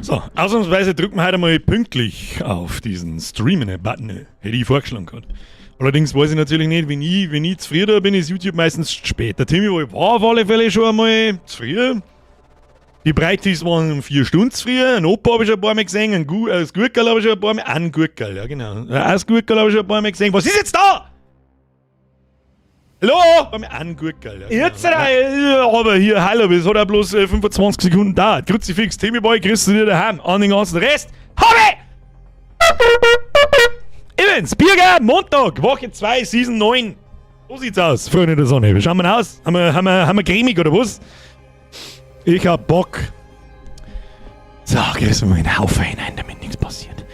So, ausnahmsweise drücken wir heute mal pünktlich auf diesen Streamen-Button. Hätte ich vorgeschlagen gehabt. Allerdings weiß ich natürlich nicht, wenn ich zu früh da bin, ist YouTube meistens zu spät. Der Timmy war auf alle Fälle schon einmal zu früh. Die Breitis waren um 4 Stunden zu früh. Ein Opa habe ich schon ein paar Mal gesehen, das Gurkerl habe ich schon ein paar Mal. Ein Gurkerl, ja genau. Das Gurkerl habe ich schon ein paar Mal gesehen. Was ist jetzt da? Hallo? Ein Gurkerl, ja. Genau. Jetzt, aber hier, hallo, es hat ja bloß 25 Sekunden gedauert. Kruzifix, Timmy Boy, kriegst du dir daheim. An den ganzen Rest hab ich! Evans, Birger, Montag, Woche 2, Season 9. So sieht's aus, Freunde der Sonne. Wie schauen wir aus? Haben wir cremig oder was? Ich hab Bock. So, gehst du mal in den Haufen hinein, damit nichts passiert.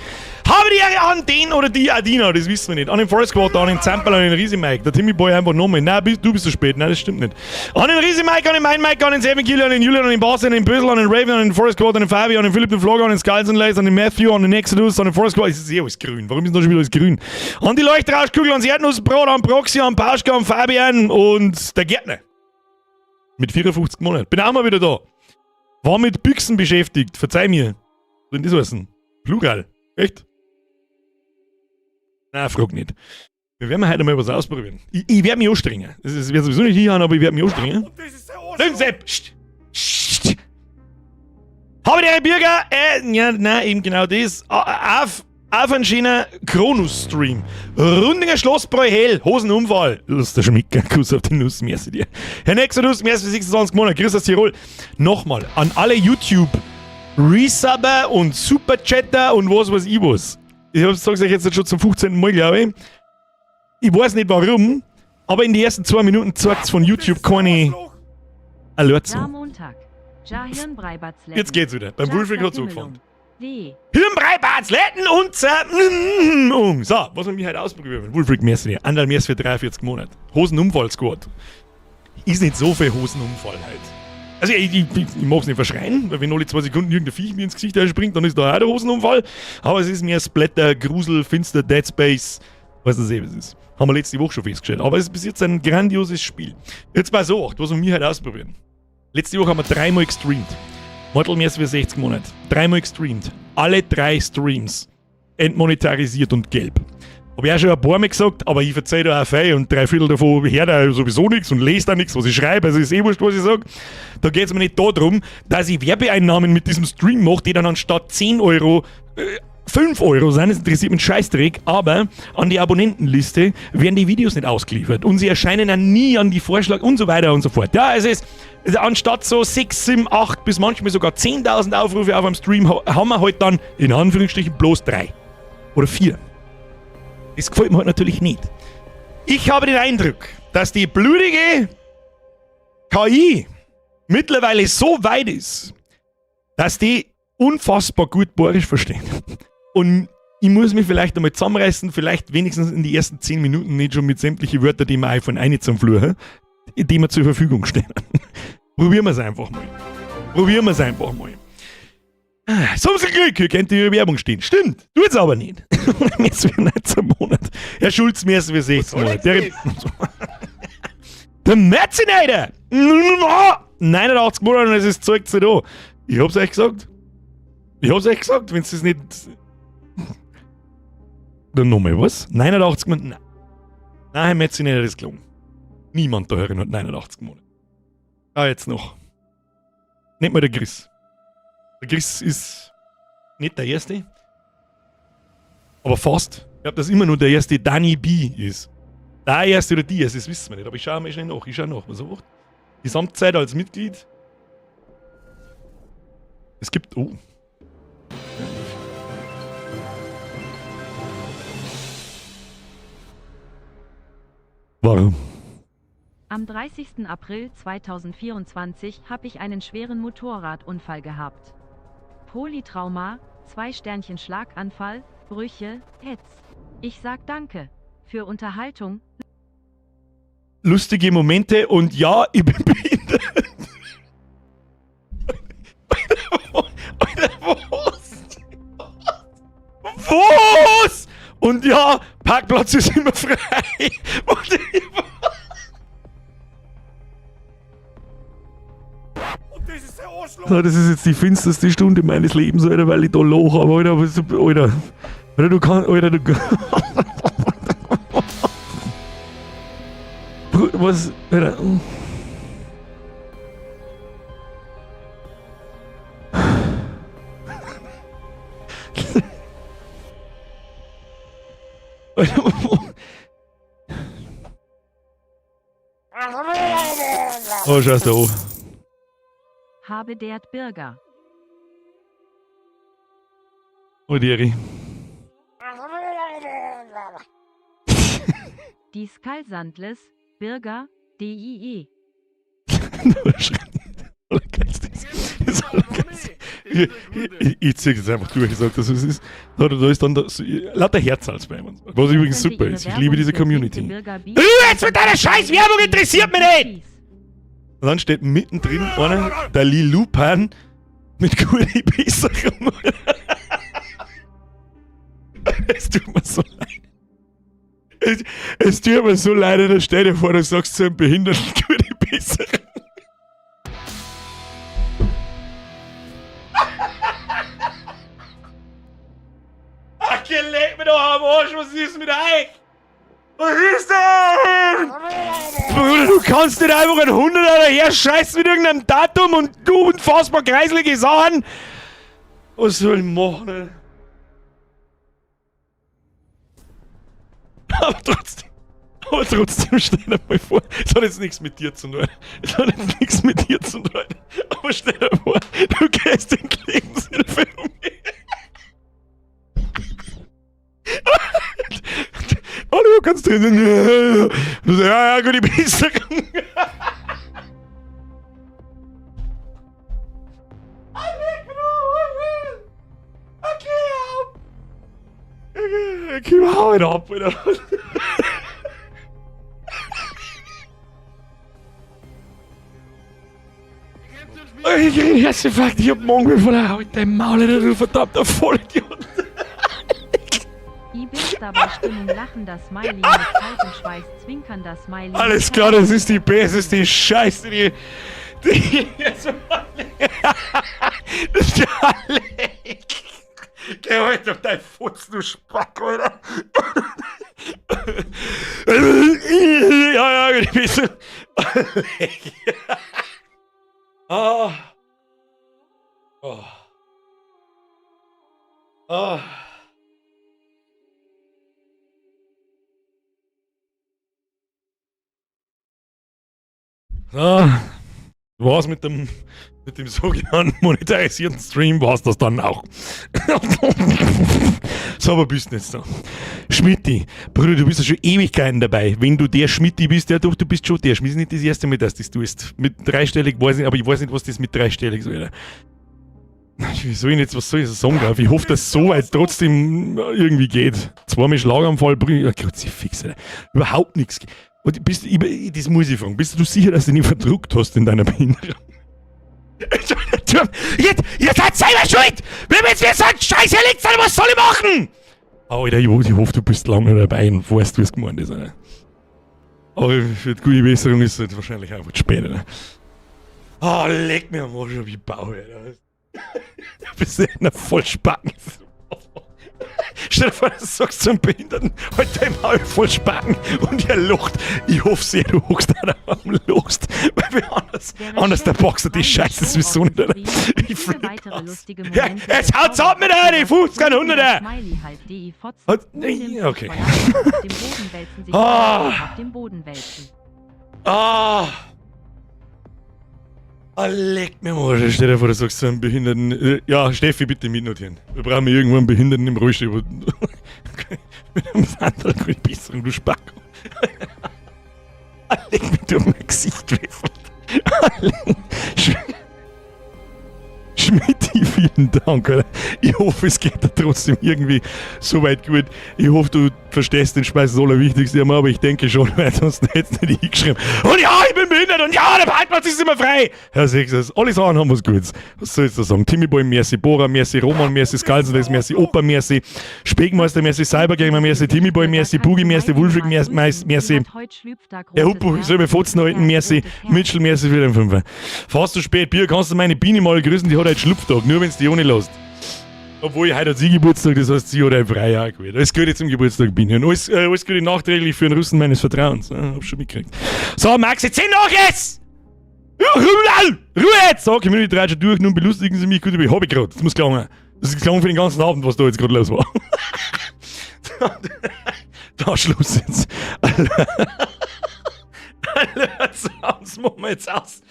Habe die Ehre an den oder die Adina, das wissen wir nicht. An den Forest Squad, an den Zamperl, an den Riesi Mike. Der Timmy Boy einfach nochmal. Nein, du bist zu spät. Nein, das stimmt nicht. An den Riesi Mike, an den Mein Mike, an den Seven Killer, an den Julian, an den Bas, an den Bösel, an den Raven, an den Forest Squad, an den Fabi, an den Philipp, den Vlogger, an den Skulls and Lace, an den Matthew, an den Exodus, an den Forest Squad. Es ist eh alles grün. Warum ist denn da schon wieder alles grün? An die Leuchtrauschkugel, ans Erdnussbrot, an Proxy, an Pauschka, an Fabian und der Gärtner. Mit 54 Monaten. Bin auch mal wieder da. War mit Büchsen beschäftigt. Verzeih mir. Was soll denn das heißen? Plural. Echt? Na, frag nicht. Wir werden heute mal was ausprobieren. Ich werde mich anstrengen. Das ist, wird sowieso nicht hinhauen, aber ich werde mich anstrengen. Und das ist der Arschloch. Sepp! Psst. Psst. Habe die Bürger, ja, nein, eben genau das. Auf einen schönen Kronus-Stream. Rundinger Schlossbräu hell, Hosenunfall. Lass der Schmicker, Kuss auf die Nuss, merci dir. Herr Nexodus, merci für 26 Monate, Grüß aus Tirol. Nochmal, an alle YouTube Resubber und Superchatter und was weiß ich was. Ich sag's euch jetzt schon zum 15. Mal, glaube ich. Ich weiß nicht, warum, aber in die ersten 2 Minuten zeigt's von YouTube keine Alerts. Ja, Montag. Ja, Hirnbrei. Jetzt geht's wieder. Beim Wulfric hat's angefangen. D. Hirnbrei, Batzletten und So, was wir mich heute ausprobieren. Wulfric, merci dir. Anderl, merci für 43 Monate. Hosenunfall-Squad. Ist nicht so viel Hosenunfall halt. Also ich mag's nicht verschreien, weil wenn alle 2 Sekunden irgendein Viech mir ins Gesicht springt, dann ist da auch der Hosenunfall. Aber es ist mehr Splatter, Grusel, Finster, Dead Space. Weiß nicht, was es ist. Haben wir letzte Woche schon festgestellt. Aber es ist bis jetzt ein grandioses Spiel. Jetzt mal so, was wir heute ausprobieren. Letzte Woche haben wir dreimal gestreamt. Mortal mehr für 60 Monate. Dreimal gestreamt. Alle drei Streams entmonetarisiert und gelb. Hab ich auch schon ein paar Mal gesagt, aber ich verzeih da auch viel und drei Viertel davon hört er sowieso nichts und lest auch nichts, was ich schreibe, also ist eh wurscht, was ich sag. Da geht es mir nicht darum, dass ich Werbeeinnahmen mit diesem Stream mache, die dann anstatt 10 Euro 5 Euro sind, das interessiert mich Scheißdreck, aber an die Abonnentenliste werden die Videos nicht ausgeliefert und sie erscheinen dann nie an die Vorschlag und so weiter und so fort. Ja, es ist, also anstatt so 6, 7, 8 bis manchmal sogar 10.000 Aufrufe auf einem Stream haben wir halt dann in Anführungsstrichen bloß drei oder vier. Das gefällt mir halt natürlich nicht. Ich habe den Eindruck, dass die blutige KI mittlerweile so weit ist, dass die unfassbar gut Bayerisch verstehen. Und ich muss mich vielleicht einmal zusammenreißen, vielleicht wenigstens in die ersten 10 Minuten nicht schon mit sämtlichen Wörtern, die mir einfallen, eine zum Fluchen, die mir zur Verfügung stehen. Probieren wir es einfach mal. Probieren wir es einfach mal. So viel Glück, hier könnte die Werbung stehen. Stimmt, tut's aber nicht. Jetzt für 19 Monat. Herr Schulz, mehr für 16 Monate. Der Merzinator! 89 Monate und es ist Zeug zu da. Ich hab's euch gesagt. Ich hab's euch gesagt, wenn's das nicht. Dann nochmal was? 89 Monate? Nein. Nein, Herr Merzinator, das ist gelungen. Niemand da herin hat 89 Monate. Ah, jetzt noch. Nicht mal der Chris. Der Chris ist nicht der Erste. Aber fast. Ich glaube, dass immer nur der erste Danny B ist. Der Erste oder die Erste, das wissen wir nicht. Aber ich schaue mal schnell nach. Ich schaue nach. Was er macht. Gesamtzeit als Mitglied. Es gibt. Oh. Warum? Am 30. April 2024 habe ich einen schweren Motorradunfall gehabt. Polytrauma, zwei Sternchen Schlaganfall, Brüche, Hetz. Ich sag danke. Für Unterhaltung. Lustige Momente und ja, ich bin behindert. Alter, was? Was? Und ja, Parkplatz ist immer frei. Und das ist der Arschloch. So, das ist jetzt die finsterste Stunde meines Lebens, Alter, weil ich da Loch habe, Alter. Alter, Alter, du kannst, Alter, du. Was, Alter. Oh, scheiß da an. Habe dert Bürger. Oh, Deri. Die Skalsandles, Bürger, DIE. Allergeilste ist. Das Allergeilste. Ich zieh das einfach durch, ich sag das, was es ist. Da, da ist dann da, so, lauter Herzals bei uns. Was übrigens super ist. Ich liebe diese Community. Du jetzt mit deiner scheiß Werbung interessiert mich nicht! Und dann steht mittendrin einer, der Lilupan, mit gute Besserung. Es tut mir so leid. Es tut mir so leid, da stell dir vor, du sagst zu einem Behinderten gute Besserung. Ach, leck mir doch am Arsch, was ist mit euch? Was ist denn? Bruder, du kannst nicht einfach einen 100er daher scheißen mit irgendeinem Datum und du unfassbar kreislige Sachen. Was soll ich machen, Alter? Aber trotzdem, stell dir mal vor, es hat jetzt nichts mit dir zu tun. Es hat jetzt nichts mit dir zu tun. Aber stell dir vor, du gehst in die Lebenshilfe um. Hallo, kannst du drin. Ja, ja, gute Besserung. Okay, hau ihn ab, Alter. Ich krieg einen Herzinfarkt, ich hab morgen wieder voller Hau in dein Maul, Alter, du verdammter Vollidiot. Dabei Stimmung lachender Smiley mit kaltem Schweiß zwinkernder Smiley. Alles klar, das ist die beste Scheiße, die. Die. Das ist die alle. Geh heute auf dein Fuß, du Spack, Alter. Ja, ja, ich bin so. Ah. Oh. Ah. So, war's mit dem sogenannten monetarisierten Stream, war's das dann auch. So, aber bist du jetzt da. Schmidti, Bruder, du bist ja schon Ewigkeiten dabei. Wenn du der Schmidti bist, ja doch, du bist schon der Schmidt. Ist nicht das erste Mal, dass das tust. Mit dreistellig weiß ich nicht, aber ich weiß nicht, was das mit dreistellig soll. Alter. Wie soll ich jetzt, was soll ich sagen? Darf? Ich hoffe, dass es so weit trotzdem irgendwie geht. Zweimal Schlaganfall, Brüder, Kruzifix, Alter. Überhaupt nichts. Und bist, ich, das muss ich fragen. Bist du sicher, dass du nicht verdruckt hast in deiner Behinderung? Jetzt, ihr seid selber schuld! Wenn mir jetzt wieder so ein Scheiß hier liegt, was soll ich machen? Oh, Alter, ich hoffe, du bist lange dabei und weißt, wie es gemeint ist. Alter. Aber für die gute Besserung ist es halt wahrscheinlich einfach zu spät. Alter. Oh, leck mir am Arsch, hab ich Bauch, Alter. Du bist ja einer Vollspacken. Stell dir vor, du sagst zum Behinderten, halt dein Maul voll Spacken und er lacht. Ich hoffe sehr, du hockst da am lachst, weil wir anders der Boxer die Scheiße sowieso nicht, Alter. Ich flipp aus. Ja, jetzt haut's ab mit einer, die 50 100er! Okay. Ah. Ah. Ah, leck mir mal. Stell dir vor, du sagst zu einem Behinderten. Ja, Steffi, bitte mitnotieren. Wir brauchen irgendwo einen Behinderten im Rollstuhl. Mit einem Sandal, gute Besserung, du Spacko. Ah, leck mir durch mein Gesicht gewechselt. Schmidti, vielen Dank, Alter. Ich hoffe, es geht dir trotzdem irgendwie so weit gut. Ich hoffe, du verstehst den Scheiß, das Allerwichtigste, aber ich denke schon, weil sonst hättest du nicht hingeschrieben. Und ja, ich bin bin behindert und ja, der Parkplatz ist immer frei. Herr Sechses, alle Sachen haben was Gutes. Was soll ich da sagen? Timmy Boy, merci, Bora, merci, Roman, merci, Skalsendes, merci, Opa, merci, Speckmeister, merci, Cybergamer, merci, Timmy Boy, merci, Boogie, merci, Wulfric, merci, merci. Der Hupo, ich soll mir Fotzen halten, merci, Mitchell, merci für den Fünfer. Fast zu spät, Bier, kannst du meine Biene mal grüßen, die hat heute Schlupftag, nur wenn's die ohne lässt. Obwohl, heute hat sie Geburtstag, das heißt, sie hat heute frei, ja, gut. Alles Gute zum Geburtstag, Biene. Und alles Gute nachträglich für den Russen meines Vertrauens. Ja, hab schon mitgekriegt. So, Max, jetzt sind noch jetzt! Ruhe jetzt! So, Community dreht schon durch, nun belustigen Sie mich gut über. Hab ich grad. Das muss gelangen. Das ist gelangen für den ganzen Abend, was da jetzt gerade los war. Da Schluss jetzt. Alert Sounds machen wir jetzt aus.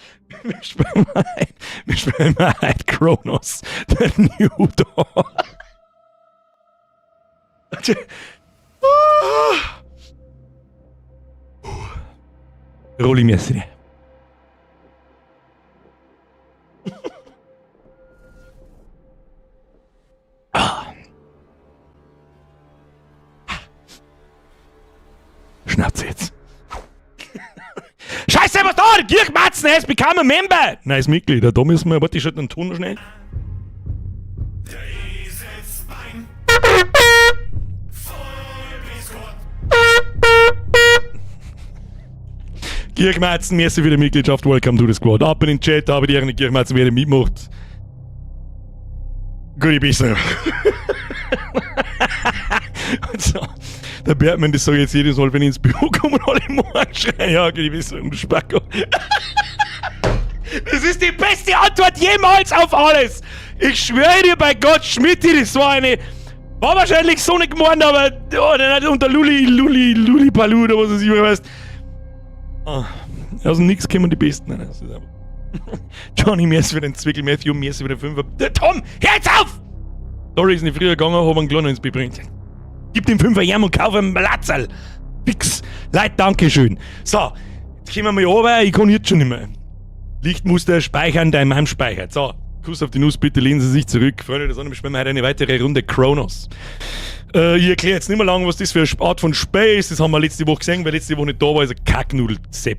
Wir spielen mal ein Chronos, The New Dawn. Rolli merci. Schnauze jetzt. Scheiße, was da? Kirch Matzen has become a member! Neues Mitglied. Da müssen wir. Warte, ich schalte den Ton noch schnell. Kirch Matzen, merci für die Mitgliedschaft. Welcome to the squad. Ab in den Chat, habe die Ehre, Kirch Matzen, wer mitmacht. Gute Besserung. So, der Bergmann, das sage ich jetzt jedes Mal, wenn ich ins Büro komme und alle morgen schreien, ja, gute Besserung, du Spacko. Das ist die beste Antwort jemals auf alles. Ich schwöre dir bei Gott, Schmidti, das war eine... War wahrscheinlich so nicht gemeint, aber oh, dann hat unter Lulli, Lulli, Lulli Palu oder was es immer heißt. Ah, aus dem Nix kommen die Besten. Nein, das ist einfach Johnny, merci für den Zwickel, Matthew, merci für den Fünfer. Der Tom, hör jetzt auf! Sorry, ist nicht früher gegangen, hab einen Kleinen ins Bett gebracht. Gib dem Fünfer Jam und kauf einen Latzerl. Fix. Leute, dankeschön. So, jetzt kommen wir mal runter, ich kann jetzt schon nicht mehr. Lichtmuster speichern, dein Mann speichert. So, Kuss auf die Nuss, bitte lehnen Sie sich zurück. Freunde der Sonne, wir spielen heute eine weitere Runde Chronos. Ich erkläre jetzt nicht mehr lange, was das für eine Art von Spiel ist. Das haben wir letzte Woche gesehen, weil letzte Woche nicht da war, ist ein Kacknudel-Sepp.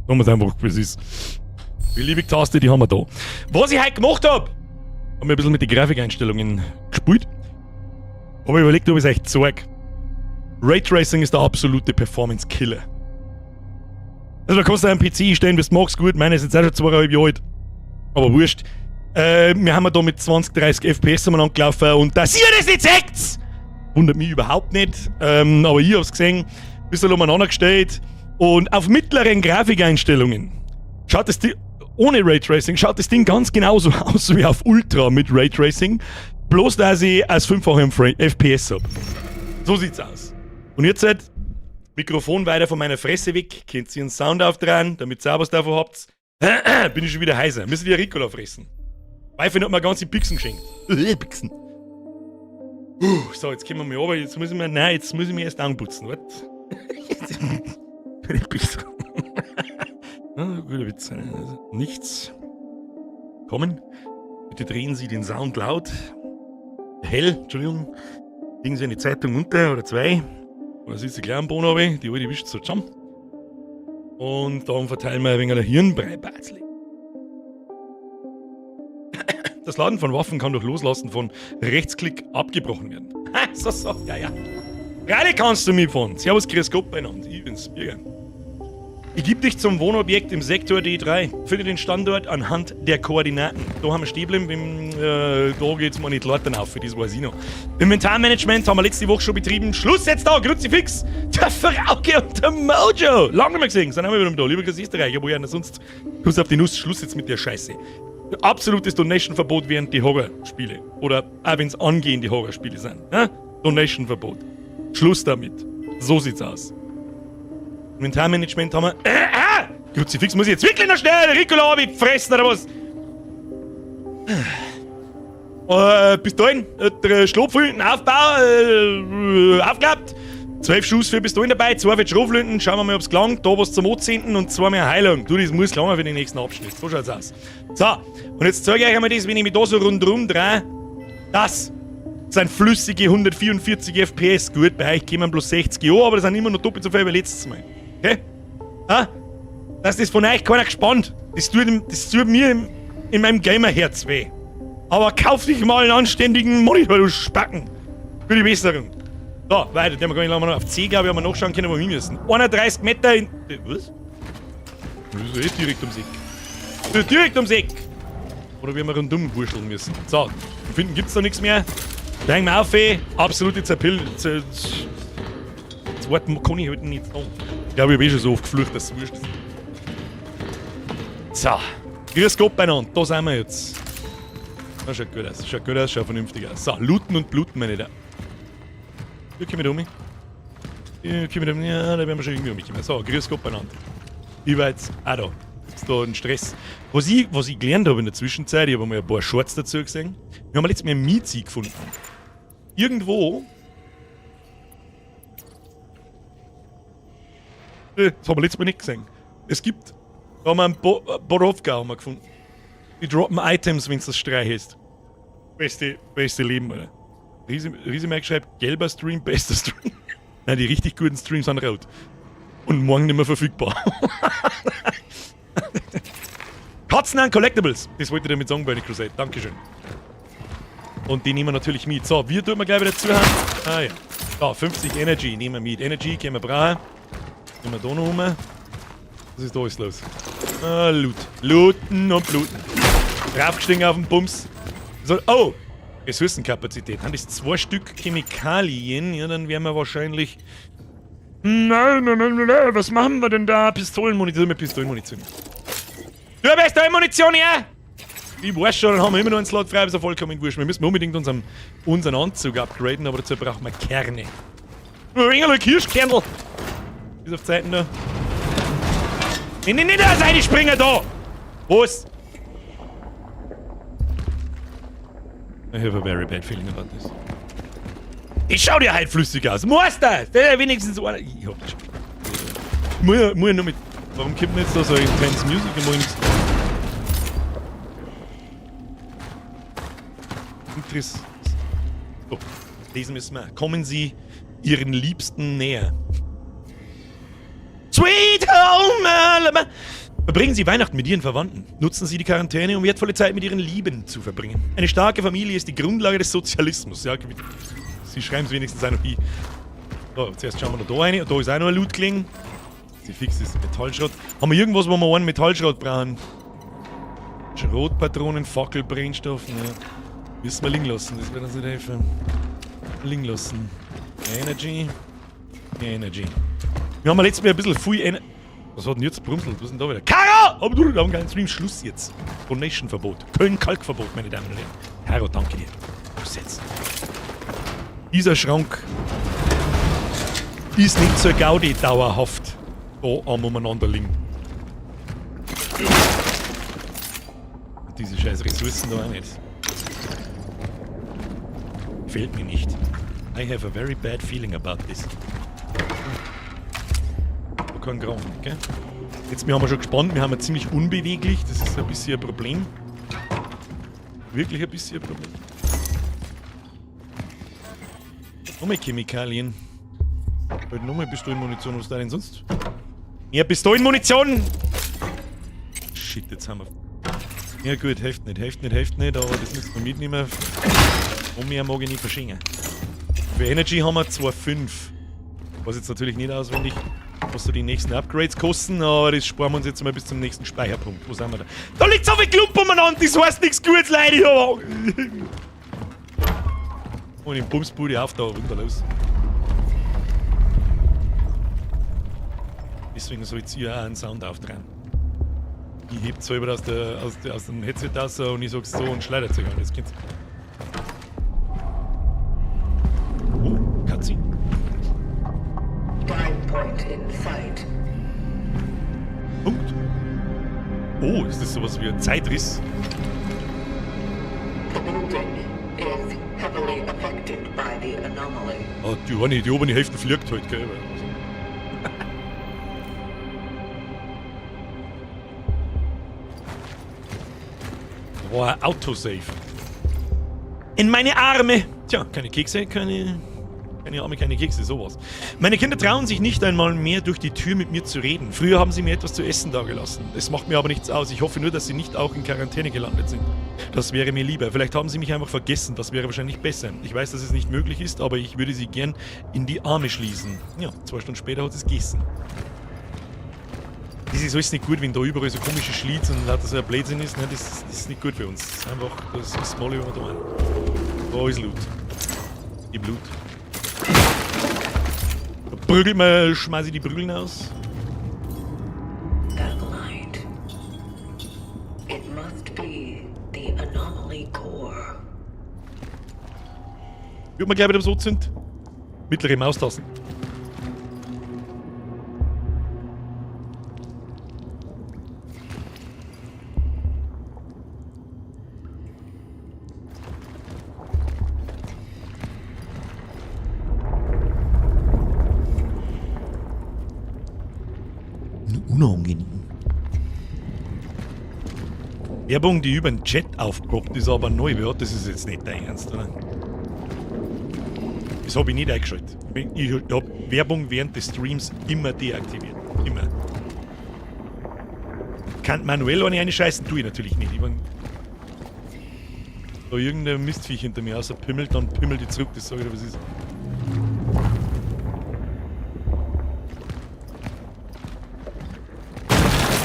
Sagen wir es einfach, wie es ist. Beliebig Taste, die haben wir da. Was ich heute gemacht hab, haben wir ein bisschen mit den Grafikeinstellungen gespielt. Hab ich überlegt, ob ich es euch zeig. Raytracing ist der absolute Performance-Killer. Also da kannst du einen PC einstellen, wie du magst, gut, meine ist jetzt auch schon 2,5 Jahre alt. Aber wurscht. Wir haben da mit 20, 30 FPS umeinander gelaufen und dass ihr das nicht seht, wundert mich überhaupt nicht. Aber ich hab's gesehen, ein bisschen umeinander gestellt und auf mittleren Grafikeinstellungen schaut das Ding, ohne Raytracing, schaut das Ding ganz genauso aus wie auf Ultra mit Raytracing. Bloß, dass ich als 5-fache FPS hab. So sieht's aus. Und jetzt halt, Mikrofon weiter von meiner Fresse weg, könnt ihr einen Sound aufdrehen, damit ihr auch was davon habt. Bin ich schon wieder heiser. Müssen die Ricola fressen. Weife hat mir ganze Pixen geschenkt. Pixen. So, jetzt kommen wir mal runter. Jetzt muss ich mir, nein, jetzt muss ich mir erst anputzen. Warte. Ah, guter Witz. Also, nichts. Kommen. Bitte drehen Sie den Sound laut. Hell, Entschuldigung. Legen Sie eine Zeitung unter oder zwei. Oder sitzt die kleinen Bohnen runter, die alte wischt so zusammen. Und dann verteilen wir ein wenig Hirnbrei-Batzli. Das Laden von Waffen kann durch Loslassen von Rechtsklick abgebrochen werden. So, so, ja, ja. Gerade kannst du mitfahren. Servus, grüß Gott beieinander. Ich bin's, Birger. Ich geb dich zum Wohnobjekt im Sektor D3. Finde den Standort anhand der Koordinaten. Da haben wir stehen geblieben, da geht's mal nicht Leuten auf, für das weiß ich noch. Inventarmanagement haben wir letzte Woche schon betrieben. Schluss jetzt da, Kruzifix! Der Frauke und der Mojo! Lange nicht mehr gesehen, sind auch wieder da. Lieber Grüß Österreich, wo ja sonst. Kuss auf die Nuss, Schluss jetzt mit der Scheiße. Absolutes Donation-Verbot während die Horrorspiele. Oder auch wenn's angehende Horrorspiele sind. Ja? Donation-Verbot. Schluss damit. So sieht's aus. Inventarmanagement haben wir. Kruzifix, muss ich jetzt wirklich noch schnell Ricola fressen oder was? Pistolen, der Schlupflüntenaufbau, aufgeklappt. 12 Schuss für Pistolen dabei, 2 für die Schrotflinten. Schauen wir mal, ob's gelangt. Da was zum Anzünden und 2 mehr Heilung. Du, das muss gelangen für den nächsten Abschnitt. So schaut's aus. So, und jetzt zeige ich euch einmal das, wenn ich mich da so rundherum drehe. Das sind flüssige 144 FPS. Gut, bei euch kommen bloß 60 an, aber das sind immer noch doppelt so viel wie letztes Mal. Okay? Ha? Dass das von euch keiner gespannt. Das tut mir in meinem Gamerherz weh. Aber kauf dich mal einen anständigen Monitor, du Spacken. Für die Besserung. So, weiter. Den haben wir noch auf C, glaube ich, haben wir nachschauen können, wo wir hin müssen. 31 Meter in... Was? Das ist eh direkt ums Eck. Das ist direkt ums Eck. Oder wir rundum wurscheln müssen. So, finden gibt's da nichts mehr. Steigen wir auf, ey. Absolute Zerpill... Das Wort kann ich heute nicht sagen. Ich glaube, ich habe eh schon so oft geflucht, dass es wurscht ist. So. Grüß Gott beieinander. Da sind wir jetzt. Das schaut gut aus. Schaut gut aus, schaut vernünftig aus. So, looten und bluten, meine Damen. Hier kommen wir um. Hier kommen wir um. Ja, da werden wir schon irgendwie umkommen. So, grüß Gott beieinander. Ich war jetzt auch da. Ist da ein Stress. Was ich gelernt habe in der Zwischenzeit, ich habe mal ein paar Shorts dazu gesehen. Wir haben letztes Mal einen Miezi gefunden. Irgendwo. Das haben wir letztes Mal nicht gesehen. Es gibt. Da haben wir einen Borowka haben wir gefunden. Die droppen Items, wenn du das streichst. Beste Leben, oder? Riesemerk schreibt, gelber Stream, bester Stream. Nein, die richtig guten Streams sind rot. Und morgen nicht mehr verfügbar. Katzen an Collectibles. Das wollte ich damit sagen, Burning Crusade. Dankeschön. Und die nehmen wir natürlich mit. So, wir tun wir gleich wieder zuhören. Ah ja. Da, 50 Energy nehmen wir mit. Energy können wir brauchen. Nehmen wir da noch rum. Was ist da alles los? Ah, Loot. Looten und bluten. Draufgestiegen auf den Bums. So, oh! Ressourcenkapazität. Haben das 2 Stück Chemikalien? Ja, dann werden wir wahrscheinlich... Nein, nein, nein, nein, was machen wir denn da? Pistolenmunition mit Pistolenmunition. Du bist da Munition her! Ich weiß schon, dann haben wir immer noch einen Slot frei, ist ja vollkommen wurscht. Wir müssen unbedingt unseren Anzug upgraden, aber dazu brauchen wir Kerne. Ein Kirschkernel! Ist auf Zeiten da. Nee, nee, nee, da ist eine Springer da! Was? I have a very bad feeling about this. Ich schau dir halt flüssig aus. Muss das? Der wenigstens einer. Ich hab das schon. Muss ich nur mit. Warum kommt denn jetzt da so intense Music? Ich mach nichts. Interessant. So, lesen müssen wir. Kommen Sie Ihren Liebsten näher. Sweet Home Alabama. Verbringen Sie Weihnachten mit Ihren Verwandten. Nutzen Sie die Quarantäne, um wertvolle Zeit mit Ihren Lieben zu verbringen. Eine starke Familie ist die Grundlage des Sozialismus. Ja, Sie schreiben es wenigstens auch noch hin. So, zuerst schauen wir noch da rein. Da ist auch noch ein Loot gelegen. Sie fix ist Metallschrott. Haben wir irgendwas, wo wir einen Metallschrott brauchen? Schrotpatronen, Fackelbrennstoff. Ne. Müssen wir liegen lassen, das wird uns nicht helfen. Liegen lassen. Energy. Energy. Wir haben letztes Mal ein bisschen viel Energy. Was hat denn jetzt brumselt? Was ist denn da wieder? Karo! Aber du, wir haben keinen Stream. Schluss jetzt. Donation-Verbot. Köln-Kalk-Verbot, meine Damen und Herren. Karo, danke dir. Schluss jetzt. Dieser Schrank ist nicht zur Gaudi dauerhaft da am umeinander liegen. Und diese scheiß Ressourcen da auch nicht. Gefällt mir nicht. I have a very bad feeling about this. Da kein Gramm, gell? Jetzt, wir haben schon gespannt, wir haben ja ziemlich unbeweglich, das ist ein bisschen ein Problem. Wirklich ein bisschen ein Problem. Nochmal Chemikalien. Halt nochmal Pistolenmunition, was ist da denn sonst? Mehr Pistolenmunition! Shit, jetzt haben wir... Ja gut, hilft nicht, hilft nicht, hilft nicht, aber das müssen wir mitnehmen. Und mehr mag ich nicht verschenken. Für Energy haben wir 2,5. Weiß jetzt natürlich nicht auswendig, was so die nächsten Upgrades kosten, aber das sparen wir uns jetzt mal bis zum nächsten Speicherpunkt. Wo sind wir da? Da liegt so viel Klump umeinander, das heißt nichts Gutes, Leute! Und den Bumsbude auf da, runter los. Deswegen sollt ihr auch einen Sound aufdrehen. Ich heb selber aus dem Headset raus und ich sag's so und schleudert sich an. Jetzt geht's. Oh, Katzi. Punkt. Oh, ist das sowas wie ein Zeitriss? The building is heavily affected by the anomaly. Oh, die obere Hälfte fliegt halt, gell? Boah, Autosave. In meine Arme! Tja, keine Kekse, keine Keine Arme, keine Kekse, sowas. Meine Kinder trauen sich nicht einmal mehr, durch die Tür mit mir zu reden. Früher haben sie mir etwas zu essen dagelassen. Es macht mir aber nichts aus. Ich hoffe nur, dass sie nicht auch in Quarantäne gelandet sind. Das wäre mir lieber. Vielleicht haben sie mich einfach vergessen. Das wäre wahrscheinlich besser. Ich weiß, dass es nicht möglich ist, aber ich würde sie gern in die Arme schließen. Ja, 2 Stunden später hat es gegessen. Das ist alles nicht gut, wenn da überall so komische Schlitz und lauter so ein Blödsinn ist. Ne? Das ist nicht gut für uns. Das ist einfach, das ist mal, wenn wir da waren. Da ist Loot. Die Blut. Da prügelt man, schmeiß ich die Prügeln aus. That light. It must be the anomaly core. Würde man gleich wieder so sind. Mittlere Maustasten. Unangenehm. Werbung, die über den Chat aufpoppt, ist aber neu. Wer hat das ist jetzt nicht dein Ernst, oder? Das hab ich nicht eingeschaltet. Ich hab Werbung während des Streams immer deaktiviert. Immer. Kann manuell eine reinscheißen, tue ich natürlich nicht. Ich mein, da irgendein Mistviech hinter mir außer pimmelt, dann pimmelt die zurück, das sag ich dir, was ist.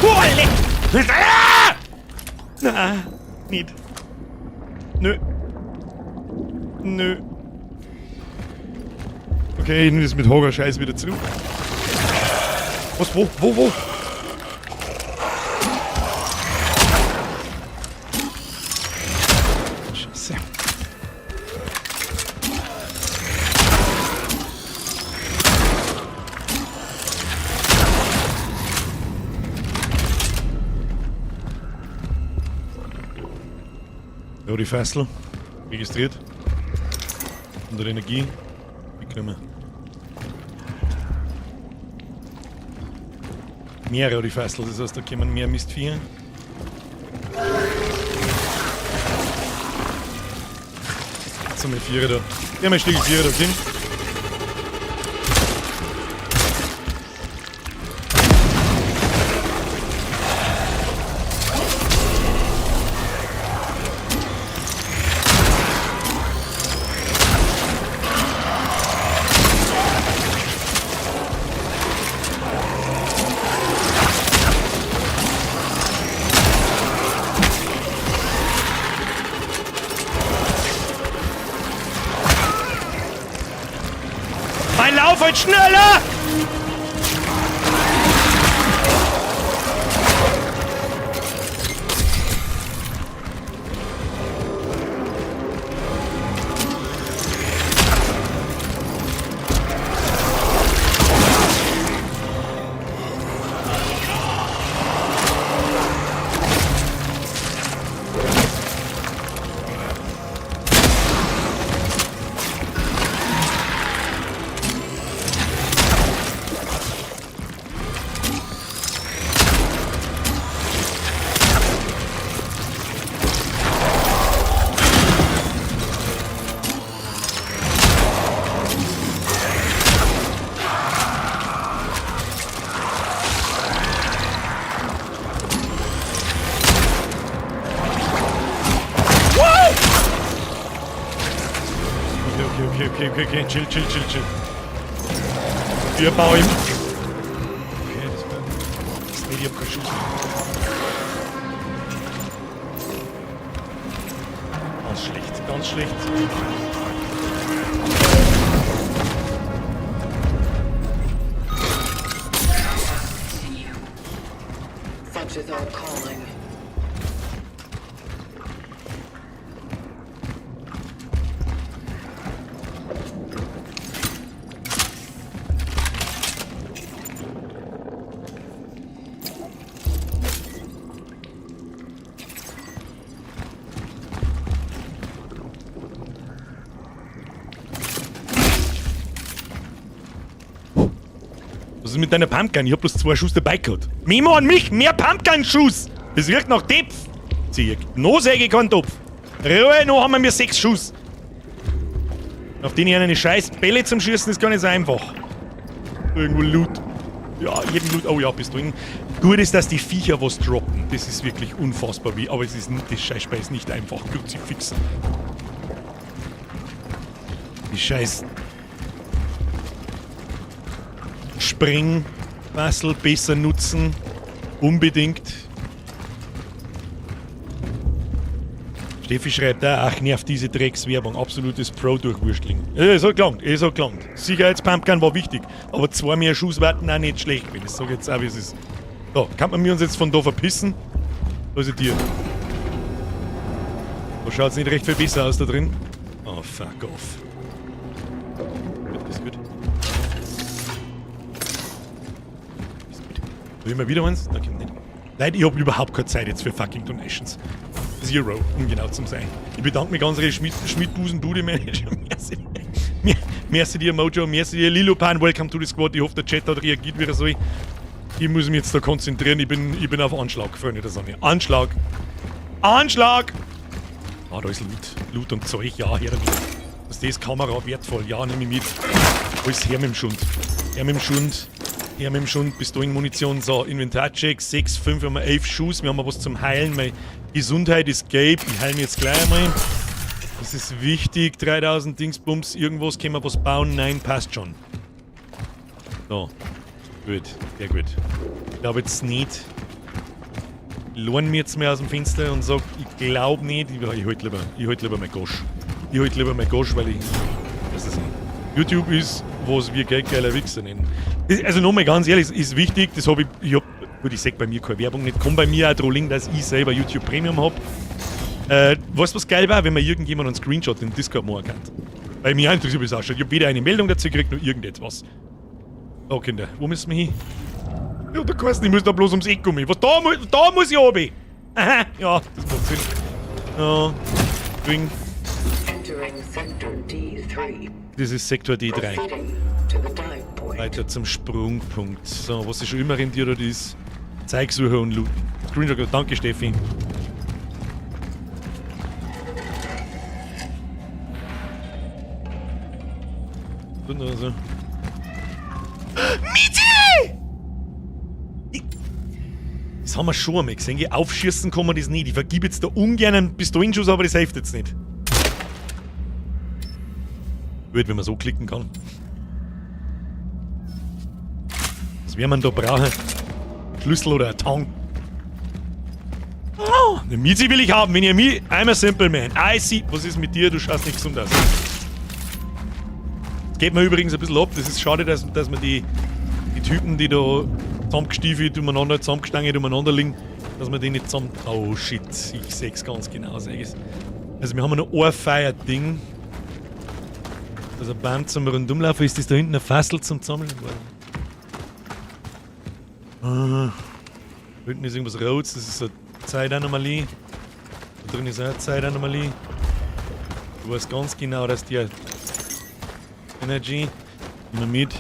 Oh, leck! Ah! Na, nicht. Nö. Nö. Okay, ich nehme das mit Horror-Scheiß wieder zurück. Was? Wo? Wo? Wo? Scheiße. Rudi Fessel, registriert. Unter Energie. Mitgenommen. Mehr Rudi Fessel, das heißt, da kommen mehr Mistviecher. Jetzt haben wir 4 da. Wir haben ein Stück 4 da, okay? Mein Lauf wird schneller! Okay, okay, okay, chill, chill, chill, chill. Wir bauen. Okay, das war. Das ist nicht, ich hab keinen Schuss mehr. Ganz schlecht, ganz schlecht. Such is our calling. Was ist mit deiner Pumpgun? Ich hab bloß 2 Schuss dabei gehabt. Memo an mich! Mehr Pumpgun-Schuss! Das riecht nach Topf! Zieh. Noch säge ich keinen Topf. Ruhe, noch haben wir 6 Schuss. Auf den hier eine scheiß Bälle zum Schießen ist gar nicht so einfach. Irgendwo Loot. Ja, jeden Loot. Oh ja, bist du in. Gut ist, dass die Viecher was droppen. Das ist wirklich unfassbar wie. Aber es ist nicht, das Scheißspiel ist nicht einfach. Kruzifix. Die scheiß Springwassel besser nutzen. Unbedingt. Steffi schreibt da, ach nervt diese Dreckswerbung, absolutes Pro-Durchwurstling. Es hat gelangt, es hat gelangt. Sicherheitspumpgun war wichtig, aber zwei mehr Schuss warten auch nicht schlecht, wenn ich sage jetzt auch, wie es ist. So, kann man mir uns jetzt von da verpissen? Da ist die Tür. Da schaut's nicht recht viel besser aus da drin. Oh, fuck off. Gut, das ist gut. Ist gut. Da immer wieder eins? Da kommt nicht. Leute, ich hab überhaupt keine Zeit jetzt für fucking Donations. Zero, um genau zu sein. Ich bedanke mich ganz recht, Schmidt Busen Bude Manager. Merci. Merci dir, Mojo. Merci dir, Lilopan. Welcome to the squad. Ich hoffe, der Chat hat reagiert, wie er soll. Ich muss mich jetzt da konzentrieren. Ich bin auf Anschlag, Freunde der Sonne. Anschlag! Anschlag! Ah, da ist Loot. Loot und Zeug. Ja, her damit. Das ist Kamera wertvoll. Ja, nehme ich mit. Alles her mit dem Schund. Her mit dem Schund. Her mit dem Schund. Pistolenmunition. So, Inventarcheck. 6, 5, wir haben 11 Schuss. Wir haben was zum Heilen. Meine Gesundheit ist gelb. Ich heile mich jetzt gleich einmal. Das ist wichtig. 3000 Dingsbums. Irgendwas können wir was bauen. Nein, passt schon. So. Gut. Sehr gut. Ich glaube jetzt nicht. Ich lohne mir jetzt mehr aus dem Fenster und sag, ich glaub nicht. Ich halt lieber, ich halt lieber mein Gosch. Ich halt lieber mein Gosch, weil ich. Das ist nicht. YouTube ist, was wir geldgeiler Wichser nennen. Also nochmal ganz ehrlich, ist wichtig, das hab ich, ich hab, gut, ich seh bei mir keine Werbung nicht, kann bei mir auch dran liegen, dass ich selber YouTube Premium hab. Weißt du, was geil war, wenn man irgendjemand einen Screenshot in Discord machen kann? Weil mich auch interessiert, wie es ausschaut. Ich hab weder eine Meldung dazu gekriegt, noch irgendetwas. Oh, Kinder, wo müssen wir hin? Ja, da kannst du, ich muss da bloß ums Eck kommen. Was, da muss ich runter? Aha, ja, das macht Sinn. Ja, Ding. Entering Sector D3. Das ist Sektor D3. Proceeding to the dive point. Weiter zum Sprungpunkt. So, was sich schon immer rentiert hat, ist Zeugsuche und Looten. Screenshot, danke Steffi. Und also. Miete! Das haben wir schon einmal gesehen. Gell? Aufschießen kann man das nicht. Ich vergib jetzt da ungern einen Pistolenschuss, aber das hilft jetzt nicht. Gut, wenn man so klicken kann. Was werden wir da brauchen? Schlüssel oder ein Tang? Oh, eine Miete will ich haben, wenn ihr mir. I'm a simple man. I see. Was ist mit dir? Du schaust nicht gesund aus. Das geht mir übrigens ein bisschen ab. Das ist schade, dass man die Typen, die da zusammengestiefelt umeinander, zusammengestangen umeinander liegen, dass man die nicht zusammen. Oh shit, ich seh's ganz genau. Sag ich's. Also wir haben noch ein Fire-Ding. Also ein Baum zum Rundumlaufen. Ist das da hinten ein Fassel zum Sammeln? Ah. Da hinten ist irgendwas Rotes, das ist so eine Zeitanomalie. Da drin ist auch eine Zeitanomalie. Du weißt ganz genau, dass die Energy immer mit.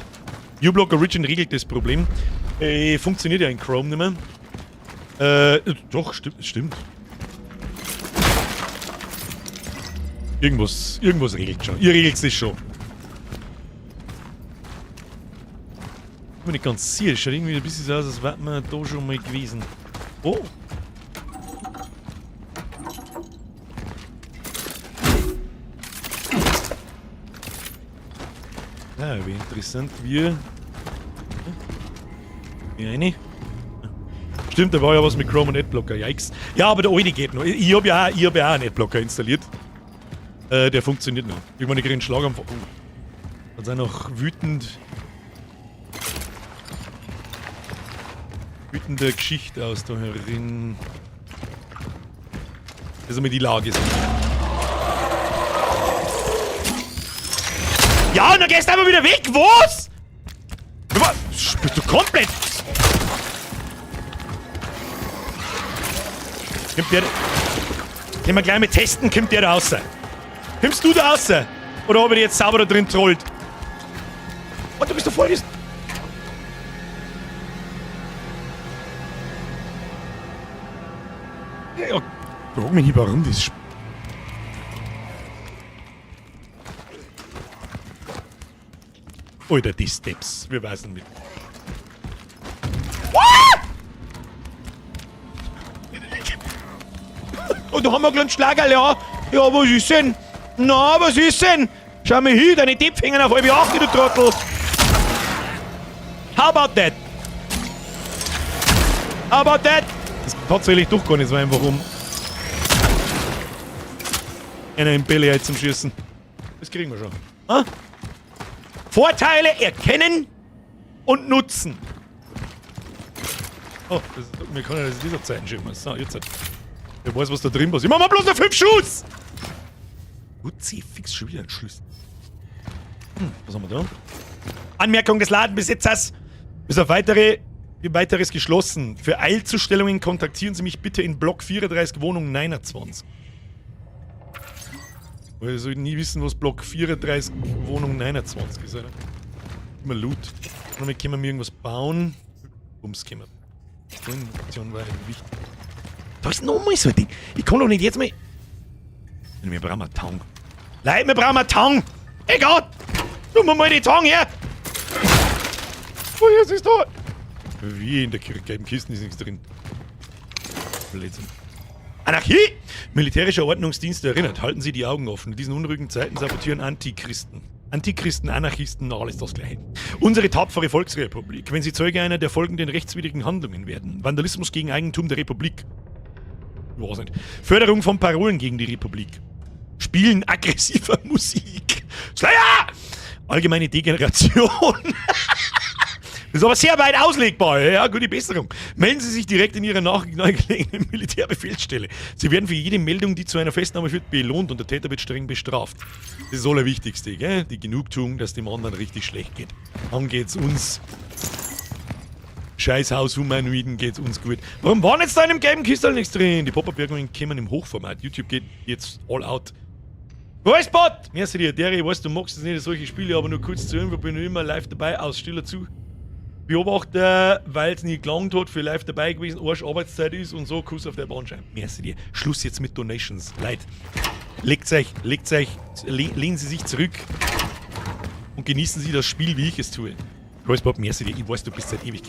uBlock Origin regelt das Problem. Funktioniert ja in Chrome nicht mehr. Doch, stimmt. Irgendwas regelt schon. Ihr regelt es schon. Ich bin nicht ganz sicher. Schaut irgendwie ein bisschen so aus, als wäre man da schon mal gewesen. Oh! Ja, wie interessant wir. Wie eine? Stimmt, da war ja was mit Chrome und Adblocker. Yikes. Ja, aber der alte geht noch. Ich hab ja auch, ich hab ja auch einen Adblocker installiert. Der funktioniert noch. Irgendwann krieg ich einen Schlaganfall. Oh. Dann sind noch wütend. Wütende Geschichte aus da herin. Das ist einmal die Lage. Ja, und dann gehst du einfach wieder weg. Was? Bist du komplett? Kommt der. Können wir gleich mal testen, kommt der da raus? Kommst du da raus? Oder hab ich dich jetzt sauber da drin trollt? Oh, du bist doch voll. Ja, frag mich nicht, warum das. Alter, die Steps. Wir wissen nicht. Ah! Oh, da haben wir einen kleinen Schlagerl, ja. Ja, was ist denn? Na, was ist denn? Schau mal hin, deine Depp hängen auf 7:30, du Trottel. How about that? How about that? Das ist tatsächlich doch gar nicht so einfach, um einer im Belly zum Schießen. Das kriegen wir schon. Ah? Vorteile erkennen und nutzen. Oh, das ist, wir können das in dieser Zeit schieben. So, jetzt. Wer weiß, was da drin war. Ich mach mal bloß noch 5 Schuss! Utzi, fix schon wieder ein Schlüssel. Was haben wir da? Anmerkung des Ladenbesitzers. Bis auf weiteres geschlossen. Für Eilzustellungen kontaktieren Sie mich bitte in Block 34, Wohnung 29. Weil ich sollte nie wissen, was Block 34, Wohnung 29 ist, oder? Immer Loot. Damit können wir irgendwas bauen. Bums, können wir. Aktion war wichtig. Da ist nochmal so ein Ding. Ich kann doch nicht jetzt mal. Wir brauchen eine Tang. Leute, wir brauchen eine Tang! Egal! Tu mir mal die Tang her! Oh, jetzt ist da! Wie in der gelben Kiste ist nichts drin. Blödsinn. Anarchie! Militärischer Ordnungsdienst erinnert. Halten Sie die Augen offen. In diesen unruhigen Zeiten sabotieren Antichristen. Antichristen, Anarchisten, alles das Gleiche. Unsere tapfere Volksrepublik, wenn Sie Zeuge einer der folgenden rechtswidrigen Handlungen werden. Vandalismus gegen Eigentum der Republik. Ich weiß nicht. Förderung von Parolen gegen die Republik. Spielen aggressiver Musik. Slayer! Allgemeine Degeneration. Das ist aber sehr weit auslegbar. Ja, gute Besserung. Melden Sie sich direkt in Ihrer nahegelegenen Militärbefehlsstelle. Sie werden für jede Meldung, die zu einer Festnahme führt, belohnt und der Täter wird streng bestraft. Das ist das Allerwichtigste, gell? Die Genugtuung, dass dem anderen richtig schlecht geht. Dann geht's uns. Scheiß Haus-Humanoiden geht's uns gut. Warum war jetzt da in dem gelben Kistel nichts drin? Die Pop-Up-Wirkungen kämen im Hochformat. YouTube geht jetzt all out. Voicebot! Merci dir, Derry, ich weiß, du magst es nicht, solche Spiele, aber nur kurz zu Info, bin ich immer live dabei, aus stiller zu. Beobachter, weil es nie gelangt hat, für live dabei gewesen, Arsch Arbeitszeit ist und so, Kuss auf der Bahnscheibe. Merci dir. Schluss jetzt mit Donations. Leute, legt euch, lehnen Sie sich zurück und genießen Sie das Spiel, wie ich es tue. Voicebot, merci dir. Ich weiß, du bist seit ewig.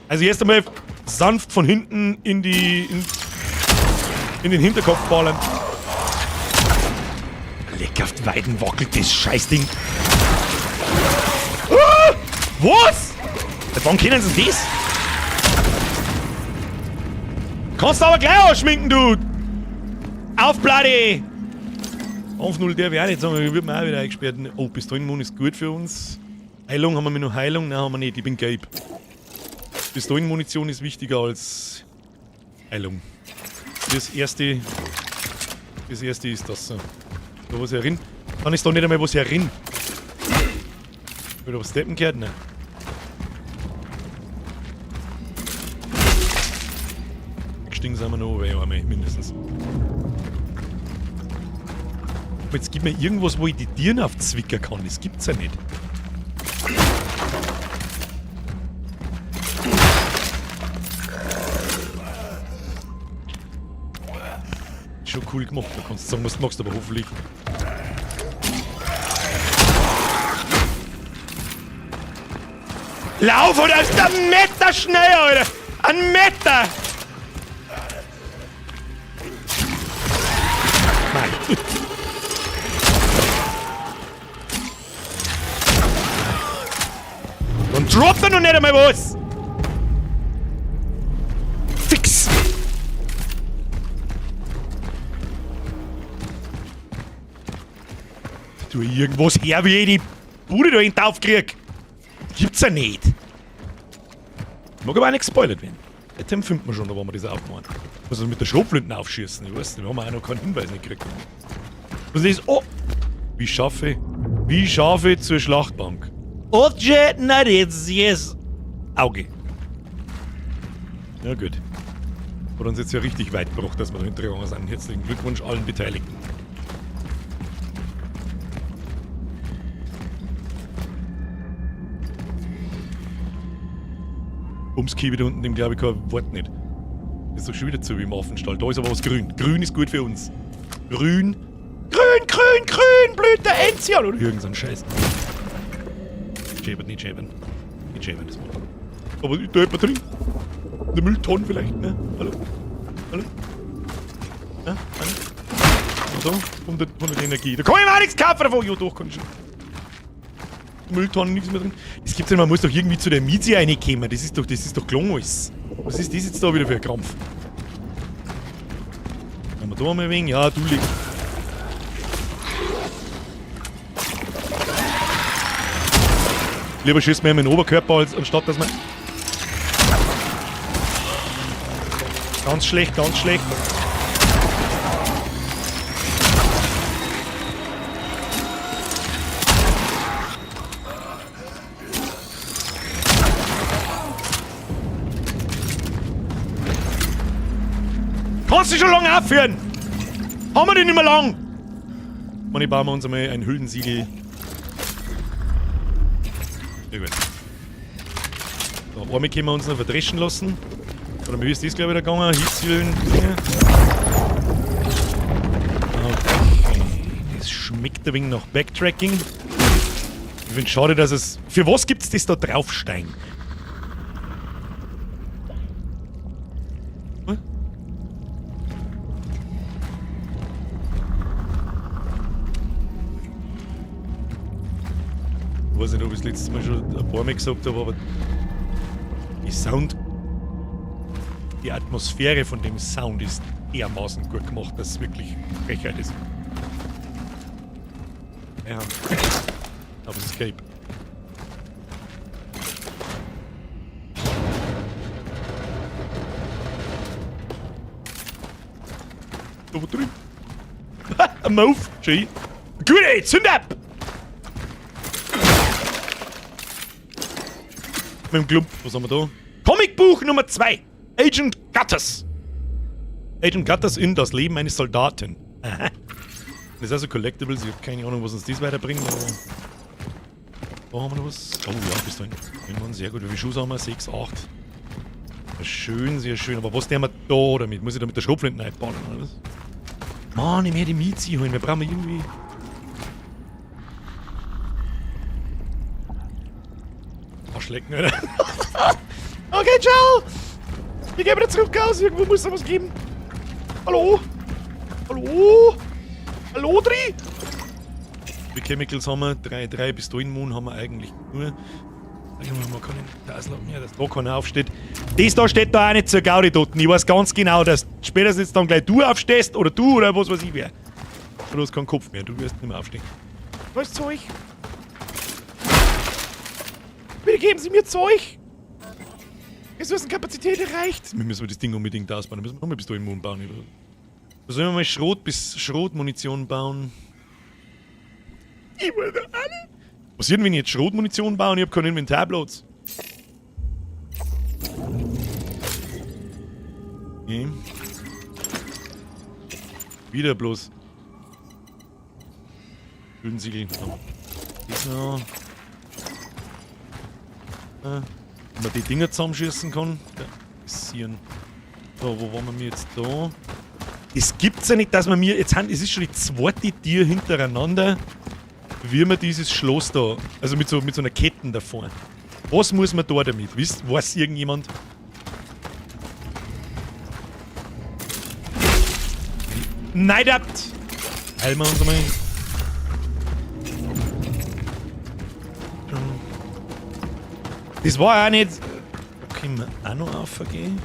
Also erst einmal sanft von hinten in den Hinterkopf ballern. Leck auf die Weiden wackelt das Scheißding. Ah, was? Seit wann kennen sie das? Kannst du aber gleich ausschminken, du! Auf, Bloody! Auf 0 der wäre auch nicht sagen, wird man auch wieder eingesperrt. Oh, Pistolenmund ist gut für uns. Heilung, haben wir noch Heilung? Nein, haben wir nicht, ich bin gelb. Pistolenmunition ist wichtiger als Heilung. Das erste ist das so. Da was herin. Dann ist da nicht einmal was herin. Wieder was steppen gehört? Nein. Gestiegen sind wir noch, weil einmal mindestens. Aber jetzt gib mir irgendwas, wo ich die Tieren aufzwicken kann. Das gibt's ja nicht. Schon cool gemacht. Du kannst sagen, was du magst, aber hoffentlich. Lauf, oder ist der Meter schnell, Alter! Ein Meter! Nein. Und droppt er noch nicht einmal was! Fix! Tu irgendwas her, wie ich die Bude da hinten aufkrieg! Gibt's ja nicht! Mag aber auch nicht gespoilert werden. Item finden wir schon, da wollen wir das aufmachen. Was wir mit der Schrotflinten aufschießen, ich weiß nicht, wir haben auch noch keinen Hinweis nicht gekriegt. Was ist das? Oh! Wie schaffe zur Schlachtbank? Oje, na jetzt, yes. Auge. Ja gut. Hat uns jetzt ja richtig weit gebracht, dass wir da hintergegangen sind. Herzlichen Glückwunsch allen Beteiligten. Ums Kiwi da unten, dem glaube ich kein Wort nicht. Ist doch schon wieder zu wie im Affenstall. Da ist aber was grün. Grün ist gut für uns. Grün. Grün, grün, grün! Blüht der Enzian! Oder irgend so ein Scheiß. Schäbern, nicht schäbern. Nicht schäbern, das war. Aber da jemand drin. Eine Mülltonne vielleicht, ne? Hallo? Hallo? Ja, hallo? So, 100 Energie. Da kann ich mir auch nichts kaufen davon. Ja, doch, kann ich schon. Mülltonnen, nichts mehr drin. Das gibt's ja, man muss doch irgendwie zu der Miete reinkommen. Das ist doch gelungen alles. Was ist das jetzt da wieder für ein Krampf? Haben wir da mal ein wenig? Ja, du liegst. Lieber schießt mir in den Oberkörper, als anstatt dass man. Ganz schlecht, ganz schlecht. Kannst du schon lange aufhören? Haben wir den nicht mehr lang? Mann, ich bauen wir uns einmal ein Hüllensiegel. Sehr gut. So, einmal können wir uns noch verdreschen lassen. Oder wie ist das gleich wieder gegangen? Hitzhüllen. Okay. Das schmeckt ein wenig nach Backtracking. Ich finde es schade, dass es. Für was gibt's das da draufsteigen? Hm? Ich weiß nicht, ob ich das letztes Mal schon ein paar Mal gesagt habe, aber die Sound, die Atmosphäre von dem Sound ist dermaßen gut gemacht, dass es wirklich Frechheit ist. Ja. Aber es ist gelb. Da wo drüben. Ein Move. Schön. Gut, ey, zünd ab! Mit dem Klump. Was haben wir da? Comicbuch Nummer 2. Agent Gutters. Agent Gutters in das Leben eines Soldaten. Aha. Das ist also Collectibles. Ich hab keine Ahnung, was uns das weiterbringt, aber da haben wir noch was. Oh ja, bis dahin. Sehr gut. Wie viele Schuhe haben wir? 6, 8. Schön, sehr schön. Aber was nehmen wir da damit? Muss ich da mit der Schrotflinte reinbauen, oder was? Mann, ich möchte die Miezi holen. Wir brauchen irgendwie. Arschlecken, Alter. Okay, ciao! Ich geh wieder zurück aus. Irgendwo muss es was geben. Hallo? Hallo? Hallo, Dri? Wie Chemicals haben wir? 3, 3 bis dahin Moon haben wir eigentlich nur. Man kann das mehr, dass da keiner aufsteht. Das da steht da auch nicht zur Gaudi dort. Ich weiß ganz genau, dass spätestens dann gleich du aufstehst oder du oder was weiß ich wer. Du hast keinen Kopf mehr, du wirst nicht mehr aufstehen. Was Zeug? Bitte geben Sie mir Zeug! Ressourcenkapazität erreicht! Wir müssen das Ding unbedingt ausbauen. Da müssen wir nochmal bis dahin Moon bauen. Da sollen wir mal Schrot bis Schrotmunition bauen. Ich will da alle. Was ist denn, wenn ich jetzt Schrotmunition baue und ich hab keinen Inventarplatz? Okay. Wieder bloß. Hüllensiegel. Das noch. Wenn man die Dinger zusammenschießen kann. Ja, passieren. So, wo waren wir jetzt da? Es gibt's ja nicht, dass man mir. Jetzt haben, es ist schon die zweite Tier hintereinander, wie man dieses Schloss da. Also mit so einer Kette davor. Was muss man da damit? Weiß irgendjemand? Nein, heilen wir uns einmal. Das war ja nicht. Da können wir auch noch aufgehen.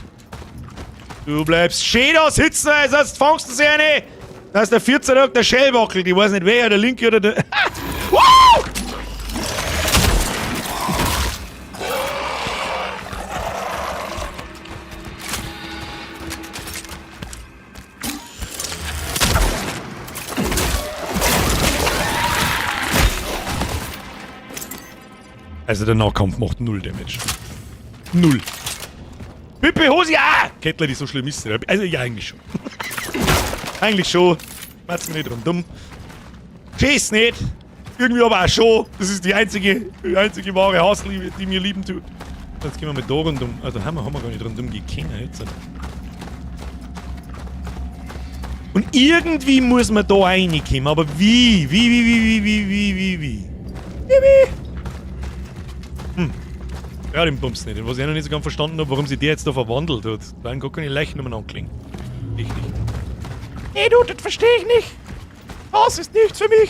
Du bleibst schön da sitzen, sonst fangst du sie eine. Da ist der 14 Tag der Schellwackel. Ich weiß nicht wer, der linke oder der. Woo! Also der Nahkampf macht 0 Damage. 0. Pippe Hose, ja! Kettler, die so schlimm ist. Also ja, eigentlich schon. Eigentlich schon. Macht's mir nicht rundum. Scheiß nicht. Irgendwie aber auch schon. Das ist die einzige wahre Hassliebe, die mir lieben tut. Jetzt gehen wir mal da rundum. Also haben wir gar nicht rundum gekannt. Jetzt. Und irgendwie muss man da reinkommen, aber wie? Wie, wie, wie, wie, wie, wie, wie, wie? Wie, wie? Ja, den Bums nicht. Was ich noch nicht so ganz verstanden habe, warum sich der jetzt da verwandelt hat. Da waren gar keine Leichen umeinander gelegen. Richtig. Nee, du, das verstehe ich nicht. Das ist nichts für mich.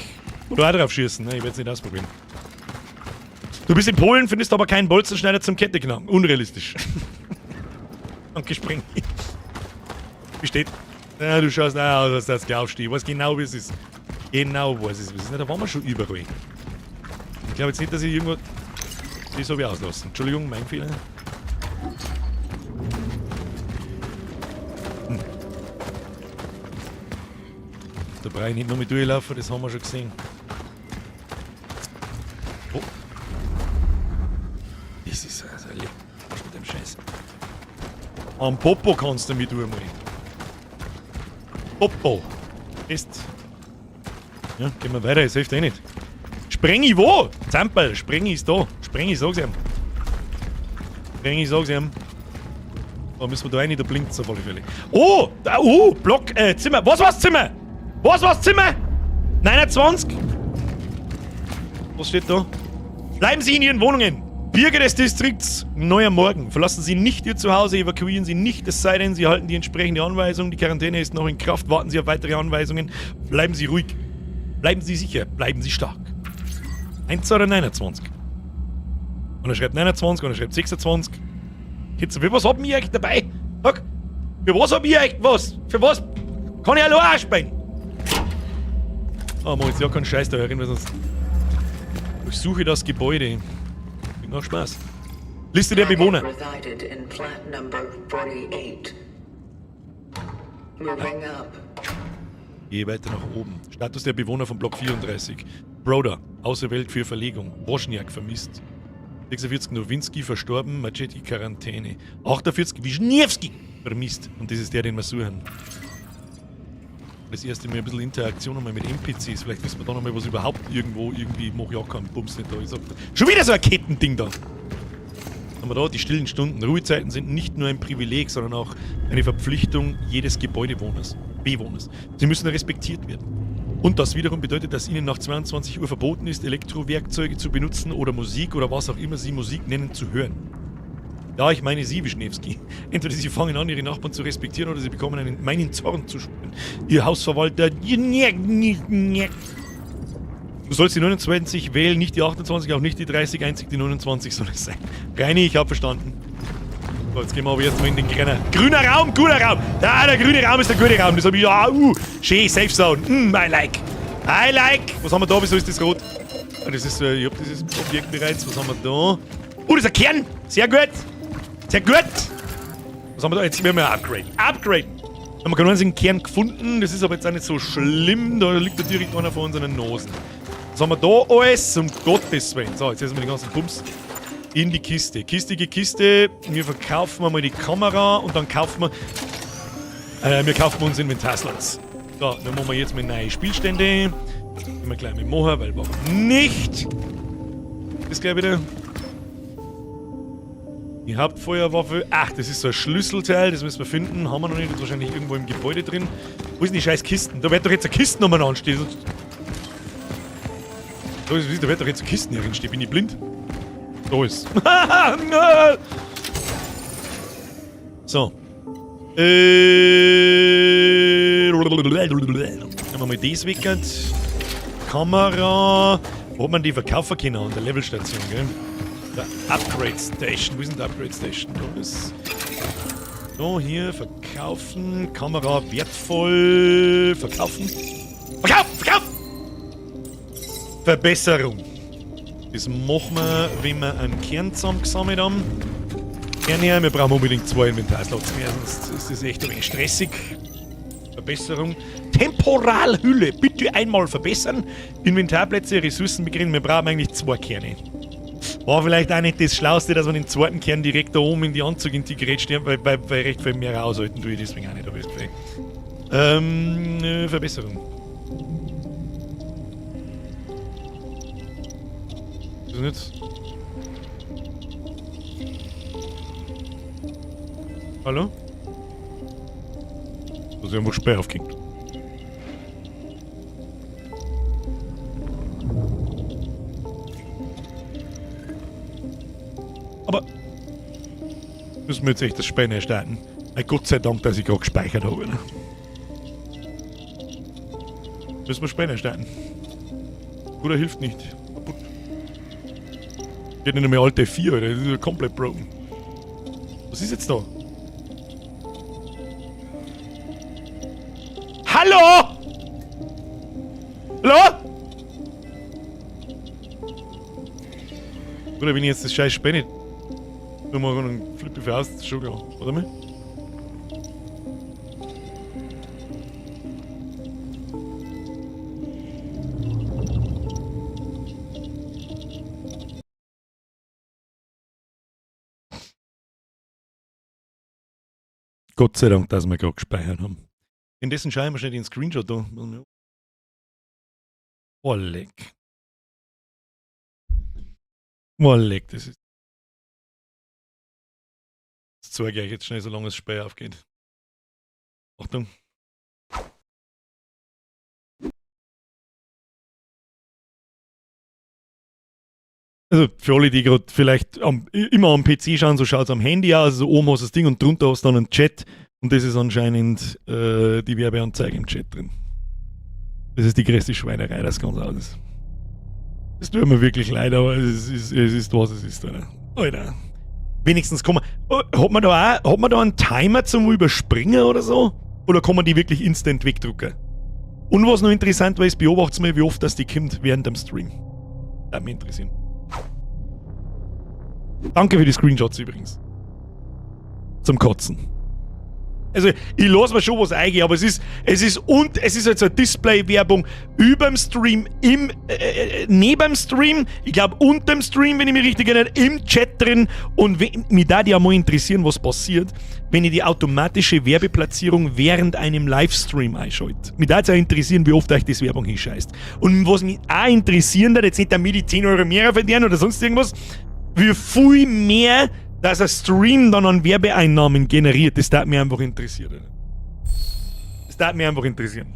Oder auch drauf schießen, ne? Ich werde es nicht ausprobieren. Du bist in Polen, findest aber keinen Bolzenschneider zum Kette knacken. Unrealistisch. Danke, Sprengi. Besteht. Ja, du schaust auch aus, als das glaubst du. Ich weiß genau, wie es ist. Genau, was es ist. Na, da waren wir schon überall. Ich glaube jetzt nicht, dass ich irgendwo... Das habe ich auslassen. Entschuldigung, mein Fehler. Da brauche ich nicht noch mit durchlaufen, das haben wir schon gesehen. Oh. Das ist also leck. Was mit dem Scheiß? Am Popo kannst du mit durchmachen. Popo. Ist. Ja, gehen wir weiter, es hilft eh nicht. Sprengi wo? Zamperl, Sprengi ist da. Sprengi, sag's ihm. Sprengi, sag's ihm. Da müssen wir da rein, da blinkt's auf alle Fälle. Oh! Da, oh! Block, Zimmer. Was war's, Zimmer? Was war's, Zimmer? 29? Was steht da? Bleiben Sie in Ihren Wohnungen. Bürger des Distrikts Neuer Morgen. Verlassen Sie nicht Ihr Zuhause, evakuieren Sie nicht, es sei denn, Sie erhalten die entsprechende Anweisung. Die Quarantäne ist noch in Kraft. Warten Sie auf weitere Anweisungen. Bleiben Sie ruhig. Bleiben Sie sicher. Bleiben Sie stark. 1 oder 29? Und er schreibt 29 und er schreibt 26. Jetzt, für was hab ich eigentlich dabei? Sag, für was hab ich eigentlich was? Für was? Kann ich allein auch spielen? Oh, mach jetzt ja keinen Scheiß da herin, weil sonst... Durchsuche das Gebäude. Klingt nach Spaß. Liste der Bewohner. Resided in flat number 48. Moving up. Gehe weiter nach oben. Status der Bewohner von Block 34. Broder, auserwählt für Verlegung. Wozniak vermisst. 46 Nowinski verstorben, Machetti Quarantäne. 48 Wischniewski vermisst. Und das ist der, den wir suchen. Das erste Mal ein bisschen Interaktion nochmal mit N P Cs. Vielleicht wissen wir da nochmal, was überhaupt irgendwo irgendwie mach ich auch keinen Bums nicht da. Ich sag, schon wieder so ein Kettending da. Haben wir da die stillen Stunden. Ruhezeiten sind nicht nur ein Privileg, sondern auch eine Verpflichtung jedes Gebäudewohners. Bewohners. Sie müssen respektiert werden. Und das wiederum bedeutet, dass ihnen nach 22 Uhr verboten ist, Elektrowerkzeuge zu benutzen oder Musik oder was auch immer sie Musik nennen, zu hören. Ja, ich meine Sie, Wischniewski. Entweder Sie fangen an, Ihre Nachbarn zu respektieren, oder Sie bekommen meinen Zorn zu spüren. Ihr Hausverwalter... Du sollst die 29 wählen, nicht die 28, auch nicht die 30, einzig die 29 soll es sein. Reini, ich hab verstanden. So, jetzt gehen wir aber erstmal in den grünen. Grüner Raum, guter Raum! Da, der grüne Raum ist der gute Raum. Das hab ich, ja, schön, Safe Zone. I like. I like. Was haben wir da? Wieso ist das rot? Ah, das ist, ich hab dieses Objekt bereits. Was haben wir da? Oh, das ist ein Kern! Sehr gut! Sehr gut! Was haben wir da? Jetzt werden wir upgraden. Upgraden! Haben wir keinen einzigen Kern gefunden. Das ist aber jetzt auch nicht so schlimm. Da liegt ja direkt einer vor unseren Nosen. Was haben wir da alles? Um Gottes Willen. So, jetzt setzen wir den ganzen Bums in die Kiste. Kistige Kiste. Wir verkaufen mal die Kamera und dann kaufen wir... Wir kaufen uns Inventarslots. So, dann machen wir jetzt mal neue Spielstände. Können wir gleich mit machen, weil warum nicht? Das gleich wieder. Die Hauptfeuerwaffe. Ach, das ist so ein Schlüsselteil, das müssen wir finden. Haben wir noch nicht, das ist wahrscheinlich irgendwo im Gebäude drin. Wo sind die scheiß Kisten? Da wird doch jetzt eine Kiste nochmal anstehen. Da wird doch jetzt eine Kiste hier drin stehen. Bin ich blind? Da ist. So. Haben wir mal das weggehört. Kamera. Wo hat man die verkaufen können? An der Levelstation, gell? Der Upgrade Station. Wo ist denn die Upgrade Station? Da ist. So, hier, verkaufen. Kamera wertvoll. Verkaufen. Verkaufen! Verkaufen! Verbesserung. Das machen wir, wenn wir einen Kern zusammengesammelt haben. Kern her, wir brauchen unbedingt 2 Inventarslots mehr, sonst ist das echt ein wenig stressig. Verbesserung. Temporalhülle, bitte einmal verbessern. Inventarplätze, Ressourcen begrenzen. Wir brauchen eigentlich 2 Kerne. War vielleicht auch nicht das Schlauste, dass man den zweiten Kern direkt da oben in die Anzug integriert steht, weil recht viel mehr aushalten tue ich deswegen auch nicht, hab ich das Gefühl. Verbesserung. Das ist nicht. Hallo? Da ist irgendwo Sperr aufgehängt. Müssen wir jetzt echt das Spiel starten. Ey, Gott sei Dank, dass ich gerade gespeichert habe. Ne? Müssen wir Spiel starten. Bruder, hilft nicht. Kaputt. Geht nicht mehr Alt F4, Alter. Das ist ja komplett broken. Was ist jetzt da? Hallo! Hallo? Bruder, wenn ich jetzt das scheiß Spiel nicht. Nur mal einen Flippe für aus, schon klar. Warte mal. Gott sei Dank, dass wir gerade gespeichert haben. Indessen schaue ich mir schnell den Screenshot da. Oh, leck. Oh, leck, das ist. Das zeige ich euch jetzt schnell, solange das Spiel aufgeht. Achtung. Also für alle, die gerade vielleicht immer am PC schauen, so schaut es am Handy aus. Also oben hast du das Ding und drunter hast du dann einen Chat. Und das ist anscheinend die Werbeanzeige im Chat drin. Das ist die größte Schweinerei, das ganz aus ist. Es tut mir wirklich leid, aber es ist, was es ist, Alter. Alter. Wenigstens kann man. Oh, hat man da einen Timer zum Überspringen oder so? Oder kann man die wirklich instant wegdrucken? Und was noch interessant war, ist, beobachtet mal, wie oft das die kommt während dem Stream. Das mich interessieren. Danke für die Screenshots übrigens. Zum Kotzen. Also, ich lasse mir schon was eingehen, aber es ist und es ist jetzt eine Display-Werbung über dem Stream, neben dem Stream, ich glaube unter dem Stream, wenn ich mich richtig erinnere, im Chat drin. Und mich da ja mal interessieren, was passiert, wenn ich die automatische Werbeplatzierung während einem Livestream einschalte. Mich da ja interessieren, wie oft euch das Werbung hinscheißt. Und was mich auch interessieren wird, jetzt nicht damit ich 10 € mehr verdienen oder sonst irgendwas, wie viel mehr dass ein Stream dann an Werbeeinnahmen generiert, das darf mich einfach interessieren. Das darf mich einfach interessieren.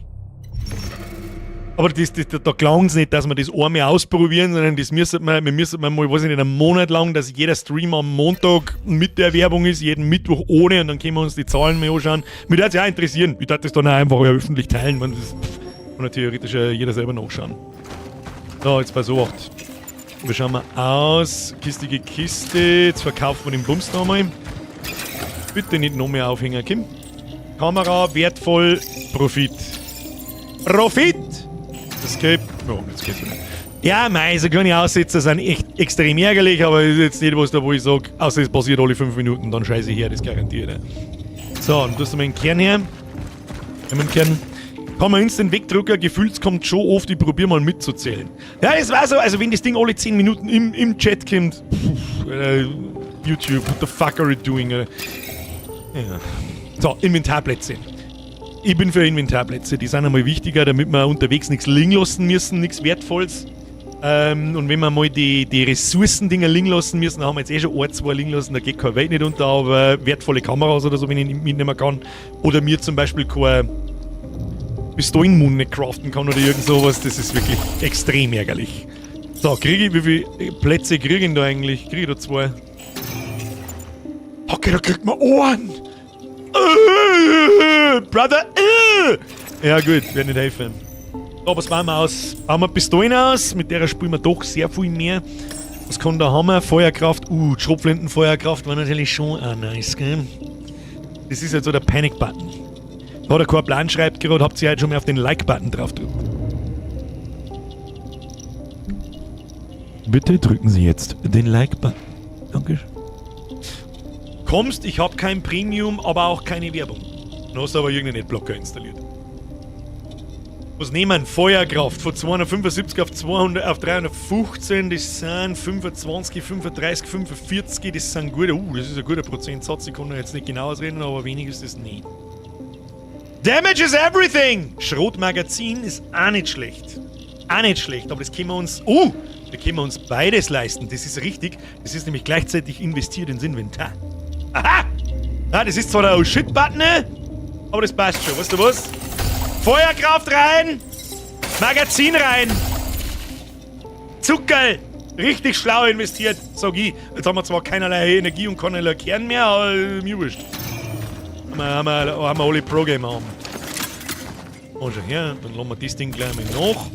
Aber da gelangt es nicht, dass wir das einmal ausprobieren, sondern das müssen wir, wir müssen mal, weiß ich nicht, einen Monat lang, dass jeder Stream am Montag mit der Werbung ist, jeden Mittwoch ohne, und dann können wir uns die Zahlen mal anschauen. Mich würde es ja auch interessieren. Ich würde das dann auch einfach öffentlich teilen, man, das kann ja theoretisch jeder selber nachschauen. So, jetzt pass auf. Wie schauen wir aus? Kistige Kiste. Jetzt verkaufen wir den Bums noch einmal. Bitte nicht noch mehr aufhängen, Kim. Kamera, wertvoll, Profit. Profit! Escape. Oh, jetzt geht's wieder. Ja, mei, so kleine Aussetzer sind echt extrem ärgerlich, aber ist jetzt nicht was da, wo ich sage, außer es passiert alle 5 Minuten, dann scheiße ich her, das garantiert. Ja. So, und du hast mal einen Kern her. Nimm einen Kern. Kann man instant wegdrücken, gefühlt kommt schon oft, ich probiere mal mitzuzählen. Ja, es war so, also wenn das Ding alle 10 Minuten im Chat kommt, pff, YouTube, what the fuck are you doing? Ja. So, Inventarplätze. Ich bin für Inventarplätze, die sind einmal wichtiger, damit wir unterwegs nichts liegen lassen müssen, nichts Wertvolles. Und wenn wir mal die Ressourcendinger liegen lassen müssen, dann haben wir jetzt eh schon ein, zwei liegen lassen, da geht keine Welt nicht unter, aber wertvolle Kameras oder so, wenn ich nicht mitnehmen kann. Oder mir zum Beispiel keine Pistolenmun nicht craften kann oder irgend sowas, das ist wirklich extrem ärgerlich. So, kriege ich, wie viele Plätze kriege ich denn da eigentlich? Kriege ich da zwei? Okay, da kriegt man Ohren! Brother! Ja gut, wird nicht helfen. So, was bauen wir aus? Bauen wir Pistolen aus, mit der spielen wir doch sehr viel mehr. Was kann der Hammer? Feuerkraft. Schrotflintenfeuerkraft war natürlich schon auch nice, gell? Das ist halt so der Panic-Button. Hat er keinen Plan, schreibt gerade, habt ihr heute schon mal auf den Like-Button drauf gedrückt? Bitte drücken Sie jetzt den Like-Button. Dankeschön. Kommst, ich habe kein Premium, aber auch keine Werbung. Du hast aber irgendeinen Adblocker installiert. Was nehmen? Feuerkraft von 275 auf 200, auf 315, das sind 25, 35, 45, das sind gute, das ist ein guter Prozentsatz, ich kann da jetzt nicht genau ausreden, aber wenig ist das nicht. Damage is everything! Schrotmagazin ist auch nicht schlecht. Auch nicht schlecht, aber das können wir uns, da können wir uns beides leisten, das ist richtig. Das ist nämlich gleichzeitig investiert ins Inventar. Aha! Ja, das ist zwar der Oh Shit-Button, aber das passt schon. Weißt du was? Feuerkraft rein! Magazin rein! Zuckerl! Richtig schlau investiert, sag ich. Jetzt haben wir zwar keinerlei Energie und keinerlei Kern mehr, aber mir wurscht. Haben wir alle Pro-Gamer haben. Oh, schau her, dann lassen wir das Ding gleich mal nach.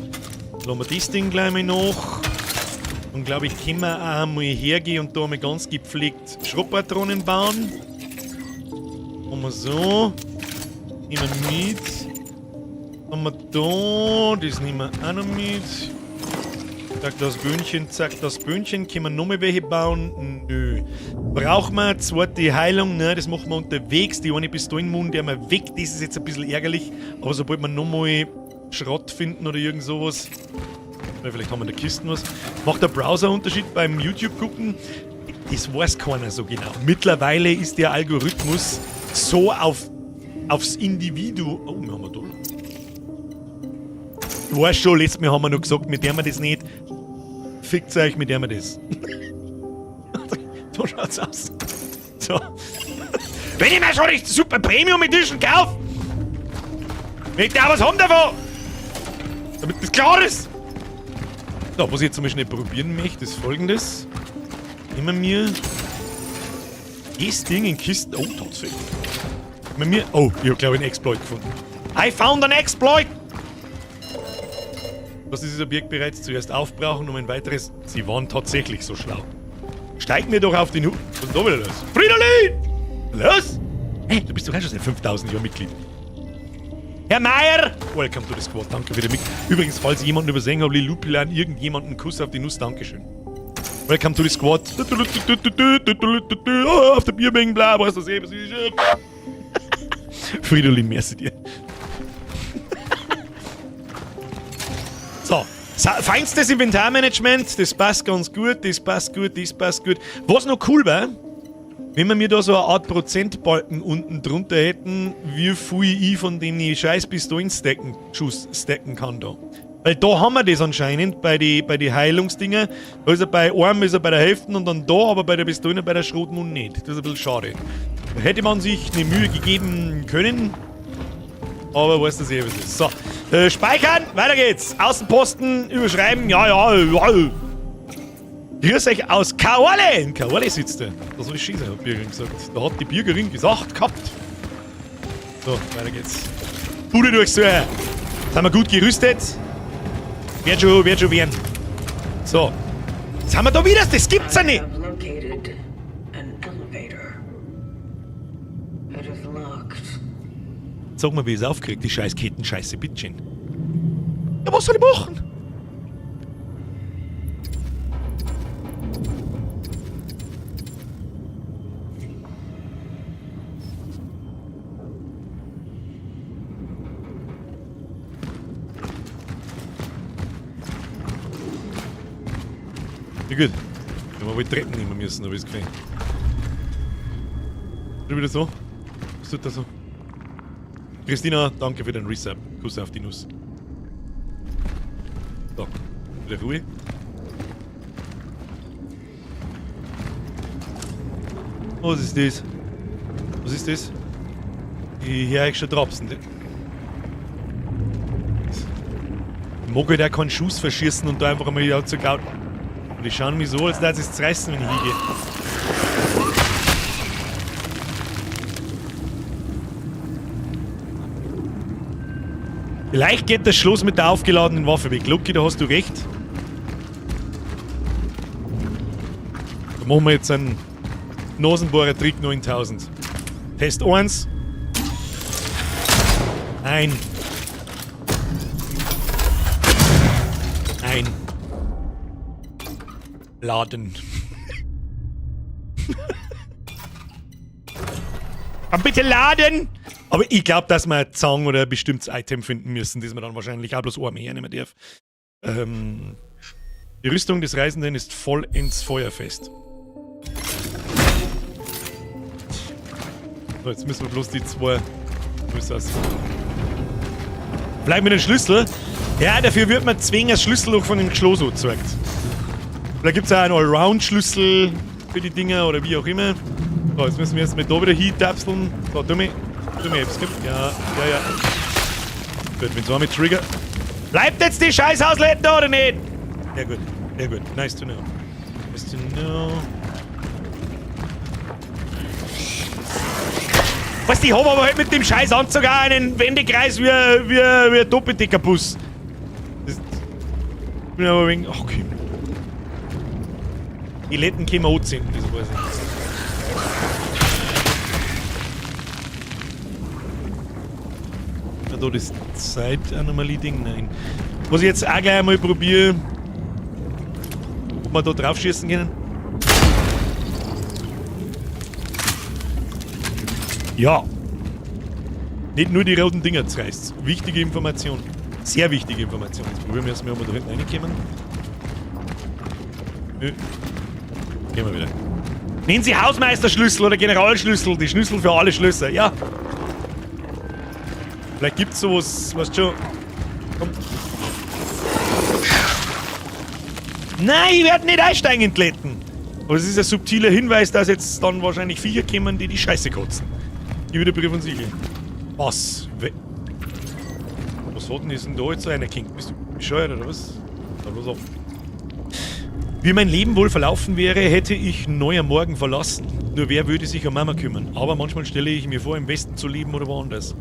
Lassen wir das Ding gleich mal nach. Dann glaube ich, können wir auch einmal hergehen und da mal ganz gepflegt Schrottpatronen bauen. Machen wir so. Nehmen wir mit. Haben wir da, das nehmen wir auch noch mit. Zack, das Böhnchen, zack, das Böhnchen. Können wir nochmal welche bauen? Nö. Brauchen wir eine zweite Heilung? Nein, das machen wir unterwegs. Die eine Pistolenmund, der wir weg. Das ist jetzt ein bisschen ärgerlich. Aber sobald wir nochmal Schrott finden oder irgend sowas. Oder vielleicht haben wir in der Kiste was. Macht der Browser Unterschied beim YouTube gucken? Das weiß keiner so genau. Mittlerweile ist der Algorithmus so aufs Individuum. Oh, wir haben da. Du weißt schon, letztes Mal haben wir noch gesagt, mit der wir das nicht. Fickt euch, mit der wir das. So schaut's aus. So. Wenn ich mir schon die Super Premium Edition kaufe, möchte ich auch was haben davon. Damit das klar ist. So, was ich jetzt zum Beispiel probieren möchte, ist folgendes. Nehmen wir das Ding in Kisten. Oh, tatsächlich. Nehmen wir. Oh, ich hab, glaub ich, einen Exploit gefunden. I found an exploit! Was dieses Objekt bereits zuerst aufbrauchen, um ein weiteres. Sie waren tatsächlich so schlau. Steig mir doch auf den Hut. Was ist denn da wieder los? Fridolin! Los! Hey, du bist doch auch schon seit 5000 Jahren Mitglied. Herr Meier! Welcome to the squad. Danke für den Mitglied. Übrigens, falls ich jemanden übersehen habe, Lupilan, irgendjemanden Kuss auf die Nuss, Dankeschön. Welcome to the squad. Oh, auf der Bierbänk, bla, weißt du, was ist. Fridolin, merci dir. So, feinstes Inventarmanagement, das passt ganz gut, das passt gut, das passt gut. Was noch cool war, wenn wir mir da so eine Art Prozentbalken unten drunter hätten, wie viel ich von den scheiß Pistolen stacken, Schuss stacken kann da. Weil da haben wir das anscheinend bei die Heilungsdinger. Da ist er bei einem, ist er bei der Hälfte und dann da, aber bei der Pistole und bei der Schrotmund nicht. Das ist ein bisschen schade. Da hätte man sich eine Mühe gegeben können, aber weißt du eh, was ist. So, speichern, weiter geht's. Außenposten überschreiben, ja, ja, ja. Grüß euch aus Kaorle. In Kaorle sitzt er. Das soll ich schießen, hat die Bürgerin gesagt. Da hat die Bürgerin gesagt gehabt. So, weiter geht's. Bude durchsuchen. Jetzt sind wir gut gerüstet. Wird schon werden. So. Jetzt haben wir da wieder. Das gibt's ja nicht. Sag mal, wie ich's aufkrieg, die scheiß Kettenscheiße, bitteschön. Ja, was soll ich machen? Ja gut, wir haben wohl Treppen nehmen müssen, hab ich das Gefühl. Schon wieder so? Was tut das so? Christina, danke für den Resub. Kuss auf die Nuss. So, wieder Ruhe. Was ist das? Was ist das? Ich höre euch schon trapsen. Ich mag halt auch keinen Schuss verschießen und da einfach einmal zu gauten. Und die schauen mich so, als würde es zerreißen, wenn ich hingehe. Vielleicht geht das Schloss mit der aufgeladenen Waffe weg. Loki, da hast du recht. Da machen wir jetzt einen Nasenbohrer-Trick 9000. Test 1. Nein. Nein. Laden. Aber bitte laden! Aber ich glaub, dass wir eine Zange oder ein bestimmtes Item finden müssen, das man dann wahrscheinlich auch bloß einmal hernehmen darf. Die Rüstung des Reisenden ist vollends feuerfest. So, jetzt müssen wir bloß die zwei... Wo ist das? Bleib mit dem Schlüssel. Ja, dafür wird man zwingen, das Schlüsselloch von dem Schloss angezeigt. Vielleicht gibt's auch einen Allround-Schlüssel für die Dinger oder wie auch immer. So, jetzt müssen wir erstmal da wieder hintapseln. So, tu mir. Tu mir etwas, gell? Ja, ja, ja. Gut, wenn's auch mit Trigger. Bleibt jetzt die Scheißhausletten da oder nicht? Ja, gut. Sehr gut. Nice to know. Nice to know. Weißt du, ich hab aber halt mit dem scheiß Anzug auch einen Wendekreis wie ein Doppeldeckerbus. Das bin aber wegen. Ach, okay. Die Letten können wir anzünden, das weiß ich. Da das Zeitanomalie-Ding? Nein. Was ich jetzt auch gleich einmal probiere, ob wir da drauf schießen können. Ja. Nicht nur die roten Dinger zerreißt. Wichtige Information. Sehr wichtige Information. Jetzt probieren wir erstmal, ob wir da hinten reinkommen. Nö. Gehen wir wieder. Nehmen Sie Hausmeisterschlüssel oder Generalschlüssel. Die Schlüssel für alle Schlösser. Ja. Vielleicht gibt's sowas, weißt du schon. Komm. Nein, ich werde nicht einsteigen in die Letten. Aber es ist ein subtiler Hinweis, dass jetzt dann wahrscheinlich Viecher kommen, die die Scheiße kotzen. Ich wieder Brief und Siegel. Was? Was hat denn ist denn da jetzt so einer gehängt? Bist du bescheuert oder was? Na, los auf. Wie mein Leben wohl verlaufen wäre, hätte ich Neuer Morgen verlassen. Nur wer würde sich um Mama kümmern? Aber manchmal stelle ich mir vor, im Westen zu leben oder woanders.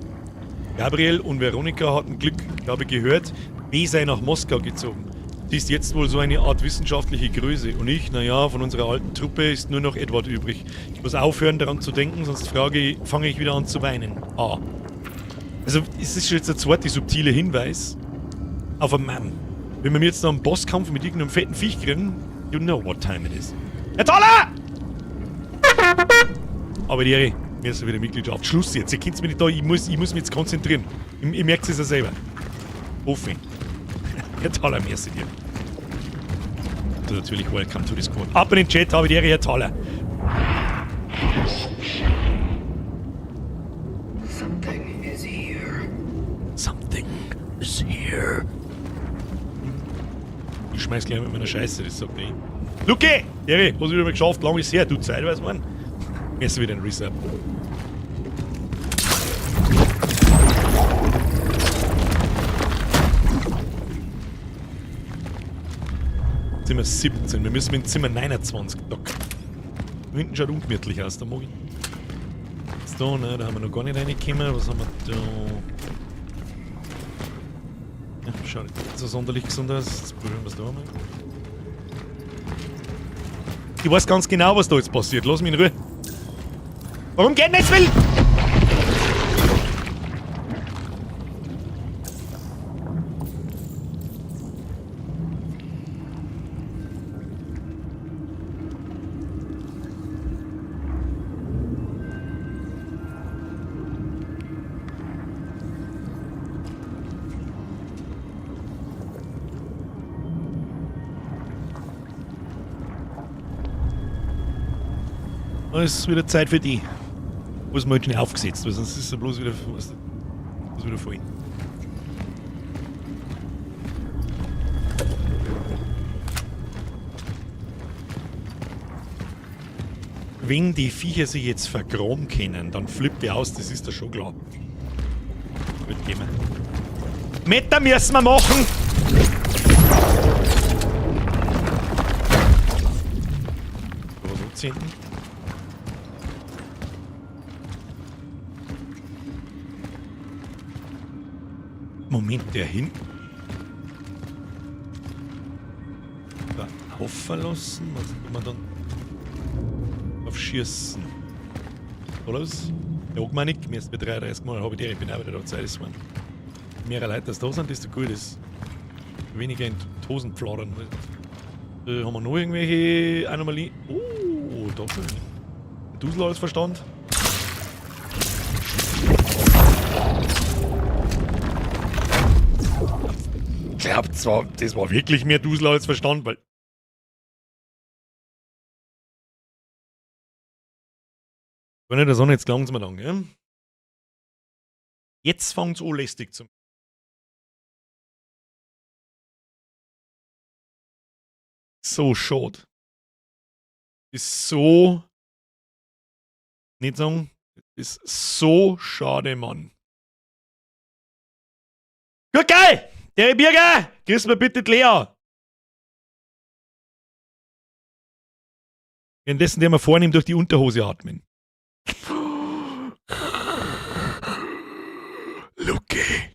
Gabriel und Veronika hatten Glück. Ich habe gehört, B sei nach Moskau gezogen. Sie ist jetzt wohl so eine Art wissenschaftliche Größe. Und ich, naja, von unserer alten Truppe ist nur noch Edward übrig. Ich muss aufhören, daran zu denken, sonst fange ich wieder an zu weinen. A. Also, es ist schon jetzt der zweite subtile Hinweis auf einen Mann. Wenn wir jetzt noch einen Bosskampf mit irgendeinem fetten Viech kriegen, you know what time it is. Herr Toller! Aber die Ehre, mir ist wieder Mitgliedschaft. Schluss jetzt, ihr kennt mich nicht da, ich muss mich jetzt konzentrieren. Ich merke es ja selber. Hoffe. Herr Thaler, merci dir. Und natürlich welcome to the squad. Ab in den Chat, habe die Ehre, Herr Thaler. Something is here. Something is here. Ich schmeiß gleich mit meiner Scheiße, das sagt ich. Luke! Ehre, hast du wieder mal geschafft, lang ist her, du Zeit, weiß man. Merci wieder ein Resub. Zimmer 17, wir müssen mit Zimmer 29, Doc. Da hinten schaut ungemütlich aus, da mag ich. Jetzt da, ne, da haben wir noch gar nicht reingekommen. Was haben wir da? Ja, schaut nicht so sonderlich gesund aus. Jetzt probieren wir es da mal. Ich weiß ganz genau, was da jetzt passiert. Lass mich in Ruhe. Warum geht denn jetzt will? Es ist wieder Zeit für die. Muss man halt schnell aufgesetzt, weil sonst ist er bloß wieder, was, bloß wieder voll. Wenn die Viecher sich jetzt vergraben können, dann flippt die aus, das ist da schon klar. Gut, gehen wir. Meter müssen wir machen! Was anzünden? Moment, der hinten. Da aufverlassen? Was kann man dann auf Schießen? Oder was? Ja, meine ich, mir ist bei 33 Mal, habe ich die, ich bin auch wieder da Zeit ist man. Mehrere Leute, dass da sind, desto gut ist. Weniger in die Hosen pfladern. Haben wir noch irgendwelche Anomalien? Oh, da schon. Dusel alles Verstand. Ich glaub zwar, das war wirklich mehr Dusel als Verstand, weil. Wenn der Sonne jetzt langt's mir dann, gell? Jetzt fängt's an lästig zu. So schade. Ist so. Nicht sagen. Ist so schade, Mann. Gut, geil! Der Birger! Grüß mir bitte die Lea! Währenddessen der wir vornehm durch die Unterhose atmen. Lucky,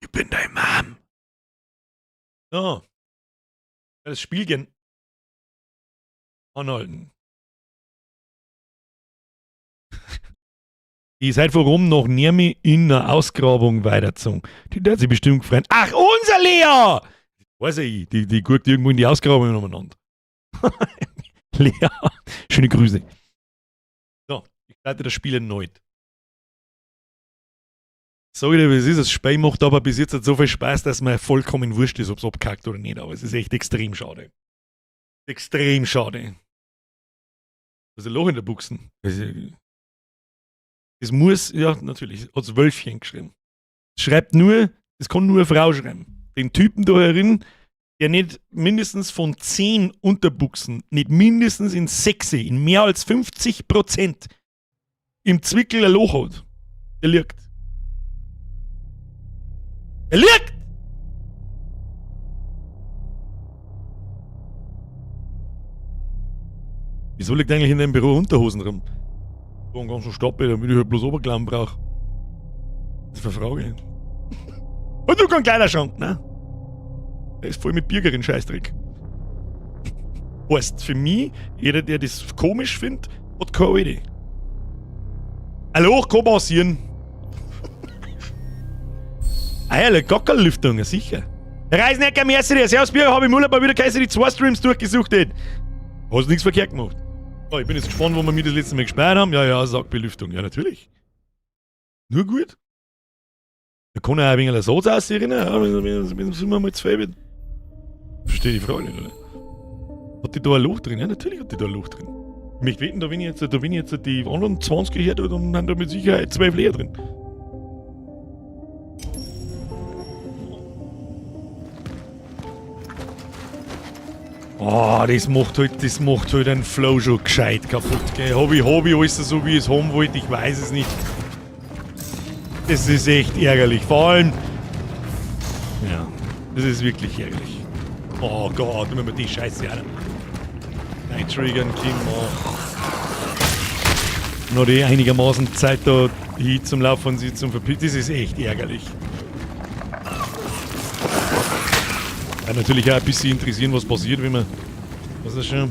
ich bin dein Mom. So. Das Spiel gern anhalten. Die seid warum noch nie in einer Ausgrabung weitergezogen. Die hat sich bestimmt gefreut. Ach, unser Lea! Weiß ich, die guckt irgendwo in die Ausgrabung umeinander. Lea, schöne Grüße. So, ich starte das Spiel erneut. Sag ich dir, wie es ist, das Spiel macht aber bis jetzt so viel Spaß, dass mir vollkommen wurscht ist, ob es abkackt oder nicht. Aber es ist echt extrem schade. Extrem schade. Das ist ein Loch in der Buchsen. Das muss, ja, natürlich, hat's Wölfchen geschrieben. Schreibt nur, das kann nur eine Frau schreiben. Den Typen da herin, der nicht mindestens von 10 Unterbuchsen, nicht mindestens in 6, in mehr als 50% im Zwickel ein Loch hat. Der liegt. Er liegt! Wieso liegt eigentlich in deinem Büro Unterhosen rum? So einen ganzen Stapel, damit ich halt bloß Oberklammern brauche. Das ist eine Frage. Und du keinen Kleiderschrank, ne? Der ist voll mit Bürgerin Scheißdreck. Heißt, für mich, jeder, der das komisch findet, hat keine Idee. Ein Loch kann passieren. Ah ja, gar keine Lüftung, ja sicher. Reisnecker, merci dir. Servus, Bürger, hab ich im Urlaub mal wieder die 2 Streams durchgesucht. Hast nichts verkehrt gemacht. Oh, ich bin jetzt gespannt, wo wir mir das letzte Mal gespielt haben. Ja, ja, sagt Belüftung. Ja, natürlich. Nur gut. Da kann ja auch ein wenig Ersatz aussehen, ja, wenn im Sommer mal zu viel wird. Verstehe die Frage nicht, oder? Hat die da ein Loch drin? Ja, natürlich hat die da ein Loch drin. Ich möchte wetten, da wenn ich jetzt die anderen 20 her tue, dann sind da mit Sicherheit 12 leer drin. Oh, das macht halt einen Flow schon gescheit kaputt, gell? Hab ich alles so, wie ich es haben wollte? Ich weiß es nicht. Das ist echt ärgerlich. Vor allem... Ja, das ist wirklich ärgerlich. Oh Gott, immer mit die Scheiße an. Nein, triggern, Kinder. Noch die einigermaßen Zeit da hin zum Laufen und sie zum Verpissen. Das ist echt ärgerlich. Ja, natürlich auch ein bisschen interessieren, was passiert, wenn man... Was ist das schon?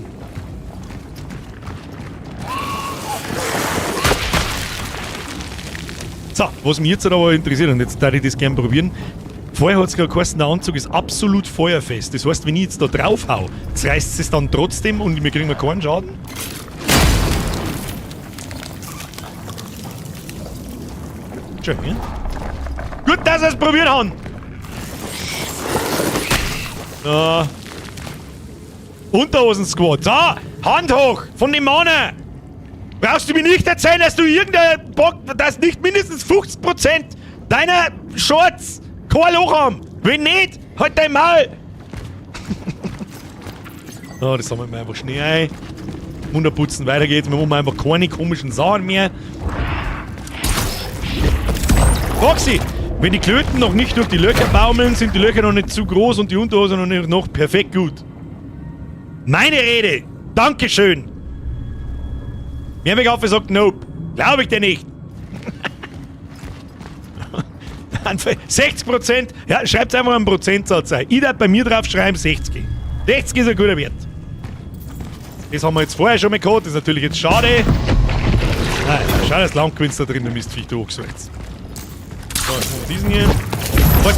So, was mich jetzt aber interessiert, und jetzt darf ich das gern probieren. Vorher hat's gerade geheißen, der Anzug ist absolut feuerfest. Das heißt, wenn ich jetzt da drauf hau, zerreißt es dann trotzdem und wir kriegen keinen Schaden. Schön, ja? Gut, dass wir es probiert haben! So. Unterhosen-Squad. So, Hand hoch von den Männern! Brauchst du mir nicht erzählen, dass du irgendein Bock, dass nicht mindestens 50% deiner Shorts kein Loch haben? Wenn nicht, halt dein Maul! Oh, das sammeln wir einfach schnell ein. Munterputzen, weiter geht's. Wir machen einfach keine komischen Sachen mehr. Foxy! Wenn die Klöten noch nicht durch die Löcher baumeln, sind die Löcher noch nicht zu groß und die Unterhose noch nicht noch perfekt gut. Meine Rede! Dankeschön! Mehrwegaffe sagt Nope. Glaub ich dir nicht. 60%, ja, schreibt einfach einen Prozentsatz ein. Ich darf bei mir drauf schreiben 60. 60 ist ein guter Wert. Das haben wir jetzt vorher schon mal gehabt, das ist natürlich jetzt schade. Nein, schade, dass Langgewinnst da drin, du Mistviech, du Ochsrechts. So, jetzt machen wir diesen hier.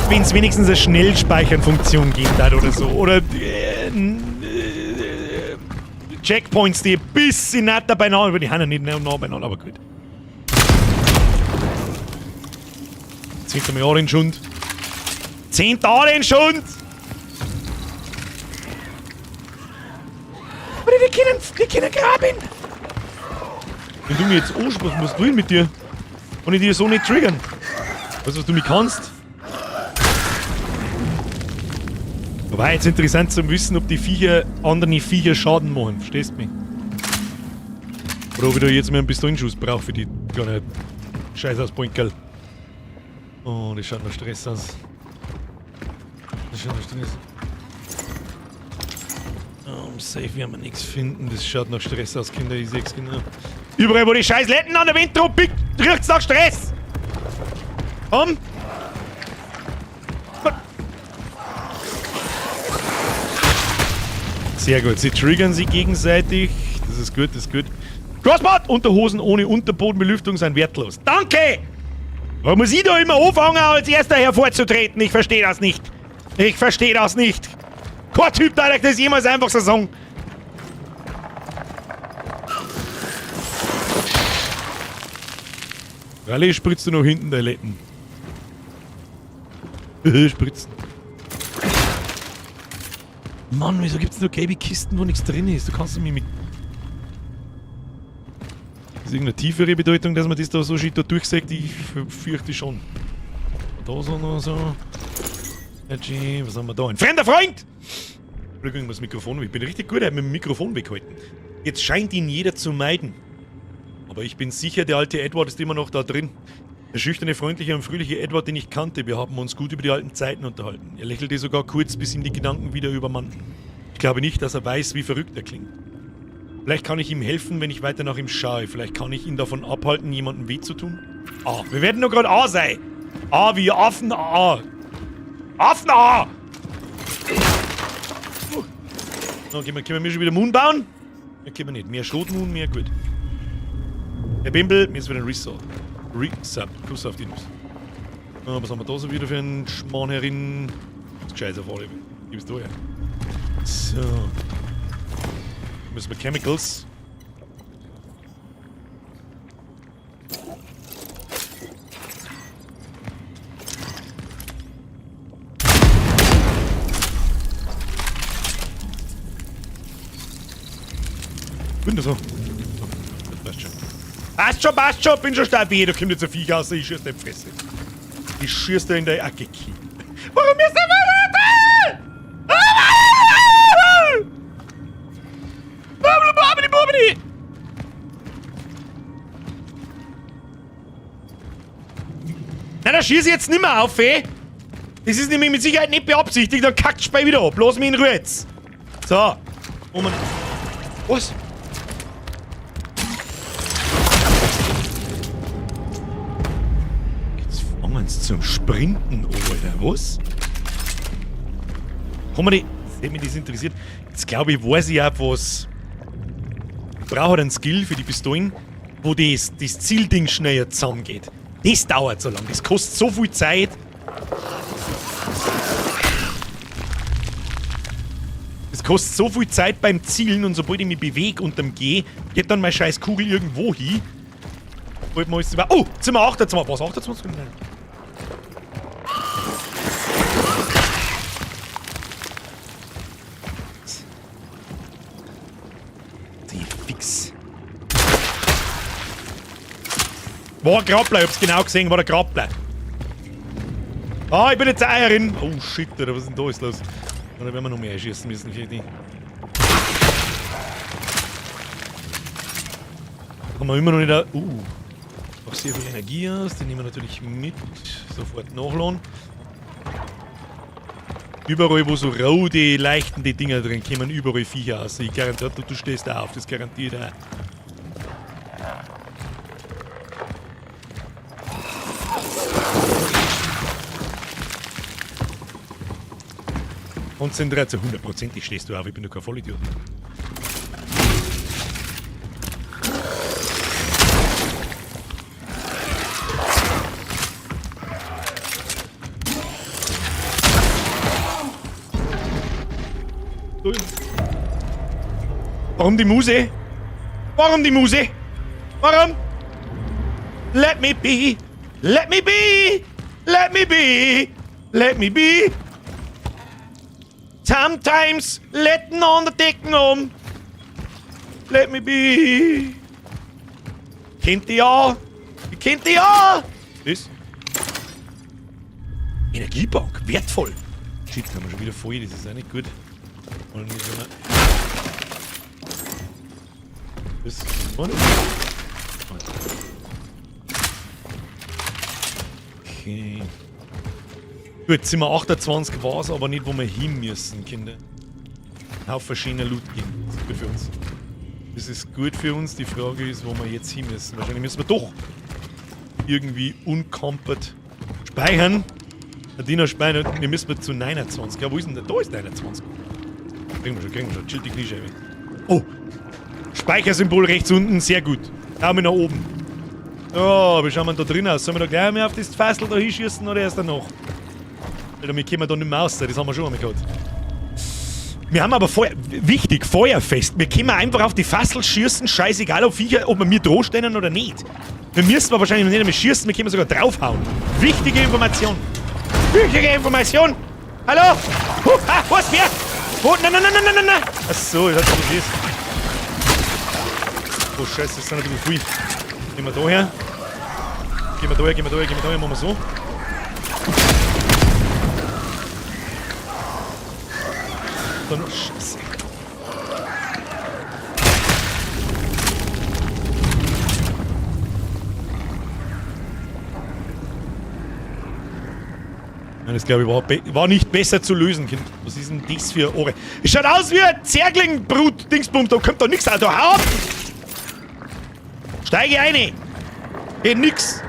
Wenn es wenigstens eine Schnellspeichern-Funktion gibt hat oder so. Oder Checkpoints, die ein bisschen netter beieinander, aber die haben ja nicht nah beieinander, aber gut. 10. Mal den Schund. 10 den Schund! Aber die können graben! Wenn du mir jetzt ansprichst, was musst du denn mit dir? Und ich dir so nicht triggern. Weißt du, was du mich kannst? War jetzt interessant zu wissen, ob die Viecher anderen Viecher Schaden machen. Verstehst du mich? Oder ob ich da jetzt mehr einen Pistolenschuss brauche für die kleine Scheiß aus. Oh, das schaut noch Stress aus. Das schaut noch Stress. Oh, safe werden wir nichts finden. Das schaut nach Stress aus, Kinder. Ich seh's genau. Überall, wo die scheiß Letten an der Wind pickt, riecht's nach Stress! Komm! Sehr gut. Sie triggern sich gegenseitig. Das ist gut, das ist gut. Crossbot! Unterhosen ohne Unterbodenbelüftung sind wertlos. Danke! Warum muss ich da immer anfangen, als Erster hervorzutreten? Ich verstehe das nicht. Ich verstehe das nicht. Kein Typ da das jemals einfach so sagen. Rallye spritzt du noch hinten der Letten. Spritzen. Mann, wieso gibt's nur gelbe Kisten, wo nichts drin ist? Du kannst mich mit. Ist irgendeine tiefere Bedeutung, dass man das da so schön da durchsägt? Ich fürchte schon. Da so noch so. Was haben wir da? Ein fremder Freund! Entschuldigung, das Mikrofon. Ich bin richtig gut mit dem Mikrofon weghalten. Jetzt scheint ihn jeder zu meiden. Aber ich bin sicher, der alte Edward ist immer noch da drin. Der schüchterne, freundliche und fröhliche Edward, den ich kannte. Wir haben uns gut über die alten Zeiten unterhalten. Er lächelte sogar kurz, bis ihm die Gedanken wieder übermannten. Ich glaube nicht, dass er weiß, wie verrückt er klingt. Vielleicht kann ich ihm helfen, wenn ich weiter nach ihm schaue. Vielleicht kann ich ihn davon abhalten, jemandem weh zu tun. A. Wir werden nur gerade A sein. A wie Affen A. Affen A! So, können wir schon wieder Moon bauen? Ja, können wir nicht. Mehr Schrotmoon, mehr gut. Herr Bimbel, mir ist wieder ein Resub. Resub. Kuss auf die Nuss. Was haben wir da so wieder für einen Schmarrn herin? Das ist gescheit auf alle. Gib's da her. So. Müssen wir Chemicals. Bin da so. Das passt schon. Passt schon, passt schon, bin schon stabil. Da kommt jetzt ein Viech raus, ich schieß dir in die Fresse. Ich schieß dir in der Ecke. Warum ist der Nein, da schieß ich jetzt nimmer auf, ey. Das ist nämlich mit Sicherheit nicht beabsichtigt, dann kackt Spei wieder ab. Lass mich in Ruhe jetzt. So. Oh Mann. Was? Jetzt fangen sie zum Sprinten an, Alter. Was? Kann man die... Wenn mich das interessiert. Jetzt glaube ich, weiß ich auch, was... Ich brauche halt einen Skill für die Pistolen, wo das Zielding schneller zusammengeht. Das dauert so lang. Das kostet so viel Zeit. Das kostet so viel Zeit beim Zielen und sobald ich mich bewege unterm G, geht dann meine scheiß Kugel irgendwo hin. Oh, Zimmer 28. Was, 28? Nein. Die fix. War ein Grappler, ich hab's genau gesehen, war der Grappler. Ah, ich bin jetzt eine Eierin. Oh shit, Alter, was ist denn da alles los? Da werden wir noch mehr schießen müssen für die. Haben wir immer noch nicht. Auch sehr viel Energie aus, die nehmen wir natürlich mit. Sofort nachladen. Überall, wo so rote, leichten Dinger drin kommen, überall Viecher aus. Ich garantiere, du stehst da auf, das garantiert auch. Konzentration, hundertprozentig stehst du auf, ich bin doch kein Vollidiot. Warum die Muse? Warum die Muse? Warum? Let me be! Let me be! Let me be! Let me be! Sometimes letting on the Decken um. Let me be. Kennt ihr ja? Kennt ihr ja? Das? Energiebank, wertvoll. Shit, haben wir schon wieder voll, das ist auch nicht gut. Und das. Und? Okay. Gut, Zimmer 28 war es aber nicht, wo wir hin müssen, Kinder. Einen Haufen schöner Loot geben. Das ist gut für uns. Das ist gut für uns. Die Frage ist, wo wir jetzt hin müssen. Wahrscheinlich müssen wir doch irgendwie uncompert speichern. Dino speichern. Wir müssen zu 29. Ja, wo ist denn der? Da ist 29. Kriegen wir schon, kriegen wir schon. Chill die Kniescheibe. Oh! Speichersymbol rechts unten, sehr gut. Daumen nach oben. Oh, wie schauen wir denn da drin aus? Sollen wir da gleich mal auf das Fassel da hinschießen oder erst danach? Alter, wir kommen da nicht mehr raus, das haben wir schon einmal gehabt. Wir haben aber Feuer, wichtig, feuerfest. Wir können einfach auf die Fassel schießen, scheißegal, ob Viecher, ob wir mir droh stehen oder nicht. Wir müssen aber wahrscheinlich nicht einmal schießen, wir können sogar draufhauen. Wichtige Information. Wichtige Information! Hallo? Huh, ah, was, wer? Wo? Nein, nein, nein, nein, nein, nein! Achso, ich hatte was ist. Oh Scheiße, das sind ein bisschen viel. Gehen wir da her. Gehen wir da her, gehen wir da her, gehen wir da her, machen wir so. Dann, Scheiße. Nein, das glaube ich war nicht besser zu lösen, Kind. Was ist denn das für Ohren? Es schaut aus wie ein Zerglingbrut-Dingsbum, da kommt doch nix aus. Da hau ab! Steige ein! Geht nix!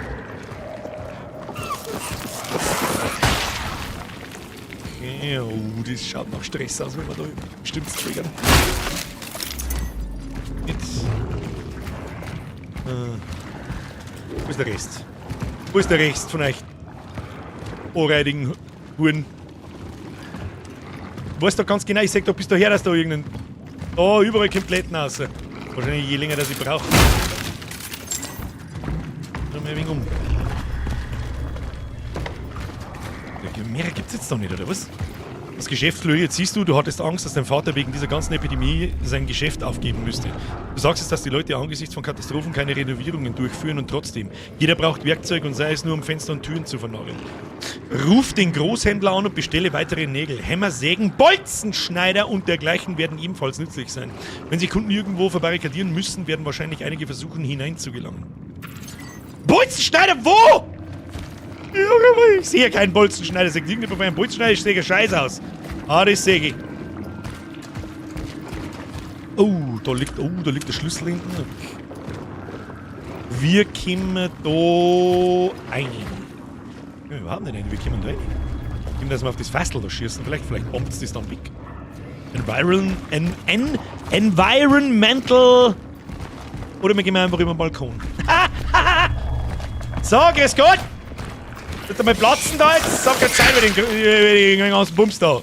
Okay, oh, das schaut nach Stress aus, wenn wir da bestimmt triggern. Jetzt. Wo ist der Rest? Wo ist der Rest von euch? Ohrreidigen Huren. Ich weiß doch ganz genau, ich sag doch bis daher, dass da irgendein. Da, überall kommt Läden raus. Wahrscheinlich je länger, dass ich brauche. Schau mal ein wenig um. Mehr gibt's jetzt noch nicht, oder was? Das Geschäft, Louis, jetzt siehst du, du hattest Angst, dass dein Vater wegen dieser ganzen Epidemie sein Geschäft aufgeben müsste. Du sagst es, dass die Leute angesichts von Katastrophen keine Renovierungen durchführen und trotzdem, jeder braucht Werkzeug und sei es nur, um Fenster und Türen zu vernageln. Ruf den Großhändler an und bestelle weitere Nägel. Hämmer, Sägen, Bolzenschneider und dergleichen werden ebenfalls nützlich sein. Wenn sich Kunden irgendwo verbarrikadieren müssen, werden wahrscheinlich einige versuchen, hineinzugelangen. Bolzenschneider, wo? Junge, ich sehe keinen Bolzenschneider. Sagt irgendjemand bei einem Bolzenschneider, ich sehe scheiße aus. Ah, das sehe ich. Oh, da liegt der Schlüssel hinten. Wir kommen da rein. Ja, überhaupt nicht rein, wir kommen da rein. Wir können das mal auf das Fassel da schießen. Vielleicht bombt das dann weg. Environmental. Oder wir gehen einfach über den Balkon. So, grüß Gott! Wird da mal platzen da jetzt? Sag keine Zeit mit den ganzen Bums da.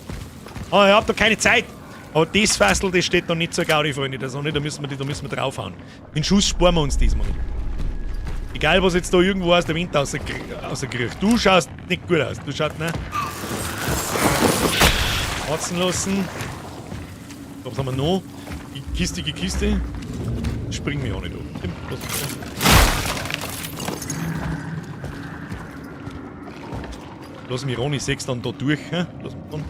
Ah, ich hab da keine Zeit. Aber das Fassel, das steht noch nicht zur Gaudi, Freunde. Das noch nicht, da müssen wir draufhauen. Den Schuss sparen wir uns diesmal. Egal, was jetzt da irgendwo aus der Wind rauskriegt. Du schaust nicht gut aus. Du schaust, ne? Warten lassen. Was haben wir noch? Die kistige Kiste. Springen wir auch nicht um. Lass mich ran, ich seh's dann da durch. Hä? Lass mich ran.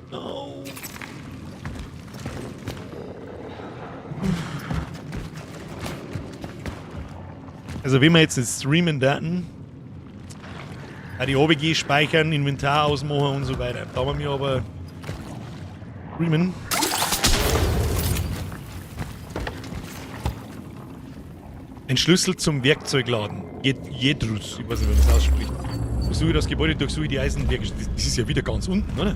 No. Also wenn wir jetzt das Streamen daten, die OBG speichern, Inventar ausmachen und so weiter. Da haben wir aber streamen. Ein Schlüssel zum Werkzeugladen. Jedrus, ich weiß nicht, wie man das ausspricht. Durchsuche das Gebäude, durchsuche die Eisenwerke. Das ist ja wieder ganz unten, oder?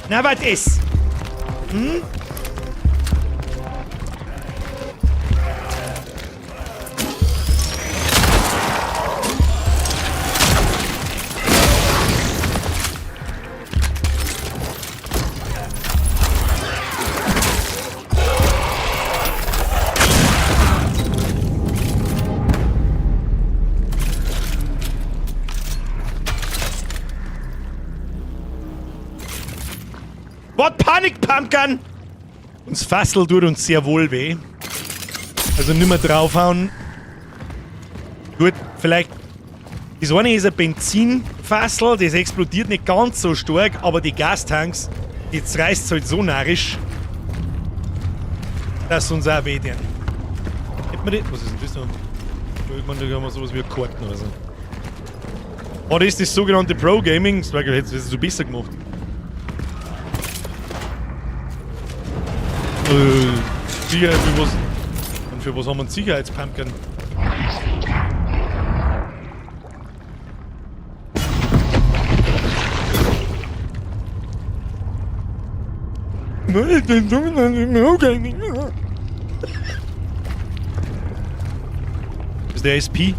Na, was ist? Hm? What Panik Pumpkin! Uns Fassel tut uns sehr wohl weh. Also nicht mehr draufhauen. Gut, vielleicht... Das eine ist ein Benzinfassel, das explodiert nicht ganz so stark, aber die Gastanks, die reißt halt so narrisch, dass uns auch weh tun. Hätten wir die? Was ist denn das da? Irgendwann da haben wir sowas wie Karten oder so. Oh, das ist das sogenannte Pro Gaming. Das war, jetzt ist es so besser gemacht. Sicherheit, für was? Und für was haben wir einen Sicherheitspumpkin? Ist der SP?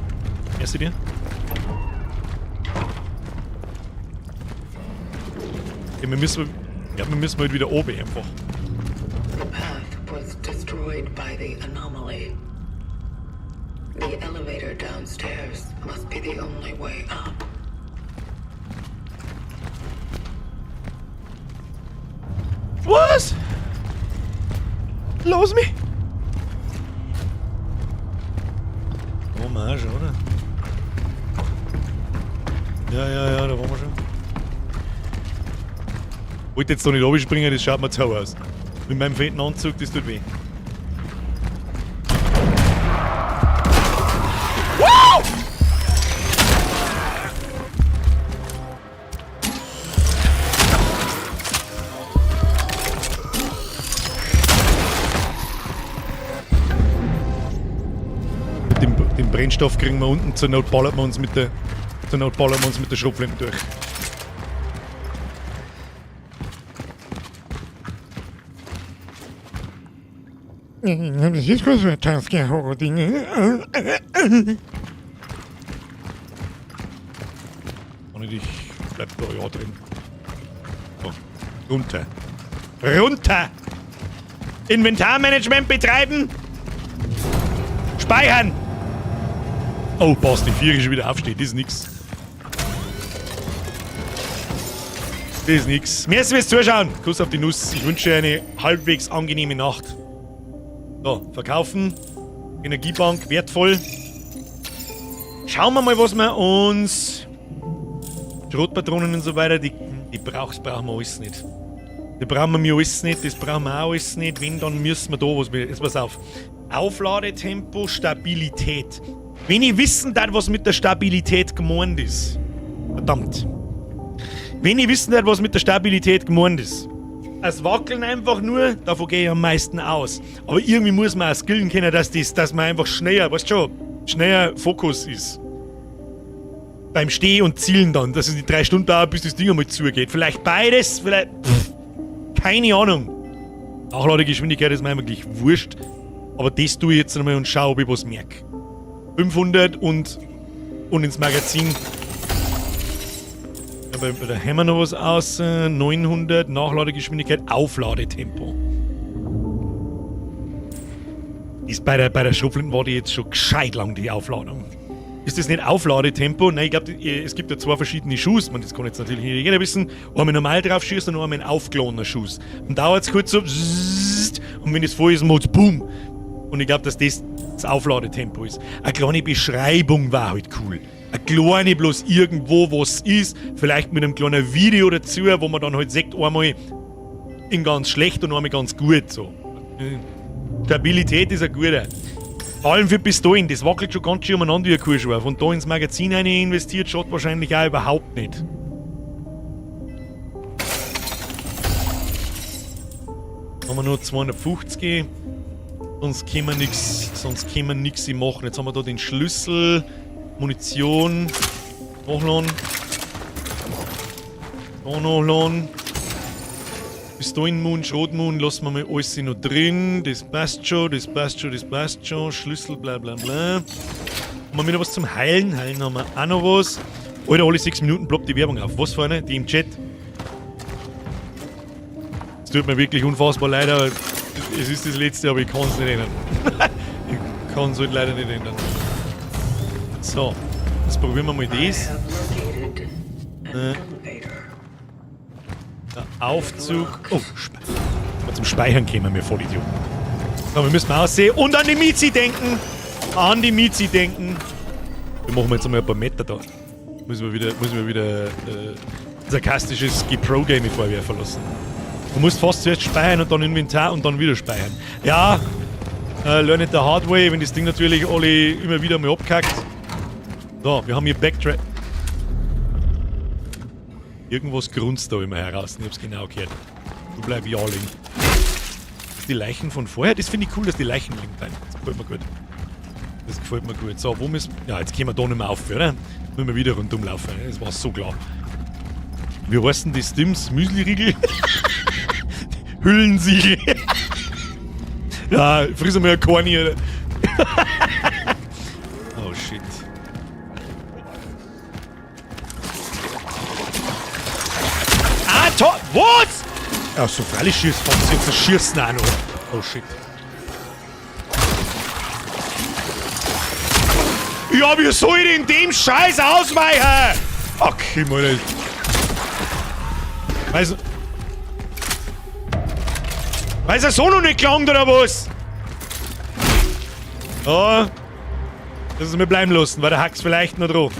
Erste dir? Okay, wir müssen, ja, wir müssen halt wieder oben einfach. The path was destroyed by the anomaly. The elevator downstairs must be the only way up. Was? Los mich! Oh, Marsch, oder? Ja, ja, ja, da waren wir schon. Wollte jetzt da nicht runterspringen, das schaut mir zu aus. Mit meinem fetten Anzug, das tut weh. Wow! Den Brennstoff kriegen wir unten, zur Not ballert wir uns mit der, zur Not ballern wir uns mit der Schrotflinte durch. Und ich bleib da ja drin. So, runter. Runter! Inventarmanagement betreiben! Speichern! Oh, passt, die 4 ist schon wieder aufsteht, das ist nix. Das ist nix. Merci fürs Zuschauen. Kuss auf die Nuss. Ich wünsche eine halbwegs angenehme Nacht. So, verkaufen. Energiebank, wertvoll. Schauen wir mal, was wir uns... Schrotpatronen und so weiter, die brauchen wir alles nicht. Die brauchen wir mir alles nicht, das brauchen wir auch alles nicht. Wenn, dann müssen wir da was... Jetzt pass auf. Aufladetempo, Stabilität. Wenn ich wissen darf, was mit der Stabilität gemeint ist. Verdammt. Wenn ich wissen darf, was mit der Stabilität gemeint ist. Es wackeln einfach nur, davon gehe ich am meisten aus. Aber irgendwie muss man auch skillen können, dass man einfach schneller, weißt du schon, schneller Fokus ist. Beim Stehen und Zielen dann, dass es die 3 Stunden dauert, bis das Ding einmal zugeht. Vielleicht beides, vielleicht... Pff, keine Ahnung. Nachladegeschwindigkeit ist mir eigentlich wurscht. Aber das tue ich jetzt nochmal und schaue, ob ich was merke. 500 und ins Magazin. Ja, bei der haben wir noch was aus. 900, Nachladegeschwindigkeit, Aufladetempo. Ist bei der Schrotflinte war die jetzt schon gescheit lang, die Aufladung. Ist das nicht Aufladetempo? Nein, ich glaub, es gibt ja 2 verschiedene Schuss. Man, das kann jetzt natürlich nicht jeder wissen. Einmal normal drauf schießt und einmal ein aufgeladener Schuss. Und dauert's kurz so. Und wenn es voll ist, macht's BOOM. Und ich glaub, dass das das Aufladetempo ist. Eine kleine Beschreibung war halt cool. Eine kleine bloß irgendwo, was ist. Vielleicht mit einem kleinen Video dazu, wo man dann halt sagt, einmal in ganz schlecht und einmal ganz gut. So. Stabilität ist ein guter. Vor allem für Pistolen, das wackelt schon ganz schön umeinander wie ein Kuhschwarf. Und da ins Magazin rein investiert, schaut wahrscheinlich auch überhaupt nicht. Haben wir nur 250. Sonst können wir nix, sonst können wir nix machen. Jetzt haben wir da den Schlüssel, Munition, nachladen. Da nachladen. Pistolenmund, Schrotmund, lassen wir mal alles noch drin. Das passt schon, das passt schon, das passt schon. Schlüssel, bla bla bla. Haben wir wieder was zum Heilen? Heilen haben wir auch noch was. Alter, alle 6 Minuten ploppt die Werbung auf. Was für eine? Die im Chat. Es tut mir wirklich unfassbar leid, aber es ist das letzte, aber ich kann's nicht ändern. Ich kann's halt leider nicht ändern. So, jetzt probieren wir mal das. Der Aufzug. Oh, zum Speichern kämen wir voll Idioten. So, wir müssen aussehen und an die Mizi denken. An die Mizi denken. Wir machen jetzt einmal ein paar Meter da. Müssen wir wieder sarkastisches Pro-Game vorwerfen lassen. Du musst fast zuerst speichern und dann Inventar und dann wieder speichern. Ja, learn it the hard way, wenn das Ding natürlich alle immer wieder mal abkackt. So, wir haben hier Backtrack. Irgendwas grunzt da immer heraus. Ich hab's genau gehört. Du bleib ja liegen. Die Leichen von vorher, das finde ich cool, dass die Leichen liegen bleiben. Das gefällt mir gut. Das gefällt mir gut. So, wo müssen wir... Ja, jetzt können wir da nicht mehr auf, oder? Müssen wir wieder rundum laufen. Das war so klar. Wie heißen die Stims? Müsli-Riegel? Hüllensiegel. Ja, friss einmal ein Korn hier. Oh shit. Ah, toll! Was? Ja, so freilich schießt fast jetzt das Schießen auch noch. Oh shit. Ja, wie soll ich denn dem Scheiß ausweichen? Okay, meine. Weiß. Weiß er so noch nicht gelangt oder was? Oh. Das ist mir bleiben lassen, weil der Hack's vielleicht noch drauf.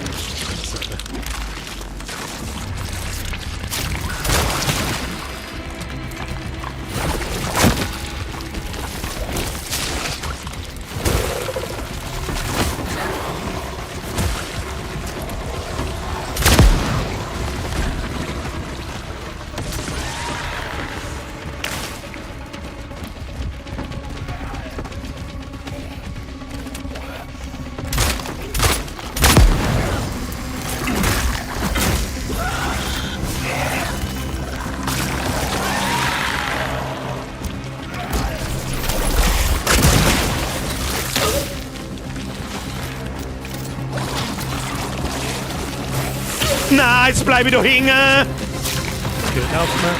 Na, jetzt bleib ich doch hängen! Okay, lauf mal.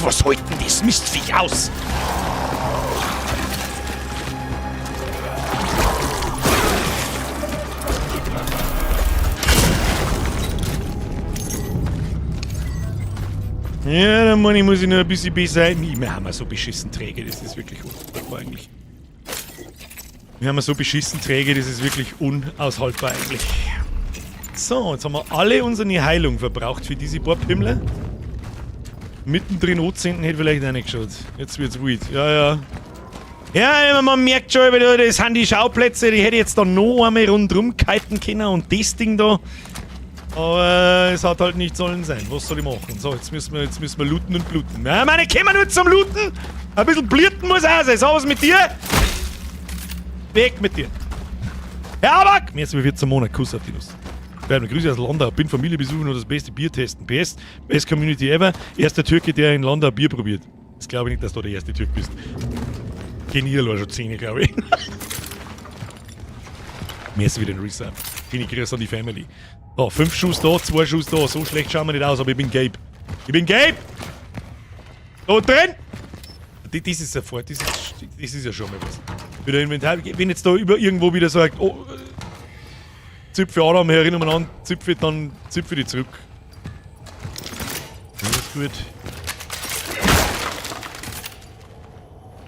Was holt denn das Mistviech aus? Ja, dann meine ich, muss ich noch ein bisschen besser. Wir haben ja so beschissen träge, das ist wirklich unaushaltbar eigentlich. Wir haben ja so beschissen träge, das ist wirklich unaushaltbar eigentlich. So, jetzt haben wir alle unsere Heilung verbraucht für diese paar Pimmel. Mittendrin anzünden hätte vielleicht auch nicht geschaut. Jetzt wird's wild. Ja, ja. Ja, man merkt schon, das sind die Schauplätze, die hätte ich jetzt da noch einmal rundrum kiten können und das Ding da. Aber es hat halt nicht sollen sein. Was soll ich machen? So, jetzt müssen wir looten und bluten. Ja, meine, kommen wir nur zum Looten! Ein bisschen bluten muss auch sein. So, was mit dir? Weg mit dir. Herr Aback! Mir ist über 14 Monate. Kuss auf die Nuss. Grüße aus Landau. Bin Familie besuchen und das beste Bier testen. PS, best Community ever. Erster Türke, der in Landau Bier probiert. Das glaube ich nicht, dass du der erste Türke bist. Kenn ich allein schon 10, glaube ich. Mir ist wieder ein Resub. Viele Grüße an die Family. So, 5 Schuss da, 2 Schuss da. So schlecht schauen wir nicht aus, aber ich bin gelb. Ich bin gelb! Da drin! Das ist ja voll, das ist ja schon mal was. Wieder Inventar. Wenn jetzt da über irgendwo wieder sagt, oh, Zipfe Adam, erinnern wir an, Zipfe, dann zipfe die zurück. Das ist gut.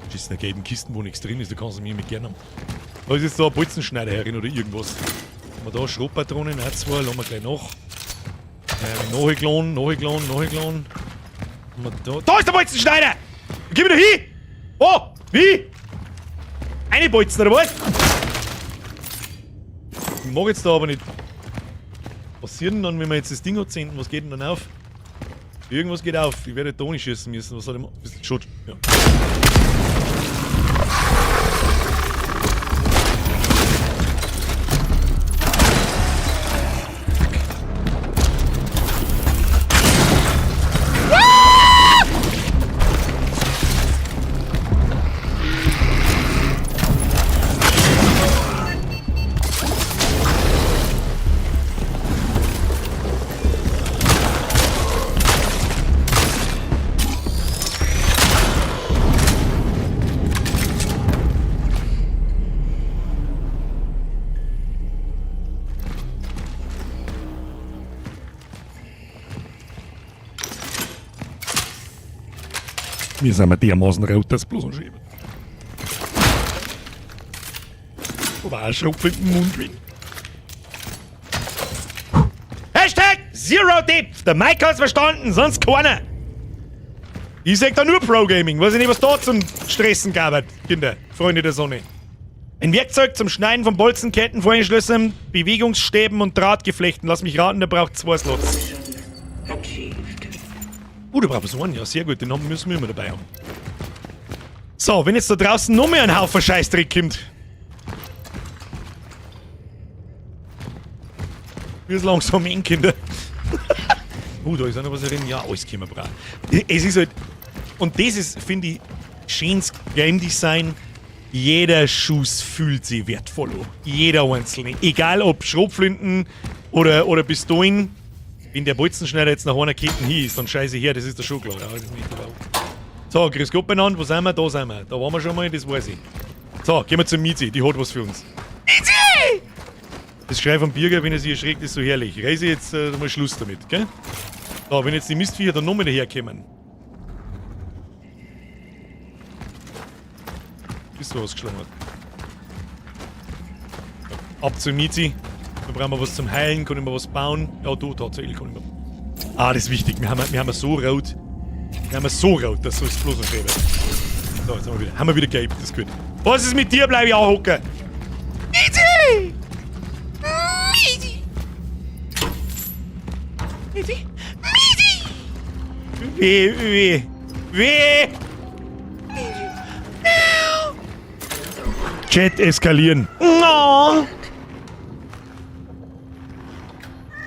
Das ist in der gelben Kiste, wo nichts drin ist, da kannst du mich mit gerne haben. Da ist jetzt da ein Bolzenschneider herin oder irgendwas. Haben wir da Schrotpatronen, auch 2, lassen wir gleich nach. Nachgeklon, nachgeklon, nachgeklon. Da, da ist der Bolzenschneider! Gib mir doch hin! Oh! Wie? Eine Bolzen oder was? Ich mag jetzt da aber nicht. Was passiert denn dann, wenn wir jetzt das Ding anzünden? Was geht denn dann auf? Irgendwas geht auf. Ich werde da nicht schießen müssen. Was soll ich machen? Schon. Ja. Wir sind dermaßen rot, dass bloß ein Schäber. War ein Schrupf im Mund gewesen. Hashtag Zero Depth! Der Mike hat's verstanden, sonst keiner! Ich sag da nur Pro Gaming, weiß ich nicht, was da zum Stressen gab, Kinder, Freunde der Sonne. Ein Werkzeug zum Schneiden von Bolzenketten, Vorhängeschlössern, Bewegungsstäben und Drahtgeflechten. Lass mich raten, der braucht 2 Slots. Der braucht so einen, ja, sehr gut, den müssen wir immer dabei haben. So, wenn jetzt da draußen noch mehr ein Haufen Scheißdreck kommt. Wird's langsam eng, Kinder. Da ist auch noch was drin. Ja, alles können wir brauchen. Es ist halt. Und das ist, finde ich, schönes Game Design. Jeder Schuss fühlt sich wertvoll an. Jeder einzelne. Egal ob Schrotflinten oder Pistolen. Wenn der Bolzenschneider jetzt nach einer Kette hin ist, dann scheiße her, das ist der schon klar. Ja, das möchte ich auch. So, grüß Gott benannt, wo sind wir? Da sind wir. Da waren wir schon mal, das weiß ich. So, gehen wir zur Mizi, die hat was für uns. Mizi! Das Schrei vom Birger, wenn er sich erschreckt, ist so herrlich. Reise jetzt mal Schluss damit, gell? So, wenn jetzt die Mistviecher dann nochmal daherkommen. Bist du was geschlagen hat. Ab zur Mizi. Da brauchen wir was zum Heilen, kann ich mir was bauen. Ja, du, tatsächlich kann ich mir. Ah, das ist wichtig. Wir haben so rot. Wir haben so rot, dass es bloß noch schön wird. So, jetzt haben wir wieder. Haben wir wieder gelb, das ist gut. Was ist mit dir? Bleib ich auch hocken. Mizi! Mizi! Mizi! Mizi! Weh, weh, weh! Chat eskalieren. No!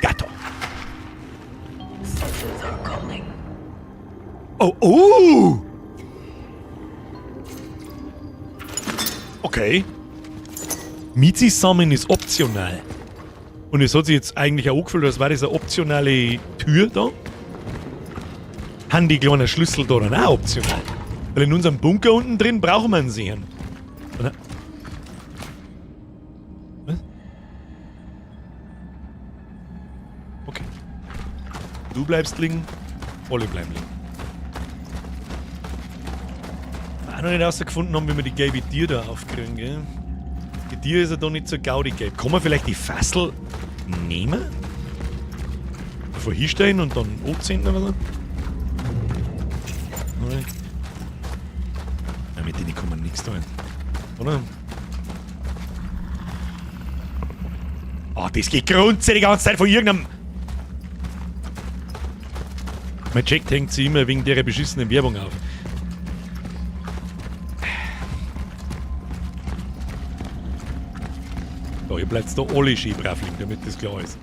Gatto. Oh, oh! Okay. Mizi-Samen ist optional. Und es hat sich jetzt eigentlich auch angefühlt, als wäre das eine optionale Tür da. Haben die kleinen Schlüssel da dann auch optional? Weil in unserem Bunker unten drin brauchen wir einen sehen. Oder? Was? Okay. Du bleibst liegen, alle bleiben liegen. Auch noch nicht rausgefunden haben, wie wir die gelbe Tier da aufkriegen, gell? Die Tier ist ja da nicht so gaudi gelb. Kann man vielleicht die Fassel nehmen? Davor hinstellen und dann anzünden oder so? Nein. Ja, mit denen kann man nichts tun. Oder? Ah, das geht grundsätzlich die ganze Zeit von irgendeinem. Mein Jack hängt sich immer wegen der beschissenen Werbung auf. So, ihr bleibt da alle schön brav liegen, damit das klar ist.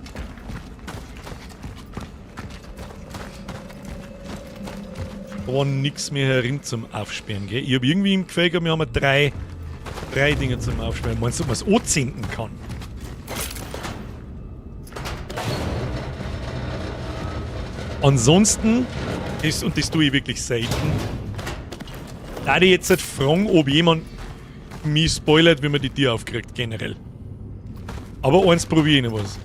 Da war nix mehr herin zum Aufsperren, gell? Ich hab irgendwie im Gefühl gehabt, wir haben drei Dinge zum Aufsperren. Meinst du, ob man's anzünden kann? Ansonsten ist, und das tue ich wirklich selten, da ich jetzt halt fragen, ob jemand mich spoilert, wie man die Tür aufkriegt, generell. Aber eins probiere ich noch was.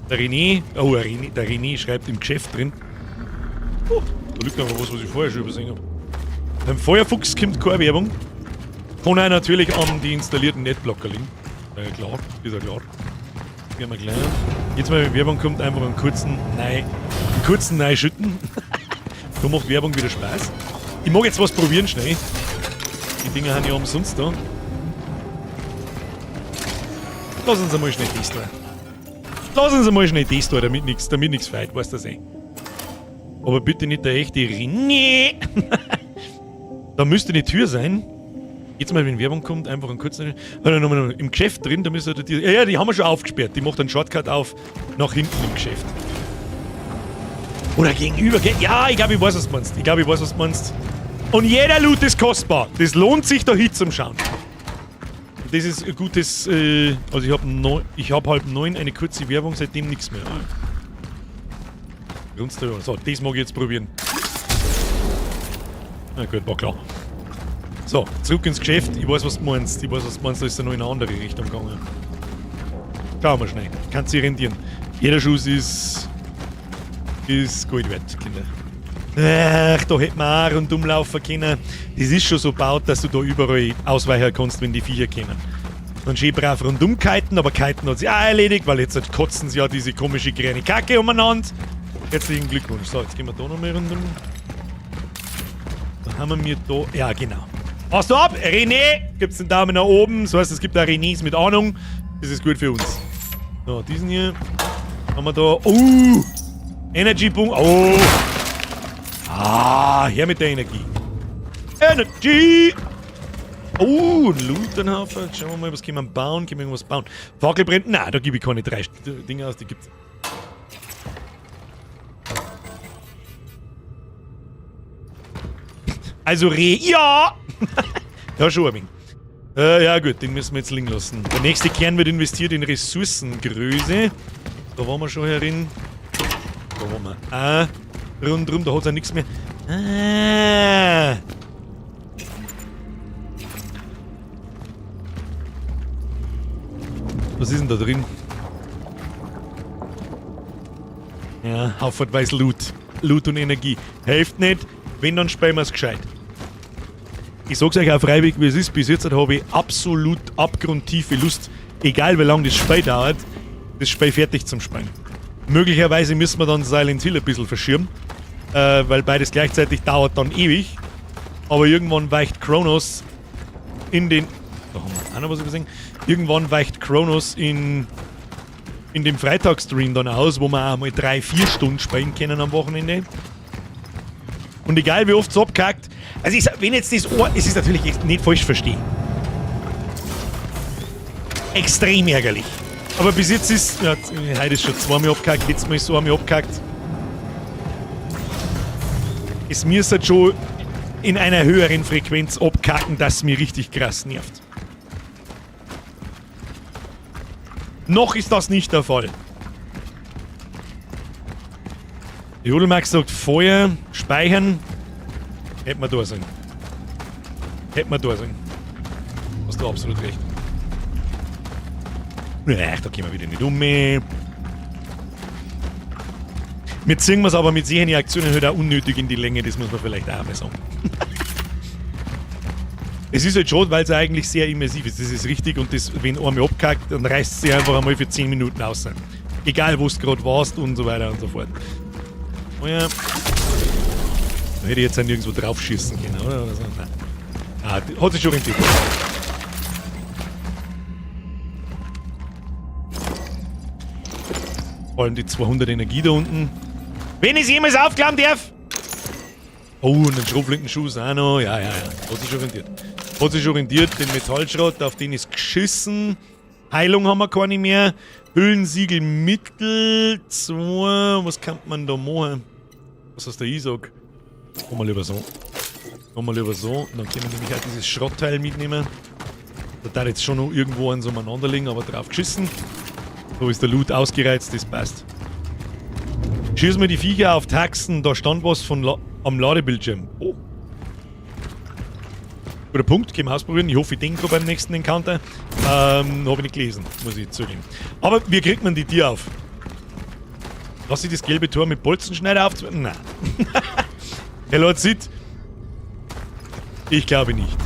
Der René, oh, der René schreibt im Geschäft drin. Oh, da liegt noch was, was ich vorher schon übersehen hab. Beim Feuerfuchs kommt keine Werbung. Kann auch natürlich an die installierten Adblocker liegen. Ja, klar, ist ja klar. Gehen wir gleich. Jetzt mal, wenn Werbung kommt, einfach einen kurzen Nei schütten. Da macht Werbung wieder Spaß. Ich mag jetzt was probieren schnell. Die Dinger sind ja umsonst da. Lass uns einmal schnell das tun. Lass uns einmal schnell das tun, damit nichts fehlt, weißt du das eh. Aber bitte nicht der echte René. Da müsste eine Tür sein. Jetzt mal, wenn Werbung kommt, einfach einen kurzen. Im Geschäft drin, da müsste die. Ja, ja, die haben wir schon aufgesperrt. Die macht einen Shortcut auf nach hinten im Geschäft. Oder gegenüber. Ja, ich glaube, ich weiß, was du meinst. Ich glaube, ich weiß, was du meinst. Und jeder Loot ist kostbar. Das lohnt sich, da hin zum Schauen. Das ist ein gutes. Also, ich hab 8:30 eine kurze Werbung, seitdem nichts mehr. So, das mag ich jetzt probieren. Na gut, war klar. So, zurück ins Geschäft. Ich weiß, was du meinst. Ich weiß, was du meinst. Da ist ja noch in eine andere Richtung gegangen. Schauen wir schnell. Kannst sich rentieren. Jeder Schuss ist Gold wert, Kinder. Ach, da hätten wir auch rundum laufen können. Das ist schon so gebaut, dass du da überall ausweichen kannst, wenn die Viecher kommen. Dann schön brav rundum kiten, aber kiten hat sich auch erledigt, weil jetzt kotzen sie ja diese komische grüne Kacke umeinander. Herzlichen Glückwunsch. So, jetzt gehen wir da nochmal rundum. Dann haben wir da... Ja, genau. Hast du ab? René! Gibt's den Daumen nach oben. Das heißt, es gibt auch Renés mit Ahnung. Das ist gut für uns. So, diesen hier haben wir da. Oh! Energy-Punkt. Oh! Ah, her mit der Energie. Energy! Oh, ein Loot ein Haufen. Jetzt schauen wir mal, was können wir bauen? Können wir irgendwas bauen? Fackel brennt? Nein, da gebe ich keine 3 Dinge aus, die gibt's. Also Reh. Ja! Ja, schon ein wenig. Ja gut, den müssen wir jetzt liegen lassen. Der nächste Kern wird investiert in Ressourcengröße. Da waren wir schon herin. Da waren wir auch rundrum, da hat's auch nichts mehr. Ah. Was ist denn da drin? Ja, haufenweise Loot. Loot und Energie. Hilft nicht, wenn, dann spielen wir's gescheit. Ich sag's euch auch freiwillig, wie es ist. Bis jetzt habe ich absolut abgrundtiefe Lust, egal wie lange das Spiel dauert, das Spiel fertig zum Spielen. Möglicherweise müssen wir dann Silent Hill ein bisschen verschieben, weil beides gleichzeitig dauert dann ewig. Aber irgendwann weicht Kronos in den... Da haben wir auch noch was übersehen. Irgendwann weicht Kronos in dem Freitagsstream dann aus, wo wir auch mal 3-4 Stunden spielen können am Wochenende. Und egal wie oft es abkackt, also ich sag, wenn jetzt das Ohr, es ist natürlich echt nicht falsch verstehen. Extrem ärgerlich. Aber bis jetzt ist, ja, heute ist schon zweimal abgehackt, letztes Mal ist es einmal abgehackt. Es mir halt schon in einer höheren Frequenz abkacken, dass es mir richtig krass nervt. Noch ist das nicht der Fall. Jodelmax sagt Feuer, speichern. Hätten wir da sein. Hätten wir da sein. Hast du absolut recht. Ach, da gehen wir wieder nicht um. Wir ziehen wir's aber mit solchen Aktionen halt auch unnötig in die Länge, das muss man vielleicht auch mal sagen. Es ist halt schade, weil's eigentlich sehr immersiv ist, das ist richtig, und das, wenn einmal abkackt, dann reißt es sich einfach einmal für 10 Minuten aus. Egal, wo du grad warst und so weiter und so fort. Oh ja. Da hätte ich jetzt auch nirgendwo drauf schießen können, oder? Oder so. Nein. Ah, die, hat sich schon rentiert. Vor allem die 200 Energie da unten. Wenn ich es jemals aufklappen darf! Oh, und den Schrotflintenschuss auch noch. Ja, ja, ja. Hat sich schon rentiert. Hat sich schon rentiert. Den Metallschrott, auf den ist geschissen. Heilung haben wir keine mehr. Hüllensiegel Mittel. 2. Was kann man da machen? Was heißt der Isaac? Machen wir lieber so. Machen wir lieber so. Und dann können wir nämlich auch dieses Schrottteil mitnehmen. Da darf jetzt schon noch irgendwo an so umeinander liegen, aber drauf geschissen. So ist der Loot ausgereizt, das passt. Schießen wir die Viecher auf Taxen, da stand was von am Ladebildschirm. Oh. Guter Punkt, können wir ausprobieren. Ich hoffe, ich denke beim nächsten Encounter. Hab ich nicht gelesen, muss ich zugeben. Aber wie kriegt man die Tür auf? Lass ich das gelbe Tor mit Bolzenschneider auf? Nein. Herr Lord Sid? Ich glaube nicht.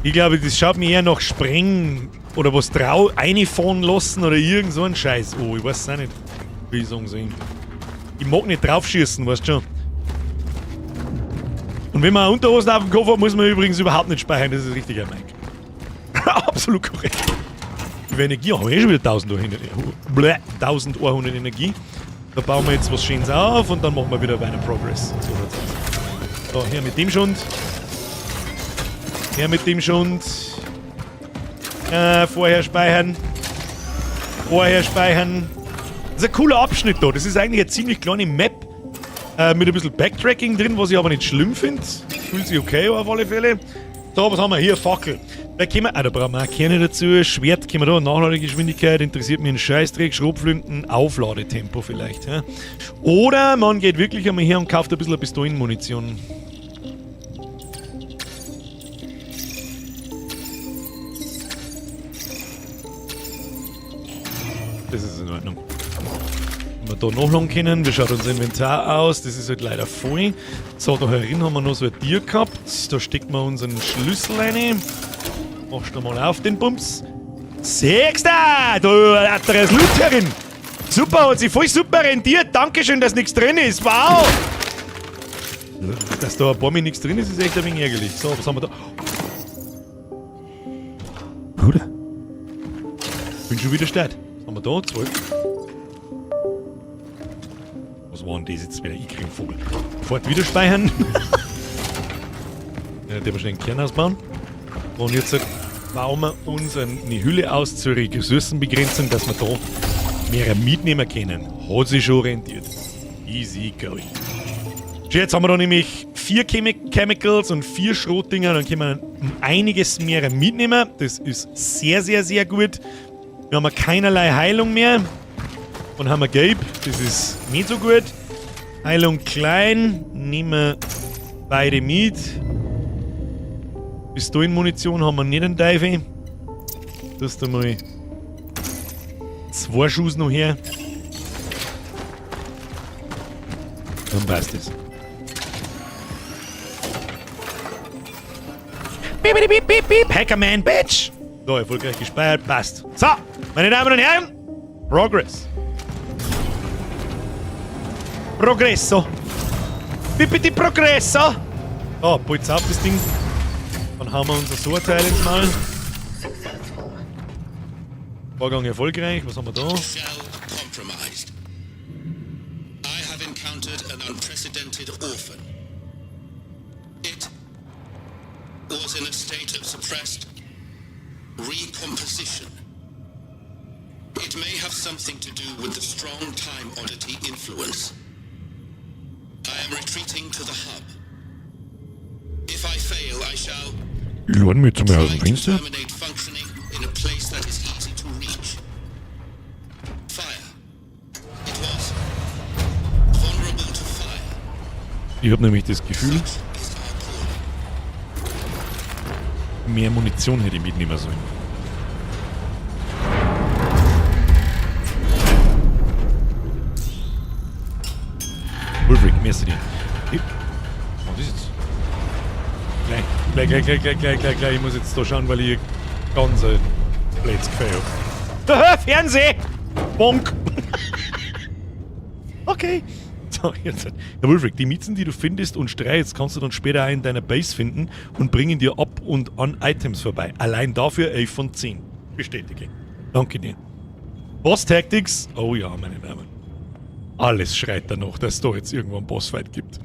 Ich glaube, das schaut mir eher nach Sprengen oder was drau einfahren lassen oder irgend so ein Scheiß. Oh, ich weiß es auch nicht, wie ich sagen soll. Ich mag nicht draufschießen, weißt du schon. Und wenn man eine Unterhosen auf dem Kopf hat, muss man übrigens überhaupt nicht speichern. Das ist richtig, Herr Mike. Absolut korrekt. Wie viel Energie haben wir eh schon wieder 1100, bleh, 1100 Energie. Da bauen wir jetzt was Schönes auf und dann machen wir wieder weiter Progress. So schaut's aus. So, her mit dem Schund. Her mit dem Schund. Vorher speichern. Vorher speichern. Das ist ein cooler Abschnitt da. Das ist eigentlich eine ziemlich kleine Map. Mit ein bisschen Backtracking drin, was ich aber nicht schlimm find. Fühlt sich okay auf alle Fälle. So, was haben wir hier? Fackel. Da können wir, ah, da brauchen wir auch Kerne dazu. Schwert können wir da, Nachladegeschwindigkeit, interessiert mich ein Scheißdreck, Schrotflinten, Aufladetempo vielleicht. Ja. Oder man geht wirklich einmal her und kauft ein bisschen Pistolenmunition. Das ist in Ordnung. wir da nachladen können. Wie schaut unser Inventar aus? Das ist halt leider voll. So, da herin haben wir noch so ein Tier gehabt. Da stecken wir unseren Schlüssel rein. Machst du mal auf den Bums. Siehst du? Da hat er das Loot herin. Super, hat sich voll super rentiert. Dankeschön, dass nichts drin ist. Wow! Dass da ein paar Mal nichts drin ist, ist echt ein wenig ärgerlich. So, was haben wir da? Bruder. Bin schon wieder start. Was haben wir da? 12. Was war denn das jetzt wieder? Ich krieg einen Vogel. Fort wieder speichern. Ja, der wahrscheinlich einen Kern ausbauen. Und jetzt bauen wir uns eine Hülle aus zur Ressourcenbegrenzung, dass wir da mehr mitnehmen können. Hat sich schon rentiert. Easy going. Jetzt haben wir da nämlich 4 Chemicals und 4 Schrotdinger. Dann können wir einiges mehr mitnehmen. Das ist sehr, sehr, sehr gut. Wir haben keinerlei Heilung mehr. Und haben wir Gelb. Das ist nicht so gut. Heilung klein. Nehmen wir beide mit. Pistolenmunition haben wir nicht einen Teufel. Das da mal 2 Schuss noch her. Dann passt es. Piep, piep, piep, piep, piep. Hackerman, Bitch! So, erfolgreich gespeichert, passt. So, meine Damen und Herren, Progress. Progresso. Pipiti Progresso. Oh, bolz auf das Ding. Dann haben wir unser Sorteil ins Maul. Vorgang erfolgreich. Was haben wir da? Shell compromised. I have encountered an unprecedented orphan. It was in a state of suppressed recomposition. It may have something to do with the strong time oddity influence. I am retreating to the hub. If I fail, I shall Ich lade mich jetzt mal aus dem try to Fenster. terminate functioning in a place that is easy to reach. Fire. It was vulnerable to fire. Ich hab nämlich das Gefühl, Such is our calling. mehr Munition hätte ich mitnehmen sollen. Ulrich, merci dir. Ich, was ist jetzt? Gleich, gleich, gleich, gleich, gleich, gleich, gleich, gleich. Ich muss jetzt da schauen, weil ich ganz ein blödes Gefühl hab. Fernseh! Bonk! Okay. So, jetzt. Herr Wulfric, die Miezen, die du findest und streist, kannst du dann später auch in deiner Base finden und bringen dir ab und an Items vorbei. Allein dafür 11 von 10. Bestätige. Danke dir. Boss Tactics. Oh ja, meine Damen. Alles schreit danach, dass es da jetzt irgendwo einen Bossfight gibt.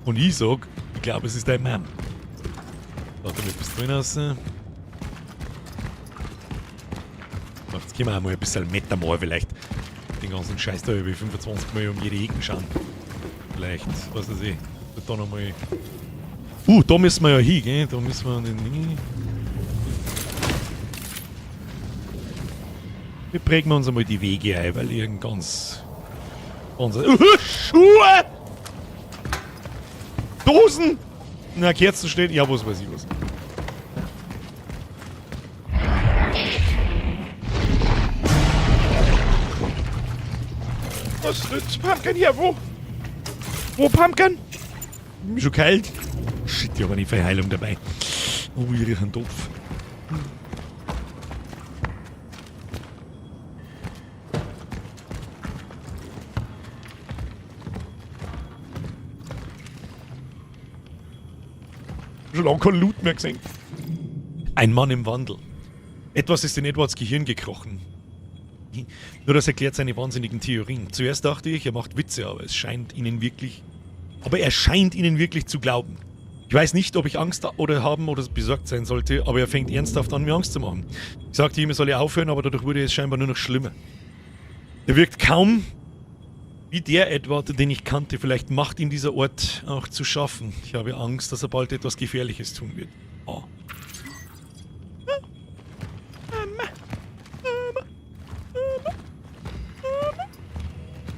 Und ich sag, ich glaube, es ist dein Mann. Da hat er etwas drin raus. So, jetzt können wir auch mal ein bisschen Metamor vielleicht. Den ganzen Scheiß da über 25 Mal um jede Ecke schauen. Vielleicht, was weiß ich, da nochmal. Da müssen wir ja hin, gell? Da müssen wir an den Ding. Wir prägen uns einmal die Wege ein, weil irgend ganz. Ganz. Schuhe! Dosen! Na, Kerzen stehen. Ja, was weiß ich was. Was ist Pumpkin hier? Wo? Wo Pumpkin? Schon kalt? Shit, ich hab eine Verheilung dabei. Oh, ich riech einen Topf. Schon lange kein Loot mehr gesehen. Ein Mann im Wandel. Etwas ist in Edwards Gehirn gekrochen. Nur das erklärt seine wahnsinnigen Theorien. Zuerst dachte ich, er macht Witze, aber es scheint ihnen wirklich... Aber er scheint ihnen wirklich zu glauben. Ich weiß nicht, ob ich Angst oder haben oder besorgt sein sollte, aber er fängt ernsthaft an, mir Angst zu machen. Ich sagte ihm, er solle aufhören, aber dadurch wurde es scheinbar nur noch schlimmer. Er wirkt kaum wie der Edward, den ich kannte. Vielleicht macht ihm dieser Ort auch zu schaffen. Ich habe Angst, dass er bald etwas Gefährliches tun wird. Oh.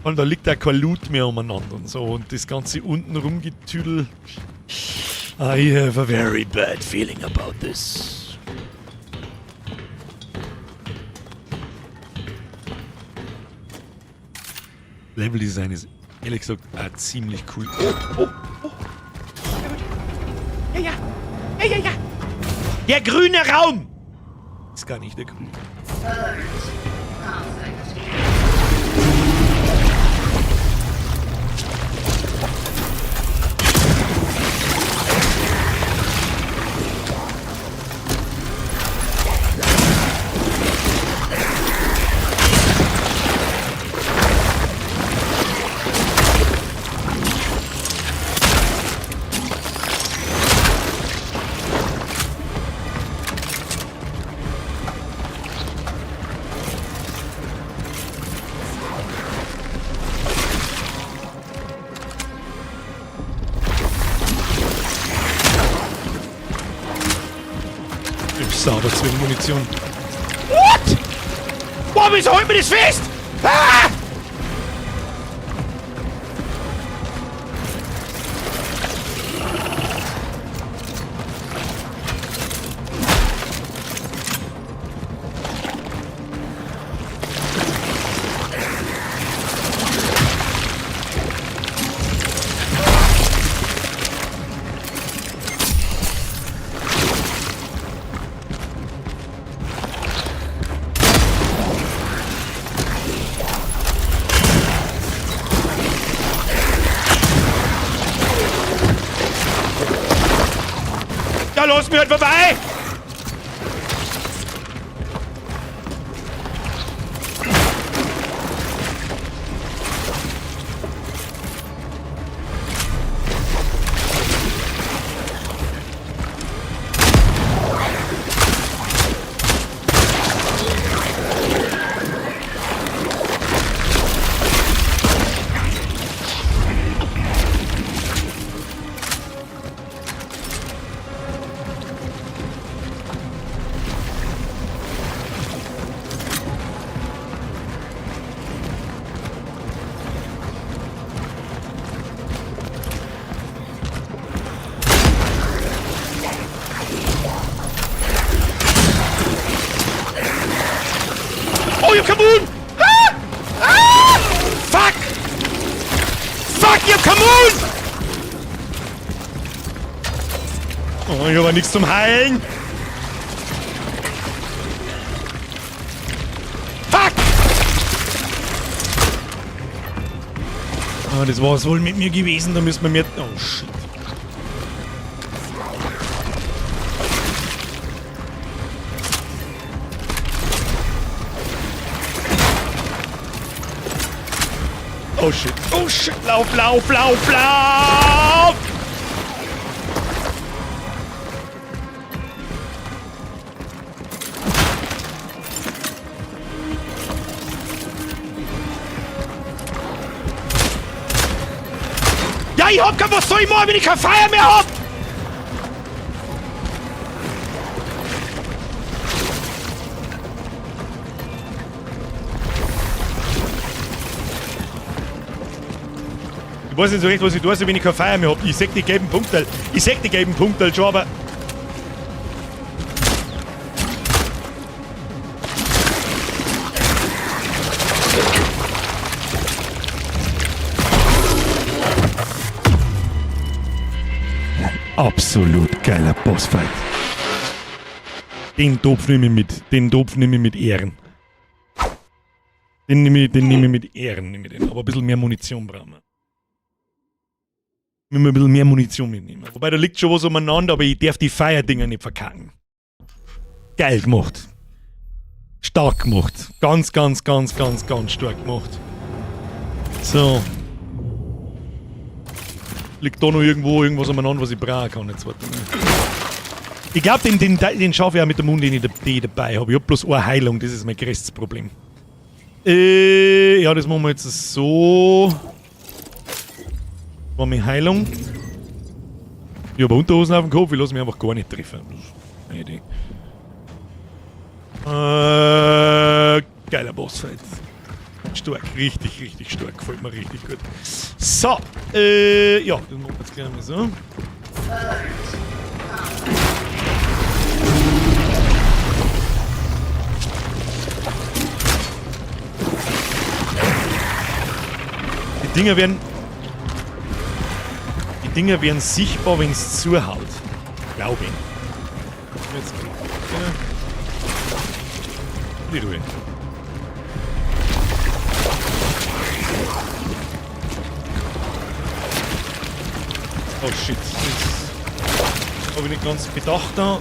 Und da liegt auch kein Loot mehr umeinander und so. Und das ganze unten rumgetüdel. I have a very bad feeling about this. Level Design ist ehrlich gesagt auch ziemlich cool. Oh, oh, oh. Ja, ja. Ja, ja, ja. Der grüne Raum! Ist gar nicht der grüne. Ich hab sauber zu wenig Munition. What? Boah, wieso holt mir das fest? Ah! Ja, lass mich halt vorbei! Oh, ich hab keinen Mund! Ah! Ah! Fuck! Fuck, ich hab keinen Mund! Oh, ich hab aber nichts zum Heilen! Fuck! Ah, das war's wohl mit mir gewesen, da müssen wir mir... Oh, shit. Oh shit, oh shit, lauf, lauf, lauf, lauf! Ja, ich hab kein, was soll ich machen, wenn ich kein Feuer mehr hab? Ich weiß nicht so recht, was ich tue, wenn ich kein Feuer mehr hab. Ich seh die gelben Punkte. Ich seh die gelben Punkte schon, aber... Absolut geiler Bossfight. Den Topf nehme ich mit. Den Topf nehme ich mit Ehren. Den nehme ich mit Ehren. Nehme ich den. Aber ein bisschen mehr Munition brauchen wir. Müssen wir ein bisschen mehr Munition mitnehmen. Wobei, da liegt schon was umeinander, aber ich darf die Feierdinger nicht verkacken. Geil gemacht. Stark gemacht. Ganz, ganz, ganz, ganz, ganz stark gemacht. So. Liegt da noch irgendwo irgendwas umeinander, was ich brauchen kann? Jetzt warte mal. Ich glaub, den schaffe ich auch mit der Mund, den ich dabei habe. Ich hab bloß eine Heilung, das ist mein größtes Problem. Ja, das machen wir jetzt so. War meine Heilung. Ich hab Unterhosen auf dem Kopf, ich lass mich einfach gar nicht treffen. Das ist eine Idee. Geiler Bossfight. Stark, richtig, richtig stark. Gefällt mir richtig gut. So, ja, das machen wir jetzt gleich mal so. Die Dinger werden sichtbar, wenn es zuhaut. Glaube ich. Jetzt. Ja. Die Ruhe. Oh shit, das habe ich nicht ganz bedacht da.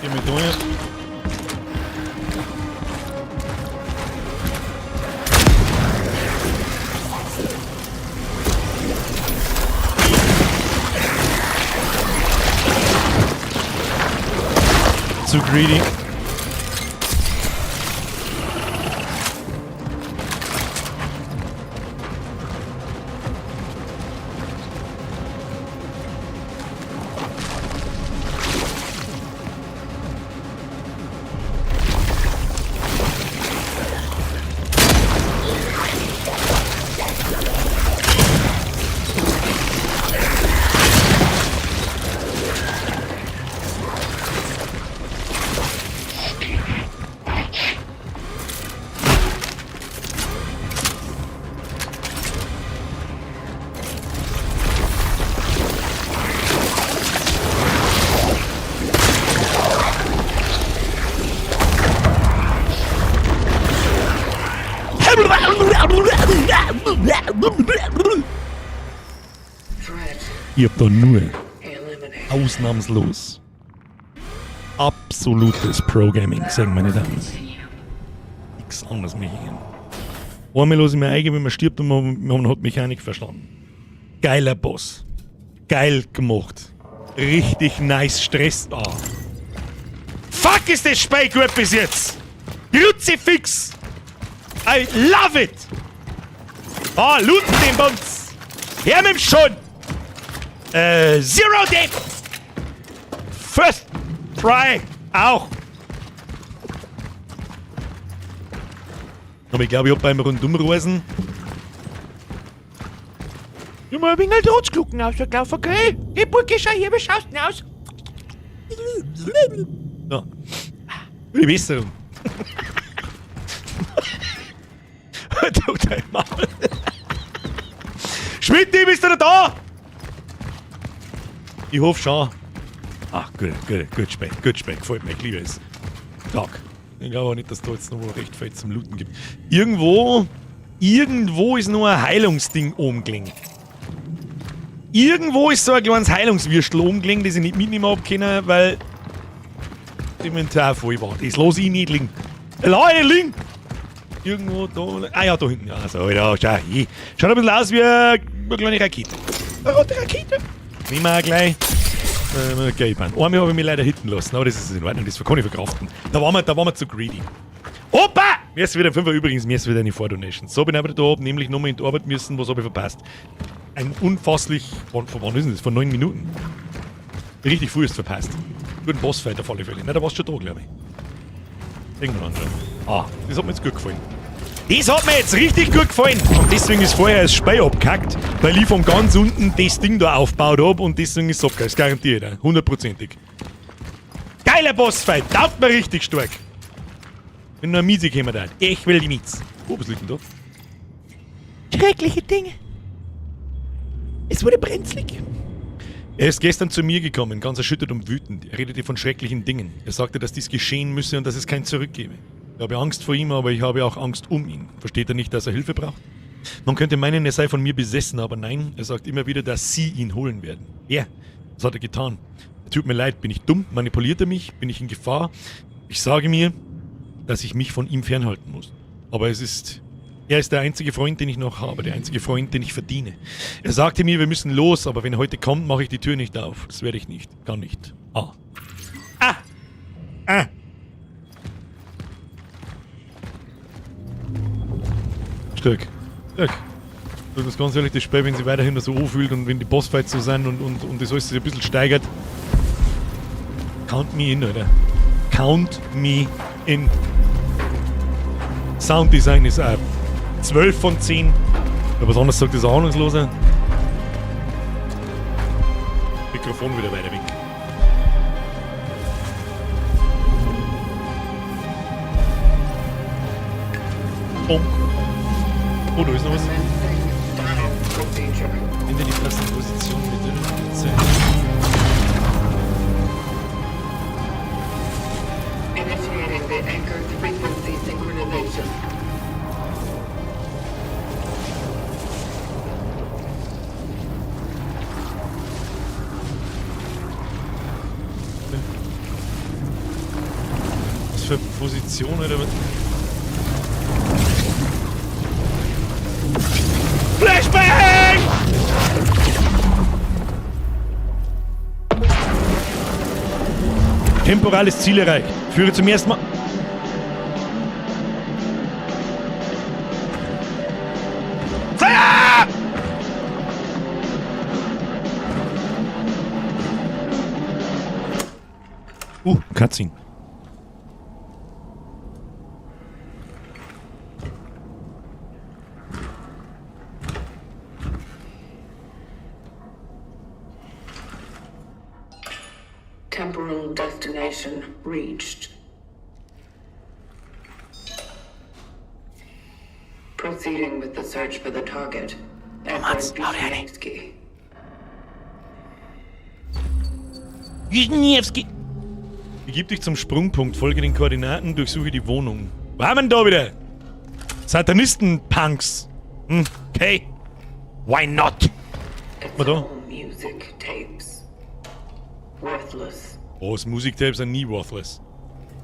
Geh mit durch. Zu greedy. Threat Ich hab da nur eliminated. Ausnahmslos absolutes Pro-Gaming gesehen, meine Damen. Nichts anderes mehr hängen. Einmal lasse ich mir eingeben, wenn man stirbt und man hat Mechanik verstanden. Geiler Boss. Geil gemacht. Richtig nice Stress. Ah. Fuck, ist das Spiel gut bis jetzt! Kruzifix! I love it! Ah, looten den Bums! Her mit dem schon! Zero Death! First Try! Auch! Aber ich glaube, ich hab beim Rundumreisen. Ich mal ein wenig Rotzglucken rausgelaufen, gell? Die Burgi, schau hier, wie schaust denn aus? Ja. Gute Besserung. Doch dein Maul. Schmidt, bist du noch da? Ich hoffe schon. Ach, gut, gut, gut Spiel, gut Spiel, gefällt mir, ich liebe es. Tag. Ich glaube auch nicht, dass da jetzt noch recht viel zum Looten gibt. Irgendwo ist noch ein Heilungsding oben gelegen. Irgendwo ist so ein kleines Heilungswürstel oben gelegen, das ich nicht mitnehmen hab können, weil das Inventar voll war. Das lass ich nicht liegen. Lass ich nicht liegen! Irgendwo da. Ah ja, da hinten. Ja, so, ja, schau. Hier. Schaut ein bisschen aus wie eine kleine Rakete. Eine rote Rakete. Nehmen wir auch gleich. Okay, man. Einmal habe ich mich leider hitten lassen, aber das ist in Ordnung, das kann ich verkraften. Da waren wir zu greedy. Opa! Mir ist wieder ein Fünfer übrigens, mir ist wieder eine Vordonation. So bin ich aber da, hab nämlich nochmal in die Arbeit müssen, was habe ich verpasst? Ein unfasslich. Von wann ist denn das? Von 9 Minuten. Richtig früh ist verpasst. Guten Bossfight auf alle Fälle. Na, da warst du schon da, glaube ich. Irgendwann anschauen. Ah, das hat mir jetzt gut gefallen. Das hat mir jetzt richtig gut gefallen. Und deswegen ist vorher das Spiel abgekackt, weil ich von ganz unten das Ding da aufgebaut hab und deswegen ist es abgekackt. Das garantiert, ja. Hundertprozentig. Geiler Bossfight, taugt mir richtig stark. Wenn nur ein Mieze käme da. Ich will die Miez. Oh, was liegt denn da? Schreckliche Dinge. Es wurde brenzlig. Er ist gestern zu mir gekommen, ganz erschüttert und wütend. Er redete von schrecklichen Dingen. Er sagte, dass dies geschehen müsse und dass es kein Zurück gebe. Ich habe Angst vor ihm, aber ich habe auch Angst um ihn. Versteht er nicht, dass er Hilfe braucht? Man könnte meinen, er sei von mir besessen, aber nein, er sagt immer wieder, dass sie ihn holen werden. Er. Was hat er getan? Tut mir leid, bin ich dumm? Manipuliert er mich? Bin ich in Gefahr? Ich sage mir, dass ich mich von ihm fernhalten muss. Aber es ist. Er ist der einzige Freund, den ich noch habe, der einzige Freund, den ich verdiene. Er sagte mir, wir müssen los, aber wenn er heute kommt, mache ich die Tür nicht auf. Das werde ich nicht. Kann nicht. Ah. Ah! Ah! Stark. Stark. Ich muss ganz ehrlich, das Spiel, wenn sie weiterhin so anfühlt und wenn die Bossfights so sind und das alles sich ein bisschen steigert. Count me in, Alter. Count me in. Sounddesign ist auch 12 von 10. Wer was anderes sagt, ist ein Ahnungsloser. Mikrofon wieder weiter weg. Bonk. Oh, da ist noch was. Commencing dive procedure. Finde die passende Position bitte. Bitte. Initiating the anchor's frequency synchronization. Was für Position, Alter? Flashbang! Temporales Ziel erreicht. Führe zum ersten Mal. Feuer! Cutscene. Temporal destination reached. Proceeding with the search for the target. Edward Mats, hau dir eine. Wisniewski. Wisniewski. Begib dich zum Sprungpunkt, folge den Koordinaten, durchsuche die Wohnung. Was haben wir denn da wieder? Satanisten-Punks. Okay. Why not? It's Mal da. all music tapes. Worthless. Oh, das Musiktapes sind nie worthless.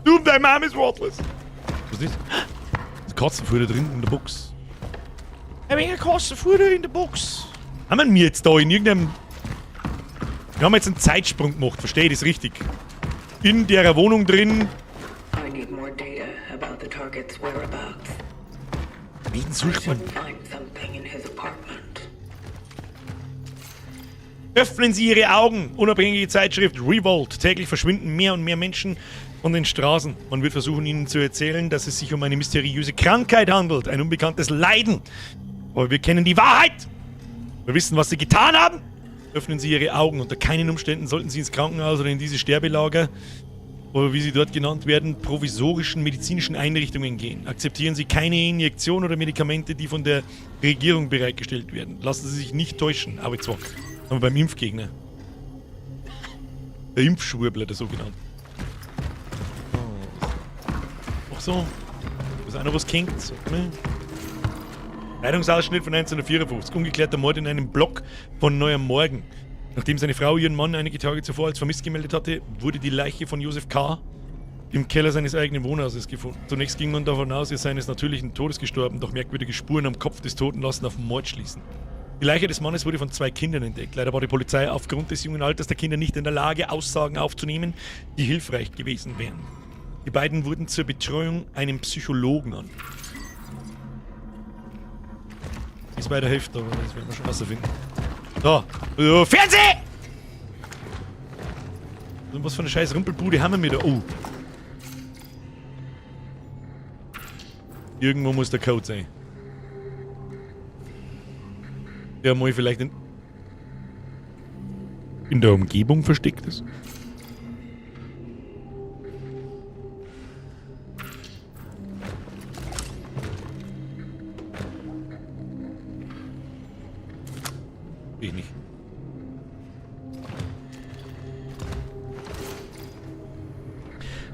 Du, deine Mom ist worthless. Was ist das? Das Katzenfutter drin in der Box. Ein wenig Katzenfutter in der Box. Haben wir jetzt da in irgendeinem... Wir haben jetzt einen Zeitsprung gemacht, verstehe ich das richtig? In der Wohnung drin. I need more data about the target's whereabouts. Wen sucht man? Should find something in his apartment. Öffnen Sie Ihre Augen! Unabhängige Zeitschrift Revolt. Täglich verschwinden mehr und mehr Menschen von den Straßen. Man wird versuchen, ihnen zu erzählen, dass es sich um eine mysteriöse Krankheit handelt, ein unbekanntes Leiden. Aber wir kennen die Wahrheit! Wir wissen, was sie getan haben! Öffnen Sie Ihre Augen. Unter keinen Umständen sollten Sie ins Krankenhaus oder in diese Sterbelager oder wie sie dort genannt werden, provisorischen medizinischen Einrichtungen gehen. Akzeptieren Sie keine Injektion oder Medikamente, die von der Regierung bereitgestellt werden. Lassen Sie sich nicht täuschen. Aber zwar. Aber beim Impfgegner. Der Impfschwurbler, der sogenannte. Oh. Ach so. Da ist auch noch was gehängt. Ne? Zeitungsausschnitt von 1954. Ungeklärter Mord in einem Block von Neuer Morgen. Nachdem seine Frau ihren Mann einige Tage zuvor als vermisst gemeldet hatte, wurde die Leiche von Josef K. im Keller seines eigenen Wohnhauses gefunden. Zunächst ging man davon aus, er sei eines natürlichen Todes gestorben, doch merkwürdige Spuren am Kopf des Toten lassen auf Mord schließen. Die Leiche des Mannes wurde von zwei Kindern entdeckt. Leider war die Polizei aufgrund des jungen Alters der Kinder nicht in der Lage, Aussagen aufzunehmen, die hilfreich gewesen wären. Die beiden wurden zur Betreuung einem Psychologen an. Ist bei der Hälfte, aber das werden wir schon rausfinden. So, Fernseh! Und was für eine scheiß Rumpelbude haben wir da? Oh. Irgendwo muss der Code sein. Der mal vielleicht in der Umgebung versteckt ist.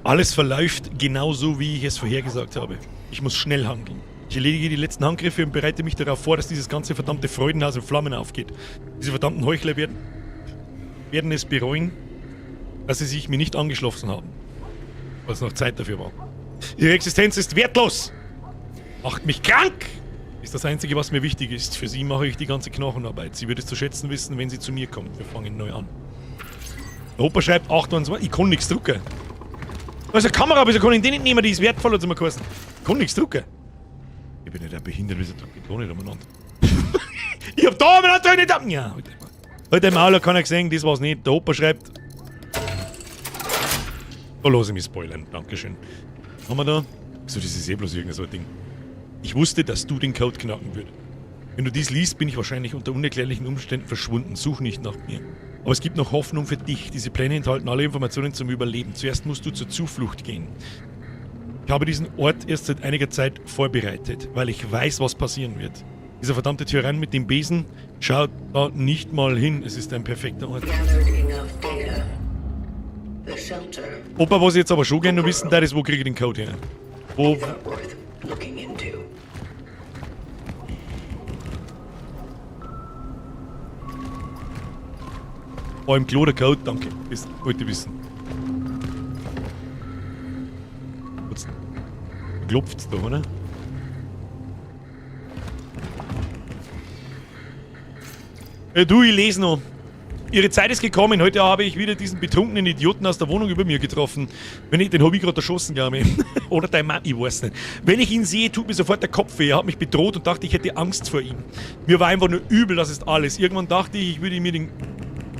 Alles verläuft genauso, wie ich es vorhergesagt habe. Ich muss schnell handeln. Ich erledige die letzten Handgriffe und bereite mich darauf vor, dass dieses ganze verdammte Freudenhaus in Flammen aufgeht. Diese verdammten Heuchler werden es bereuen, dass sie sich mir nicht angeschlossen haben. Weil es noch Zeit dafür war. Ihre Existenz ist wertlos! Macht mich krank! Ist das Einzige, was mir wichtig ist. Für sie mache ich die ganze Knochenarbeit. Sie wird es zu schätzen wissen, wenn sie zu mir kommt. Wir fangen neu an. Der Opa schreibt 28. Ich kann nichts drucken. Da ist eine Kamera, wieso kann ich die nicht nehmen? Die ist wertvoll, hat sie mir geheißen. Ich kann nichts drucken. Ich bin nicht behindert, wieso drucke ich da nicht umeinander? Ich hab da umeinander nicht ab. Ja, heute. Heute im Aula kann er gesehen, das war's nicht. Der Opa schreibt. Da lass ich mich spoilern. Dankeschön. Haben wir da? So, das ist eh bloß irgendein so ein Ding. Ich wusste, dass du den Code knacken würdest. Wenn du dies liest, bin ich wahrscheinlich unter unerklärlichen Umständen verschwunden. Such nicht nach mir. Aber es gibt noch Hoffnung für dich. Diese Pläne enthalten alle Informationen zum Überleben. Zuerst musst du zur Zuflucht gehen. Ich habe diesen Ort erst seit einiger Zeit vorbereitet, weil ich weiß, was passieren wird. Dieser verdammte Tyrann mit dem Besen schaut da nicht mal hin. Es ist ein perfekter Ort. Gathered enough data. The shelter Opa, was ich jetzt aber schon gerne noch wissen darf, ist, wo kriege ich den Code her? Wo, is worth looking into. Oh, im Klo der Code, danke. Das wollte ich wissen. Jetzt klopft's da, oder? Du, ich lese noch. Ihre Zeit ist gekommen. Heute habe ich wieder diesen betrunkenen Idioten aus der Wohnung über mir getroffen. Wenn ich, den habe ich gerade erschossen, glaube ich. Oder dein Mann, ich weiß nicht. Wenn ich ihn sehe, tut mir sofort der Kopf weh. Er hat mich bedroht und dachte, ich hätte Angst vor ihm. Mir war einfach nur übel, das ist alles. Irgendwann dachte ich,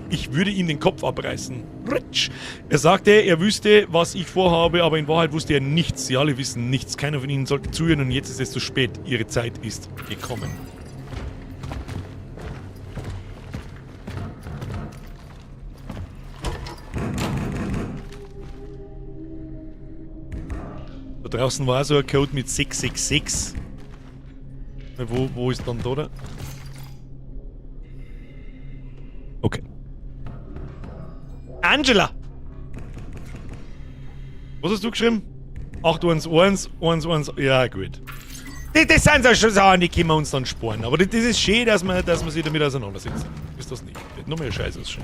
ich würde ihm den Kopf abreißen. Ritsch. Er sagte, er wüsste, was ich vorhabe, aber in Wahrheit wusste er nichts. Sie alle wissen nichts. Keiner von ihnen sollte zuhören und jetzt ist es zu spät. Ihre Zeit ist gekommen. Da draußen war so ein Code mit 666. Wo ist dann da, oder? Okay. Angela! Was hast du geschrieben? 8, 1, 1, 1, 1. Ja, gut. Das sind so schon Sachen, die können wir uns dann sparen. Aber das ist schön, dass man sich damit auseinandersetzt. Ist das nicht? Noch mehr Scheiße ist schon.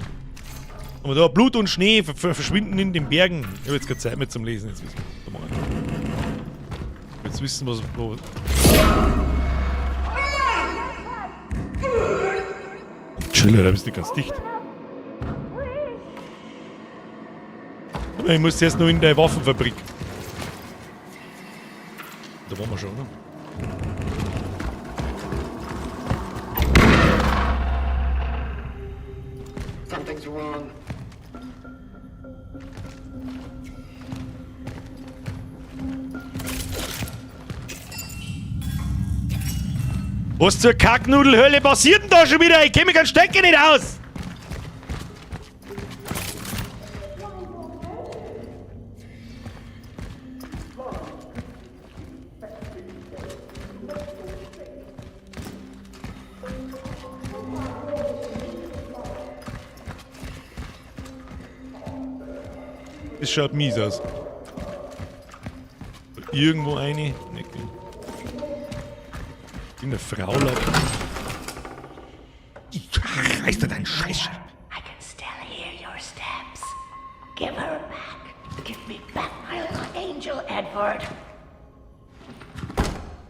Aber da Blut und Schnee verschwinden in den Bergen. Ich hab jetzt keine Zeit mehr zum Lesen. Jetzt wissen wir, was wir machen. Jetzt wissen wir, was. Wo Chiller, da bist du ganz dicht. Aber ich muss zuerst noch in der Waffenfabrik. Da waren wir schon, oder? Something's wrong. Was zur Kacknudelhölle passiert denn da schon wieder? Ich kenn mich keinen Stecker nicht aus! Das schaut mies aus. Irgendwo eine. Ne, irgendeine Frau laut. Ich reiß dir deinen Scheiß. I can still hear your steps. Give her back. Give me back my little angel, Edvard.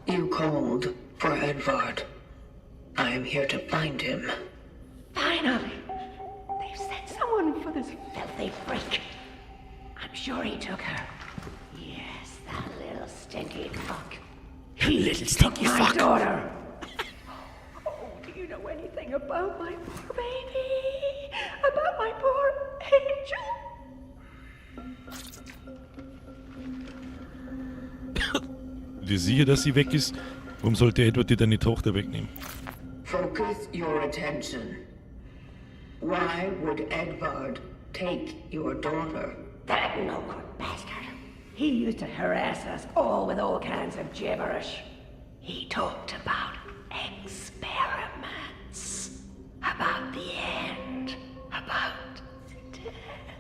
You called for Edvard. I am here to find him. Finally! They've sent someone for this filthy freak. I'm sure he took her. Yes, that little stinky fuck. You little stinky My fuck. daughter. Oh, do you know anything about my poor baby? About my poor angel? Bist du sicher, dass sie weg ist? Warum sollte Edward dir deine Tochter wegnehmen? Focus your attention. Why would Edvard take your daughter? That no good bastard. He used to harass us all with all kinds of gibberish. He talked about experiments, about the end, about death.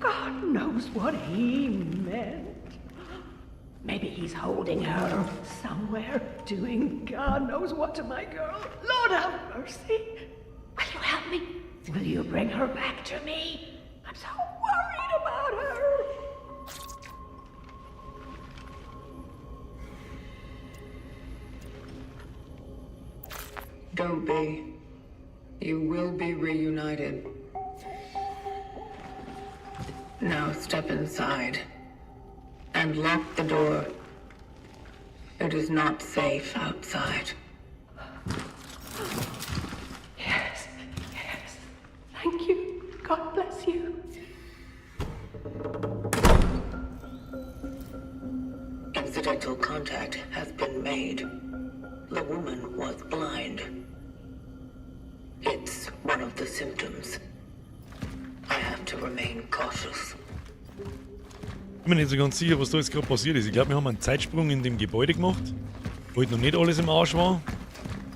God knows what he meant. Maybe he's holding her somewhere, doing God knows what to my girl. Lord have mercy. Will you help me? Will you bring her back to me? I'm so worried about her. Don't be. You will be reunited. Now step inside and lock the door. It is not safe outside. Yes, yes. Thank you. God bless you. Incidental contact has been made. The woman was blind. It's one of the symptoms. I have to remain cautious. Ich bin mir nicht so ganz sicher, was da jetzt gerade passiert ist. Ich glaube, wir haben einen Zeitsprung in dem Gebäude gemacht, wo halt noch nicht alles im Arsch war.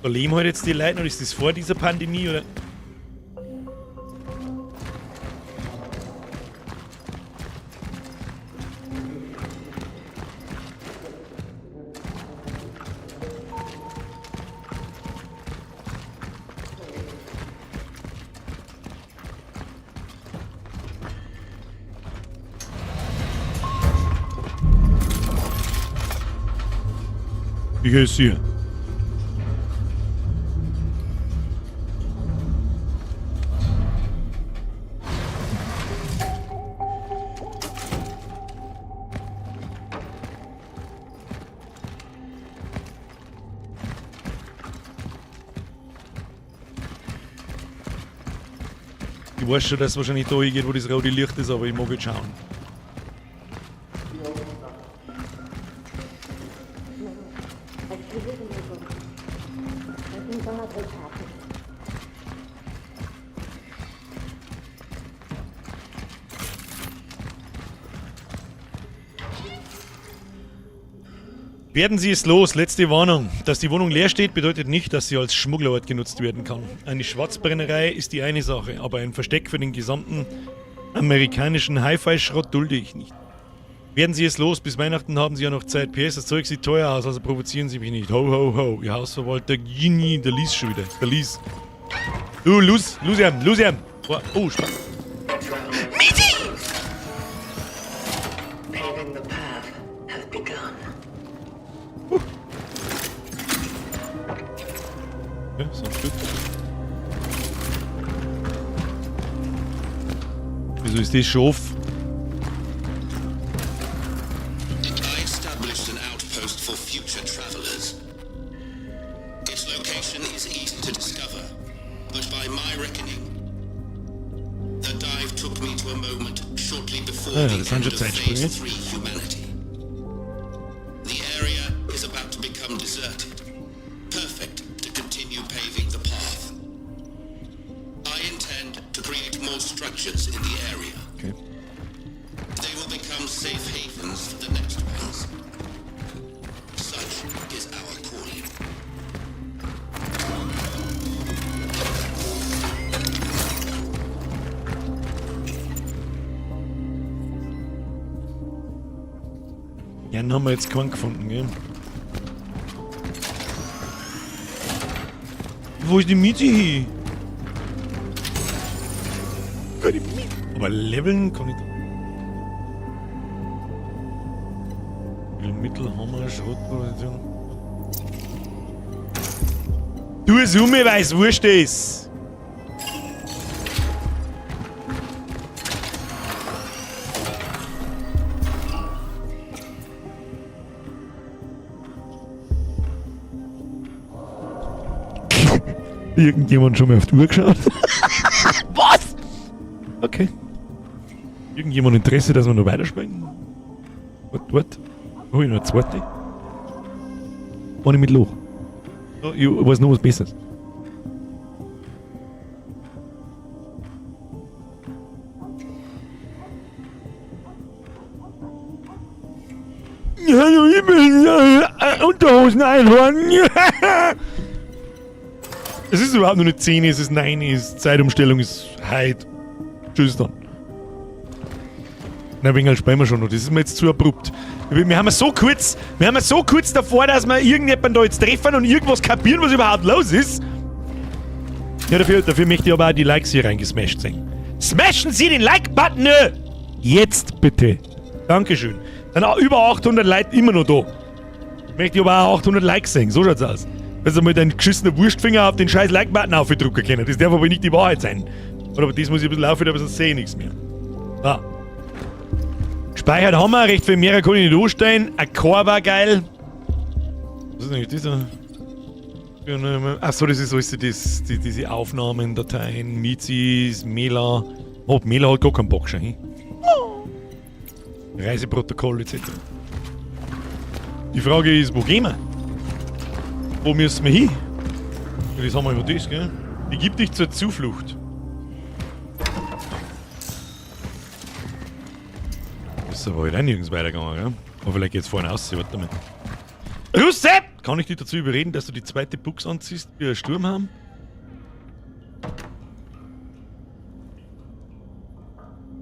Da leben halt jetzt die Leute noch. Ist das vor dieser Pandemie oder? Wie geht's dir? Ich weiß schon, dass es wahrscheinlich da hingeht, wo das rote Licht ist, aber ich mag jetzt schauen. Werden Sie es los, letzte Warnung. Dass die Wohnung leer steht, bedeutet nicht, dass sie als Schmugglerort genutzt werden kann. Eine Schwarzbrennerei ist die eine Sache, aber ein Versteck für den gesamten amerikanischen Hi-Fi-Schrott dulde ich nicht. Werden Sie es los, bis Weihnachten haben Sie ja noch Zeit. PS, das Zeug sieht teuer aus, also provozieren Sie mich nicht. Ho, ho, ho. Ihr Hausverwalter Gini, der liest schon wieder. Der liest. Du, los, los ihm, los ihm. Oh, Spaß. Miti! Paving the path has begun. Ja, sounds gut. Wieso ist das schon off? I established an outpost for future travelers. Its location is easy to discover, but by my reckoning, the dive took me to a moment shortly before Ah, the das sind end schon of Zeitsprünge. Phase 3 humanity. The area is about to become deserted, perfect to continue paving the path. I intend to create more structures in the area. Okay. They will become safe havens for the next ones. Such is our calling. Ja, dann haben wir jetzt keinen gefunden, gell? Wo ist die Miete hin? Keine Miete. Aber leveln kann ich da. Mittelhammer, Schrottproduktion. Du es um, weil's wurscht ist. Irgendjemand schon mal auf die Uhr geschaut? Was? Okay. Irgendjemand Interesse, dass wir noch weiterspielen? What, what? Oh, ich noch eine zweite? Ohne mit Loch. Oh, ich weiß noch was Besseres. Hallo, ich bin Unterhosen-Einhorn. Es ist überhaupt noch nicht 10, es ist 9, es ist Zeitumstellung ist heute. Tschüss dann. Na, wegen spielen wir schon noch. Das ist mir jetzt zu abrupt. Wir haben so kurz, wir haben so kurz davor, dass wir irgendjemanden da jetzt treffen und irgendwas kapieren, was überhaupt los ist. Ja, dafür möchte ich aber auch die Likes hier reingesmashed sehen. Smashen Sie den Like-Button! Jetzt bitte. Dankeschön. Dann auch über 800 Leute immer noch da. Möchte ich aber auch 800 Likes sehen. So schaut's aus. Dass du mal deinen geschissenen Wurstfinger auf den scheiß Like-Button aufdrücken können. Das darf aber nicht die Wahrheit sein. Aber das muss ich ein bisschen aufhören, aber sonst sehe ich nichts mehr. Ah. Gespeichert haben wir, recht viel mehr kann ich nicht anstellen. Ein Chor war geil. Was ist eigentlich das da? Achso, das ist alles das, diese Aufnahmen, Dateien, Mizis, Mela. Oh, Mela hat gar keinen Bock schon. Hm? Reiseprotokoll etc. Die Frage ist, wo gehen wir? Wo müssen wir hin? Das haben wir über das, gell? Begib dich zur Zuflucht. Das ist aber halt auch nirgends weitergegangen, gell? Aber vielleicht geht's vorne aus, warte mal. Rusepp! Kann ich dich dazu überreden, dass du die zweite Buchs anziehst, wie wir einen Sturm haben?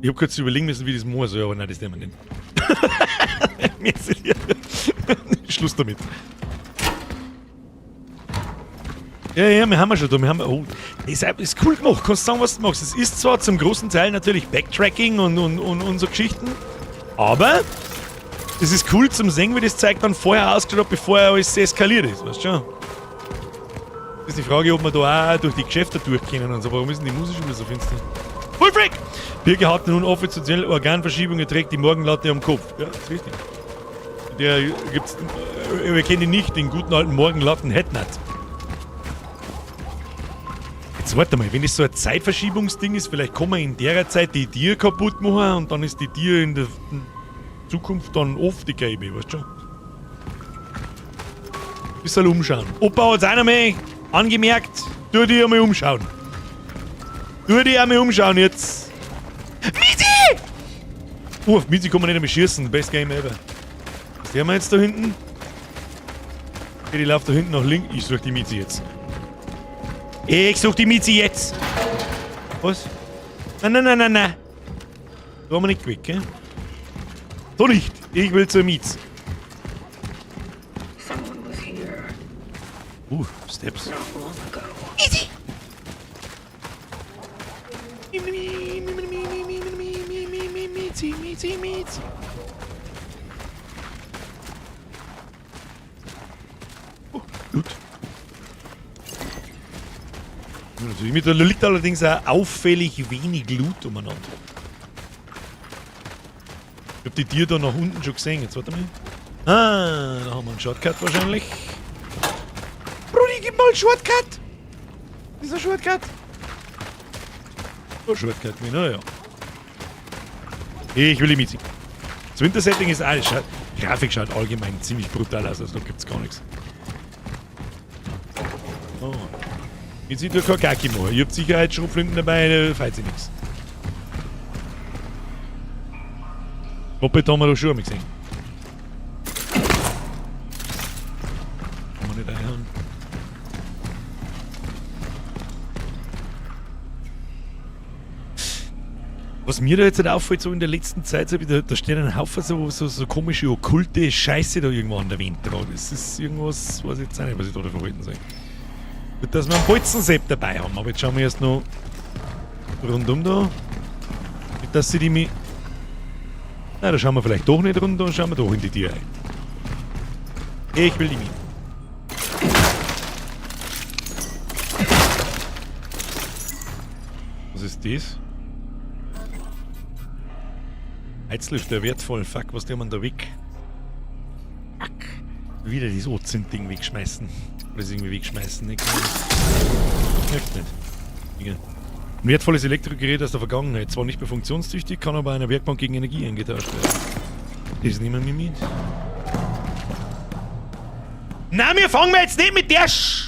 Ich hab kurz überlegen müssen, wie das machen soll, aber nein, das nehmen wir nicht. Schluss damit. Ja, ja, wir haben ja schon da. Wir haben, oh, das ist cool gemacht. Kannst du sagen, was du machst. Es ist zwar zum großen Teil natürlich Backtracking und so Geschichten, aber es ist cool zum sehen, wie das Zeug dann vorher ausgeschaut hat, bevor alles eskaliert ist, weißt du schon? Das ist die Frage, ob wir da auch durch die Geschäfte durchkommen und so. Warum ist denn die Musik schon wieder so finster? Wulfric! Birke hat nun offiziell Organverschiebung, er trägt die Morgenlatte am Kopf. Ja, ist richtig. Der gibt's. Wir kennen ihn nicht, den guten alten Morgenlatten Hetnat. Jetzt warte mal, wenn das so ein Zeitverschiebungsding ist, vielleicht kann man in der Zeit die Tiere kaputt machen und dann ist die Tiere in der Zukunft dann oft die gelbe, weißt du schon? Bisschen umschauen. Opa hat's auch noch mal angemerkt, tu dich einmal umschauen. Tu dich einmal umschauen jetzt. Mizi! Oh, auf Mizi kann man nicht einmal schießen. Best Game ever. Was haben wir jetzt da hinten? Okay, die läuft da hinten nach links. Ich such die Mizi jetzt. Ich such die Mizi jetzt! Was? Nein, nein, nein, nein, nein. Da haben wir nicht geweckt, gell? So nicht! Ich will zur Miz. Someone was here Steps. not long ago. Easy! Mizi, Mizi, Mizi. Oh, gut. Da liegt allerdings auch auffällig wenig Loot umeinander. Ich hab die Tiere da nach unten schon gesehen. Jetzt warte mal. Ah, da haben wir einen Shortcut wahrscheinlich. Brudi, gib mal einen Shortcut! Das ist ein Shortcut. Oh, Shortcut, na ja. Ich will die mitziehen. Das Winter-Setting ist alles. Grafik schaut allgemein ziemlich brutal aus, also da gibt's gar nichts. Oh. Jetzt sieht nur kein Kaki machen. Ich hab Sicherheitsschrotflinten dabei, da fällt sich nichts. Moped haben wir doch schon einmal gesehen. Kann man nicht einhauen. Was mir da jetzt halt auffällt, so in der letzten Zeit, so, da steht ein Haufen so komische, okkulte Scheiße da irgendwo an der Wand dran. Das ist irgendwas, weiß ich jetzt auch nicht, was ich da davon halten soll. Gut, dass wir einen Bolzensepp dabei haben, aber jetzt schauen wir erst noch rundum da. Nicht, dass sie die mi-, Na, da schauen wir vielleicht doch nicht runter und schauen wir doch in die Tür rein. Ich will die Mine. Was ist das? Heizlüfter, wertvoll. Fuck, was der man da weg? Fuck. Wieder dieses Ozent-Ding wegschmeißen. Oder das irgendwie wegschmeißen. Nicht? Hilft nicht. Egal. Ein wertvolles Elektrogerät aus der Vergangenheit. Zwar nicht mehr funktionstüchtig, kann aber einer Werkbank gegen Energie eingetauscht werden. Das nehmen wir mit. Na, wir fangen jetzt nicht mit der Sch...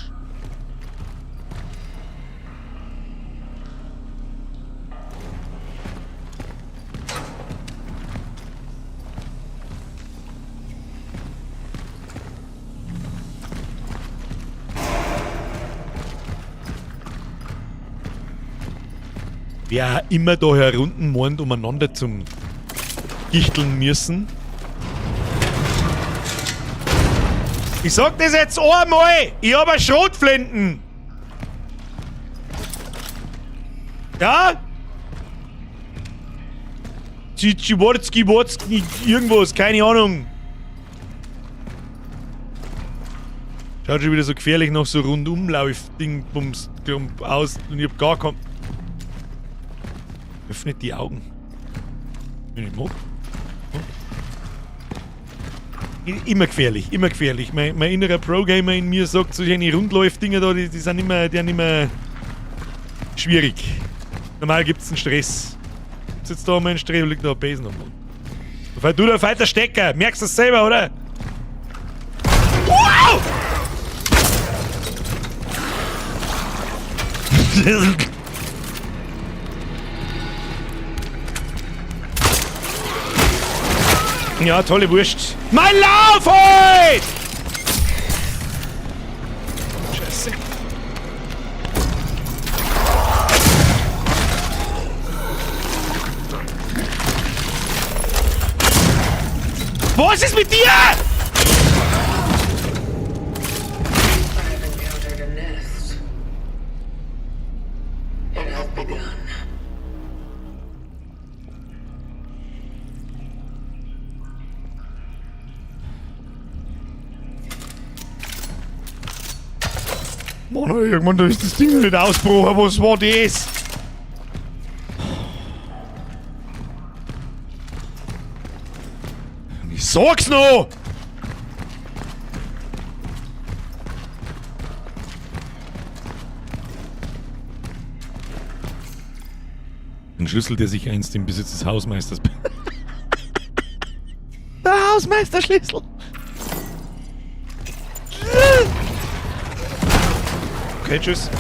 Wer immer da herunten meint, umeinander zum gichteln müssen. Ich sag das jetzt einmal! Ich hab eine Schrotflinten! Ja? Tschiworski, Wotski, irgendwas, keine Ahnung. Schaut schon wieder so gefährlich noch so rundumlauf-Ding, Bums, Klump aus und ich hab gar kein. Öffnet die Augen. Wenn ich mag. Immer gefährlich, immer gefährlich. Mein innerer Pro-Gamer in mir sagt, solche Rundlauf-Dinger da, die sind immer, die sind immer schwierig. Normal gibt's einen Stress. Gibt's jetzt da mal einen Stress, liegt noch ein Besen am Boden. Du der falscher Stecker, merkst du das selber, oder? Wow! Ja, tolle Wurst. Mein Lauf heute! Scheiße. Was ist mit dir? I've encountered a nest. It has begun. Mann, irgendwann da ist das Ding nicht ausgebrochen. Was war das? Ich sag's noch! Ein Schlüssel, der sich einst im Besitz des Hausmeisters Der Hausmeisterschlüssel! Okay, tschüss.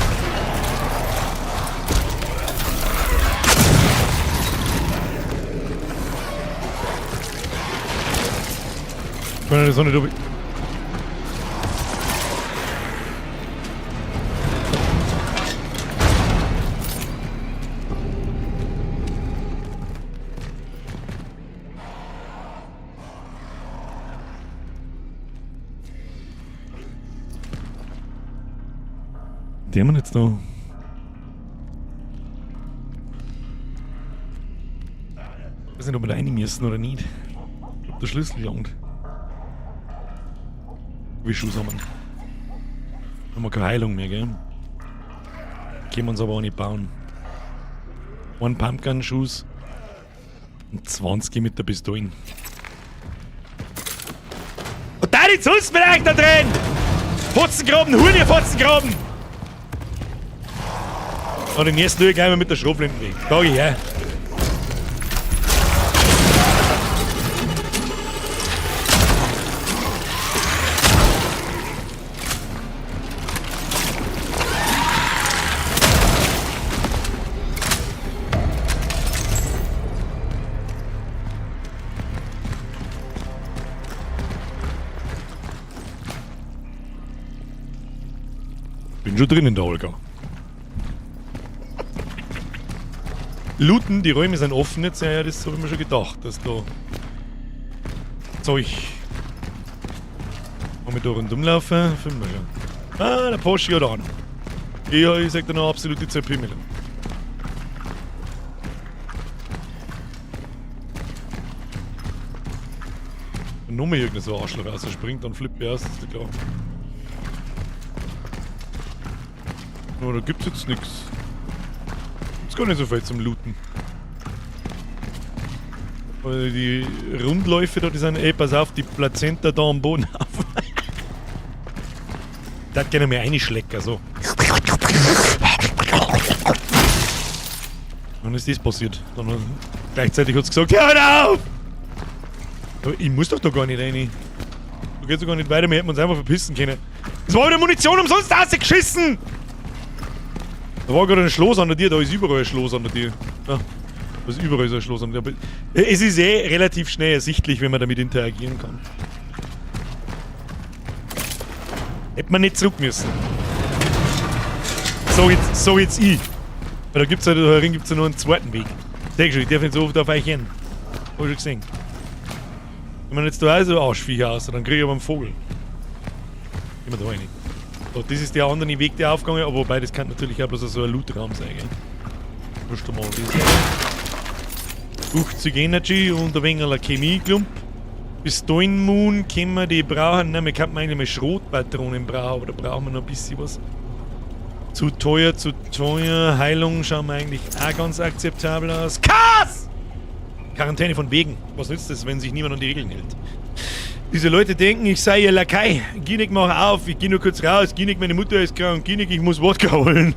Ich meine, das auch nicht, ob ich Die haben wir jetzt noch. Ich weiß nicht, ob wir da rein müssen oder nicht. Ob der Schlüssel langt. Wie Schuss haben wir? Haben wir keine Heilung mehr, gell? Können wir uns aber auch nicht bauen. One Pumpgun-Schuss und 20 mit der Pistolen. Und da die sonst vielleicht da drin! Fotzengraben, Huhn, ihr Fotzengraben! Und den ersten tue ich gleich mal mit der Schrotflinte weg. Da geh ich her. Bin schon drin in der Olga. Looten, die Räume sind offen jetzt. Ja, ja, das habe ich mir schon gedacht, dass da Zeug. Wenn wir da rundum laufen, finden wir schon. Ah, der Porsche hat auch noch. Ja, ich sag da noch absolute Zerpimmelung. Wenn nur mal irgendein so Arschloch rausspringt, dann flippt er aus, ist ja klar. No, da gibt's jetzt nix. Gibt's gar nicht so viel zum Looten. Weil die Rundläufe da, die sind, ey, pass auf, die Plazenta da am Boden auf. Da hat gerne mehr einschlecken, so. Wann ist das passiert? Dann gleichzeitig hat's gesagt, hör auf! Aber ich muss doch da gar nicht rein. Da geht's doch gar nicht weiter, wir hätten uns einfach verpissen können. Es war wieder Munition umsonst rausgeschissen! Da war gerade ein Schloss an der Tür, da ist überall ein Schloss an der Tür. Ja, da ist überall so ein Schloss an der Tür. Aber es ist eh relativ schnell ersichtlich, wenn man damit interagieren kann. Hätte man nicht zurück müssen. So jetzt ich. Weil da gibt's ja, da drin gibt's ja noch einen zweiten Weg. Sag schon, ich darf nicht so oft auf euch hin. Hab ich schon gesehen. Wenn man jetzt da auch so Arschviecher aus, dann kriege ich aber einen Vogel. Gehen wir da rein. So, das ist der andere Weg, der aufgegangen, aber wobei, das kann natürlich auch bloß so ein Loot-Raum sein, gell? Musst du mal das 50 Energy und ein wenig Chemieklump. Pistolenmoon können wir die brauchen. Nein, wir könnten eigentlich mal Schrotpatronen brauchen, aber da brauchen wir noch ein bisschen was. Zu teuer, zu teuer. Heilung schauen wir eigentlich auch ganz akzeptabel aus. Chaos! Quarantäne von Wegen. Was nützt das, wenn sich niemand an die Regeln hält? Diese Leute denken, ich sei ihr Lakai. Ginik, mach auf, ich geh nur kurz raus. Ginik, meine Mutter ist krank. Ginik, ich muss Wodka holen.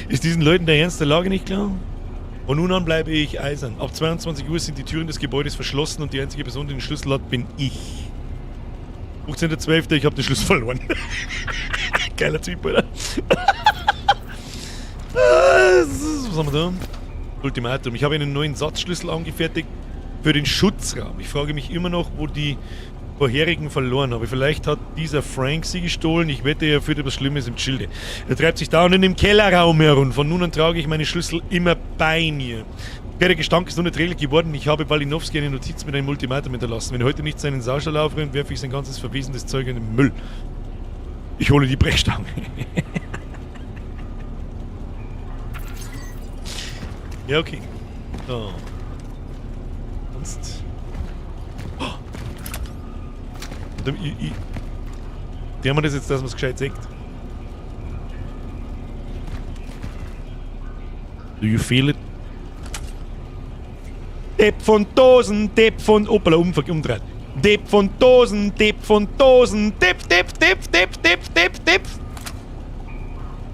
Ist diesen Leuten der Ernst der Lage nicht klar? Von nun an bleibe ich eisern. Ab 22 Uhr sind die Türen des Gebäudes verschlossen und die einzige Person, die den Schlüssel hat, bin ich. 15.12. Ich habe den Schlüssel verloren. Geiler Typ, oder? Was haben wir da? Ultimatum. Ich habe einen neuen Satzschlüssel angefertigt für den Schutzraum. Ich frage mich immer noch, wo die vorherigen verloren habe. Vielleicht hat dieser Frank sie gestohlen. Ich wette, er führt etwas Schlimmes im Schilde. Er treibt sich dauernd in dem Kellerraum herum. Von nun an trage ich meine Schlüssel immer bei mir. Der Gestank ist unerträglich geworden. Ich habe Walinowski eine Notiz mit einem Ultimatum hinterlassen. Wenn er heute nicht seinen Saustall aufräumt, werfe ich sein ganzes verwesendes Zeug in den Müll. Ich hole die Brechstange. Ja, okay. So. Sonst. Oh. Die haben wir das jetzt, dass man es gescheit sieht. Do you feel it? Depp von Dosen, Depp von... Hoppala, umdreht. Depp von Dosen, Depp von Dosen, Depp, Depp, Depp, Depp, Depp, Depp, Depp.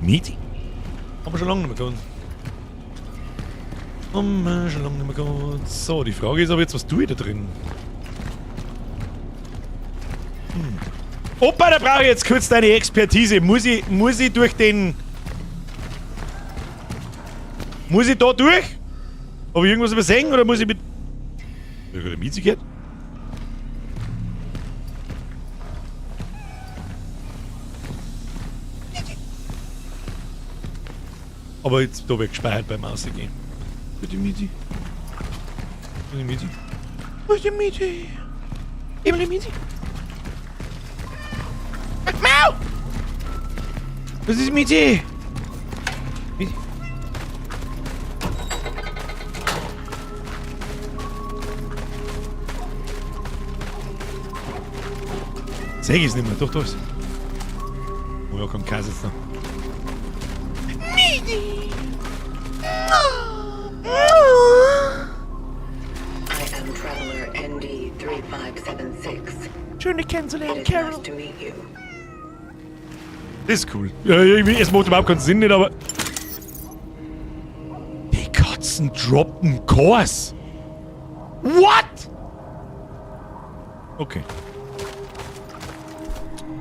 Mieti? Haben wir schon lange nicht mehr gehabt. Haben wir schon lange nicht mehr gehabt. So, die Frage ist aber jetzt, was tue ich da drin? Opa, da brauche ich jetzt kurz deine Expertise. Muss ich durch den... Muss ich da durch? Hab ich irgendwas übersehen oder muss ich mit... Hab ich gerade Miezi gehört? Aber jetzt da wird gespeichert beim Ausgehen. Bitte Miezi. Bitte Miezi. Wo ist die Miezi? Eben die Miezi. Mau! Was ist Miezi? Miezi. Seh ich's nicht mehr, doch, doch. Oh ja, komm, Käse jetzt noch. Miezi! I am Traveler ND3576. Schön, dich kennenzulernen, It is Carol. nice to meet you. Das ist cool. Ja, irgendwie, es macht überhaupt keinen Sinn nicht, aber... Die Katzen droppen Kors. What? Okay.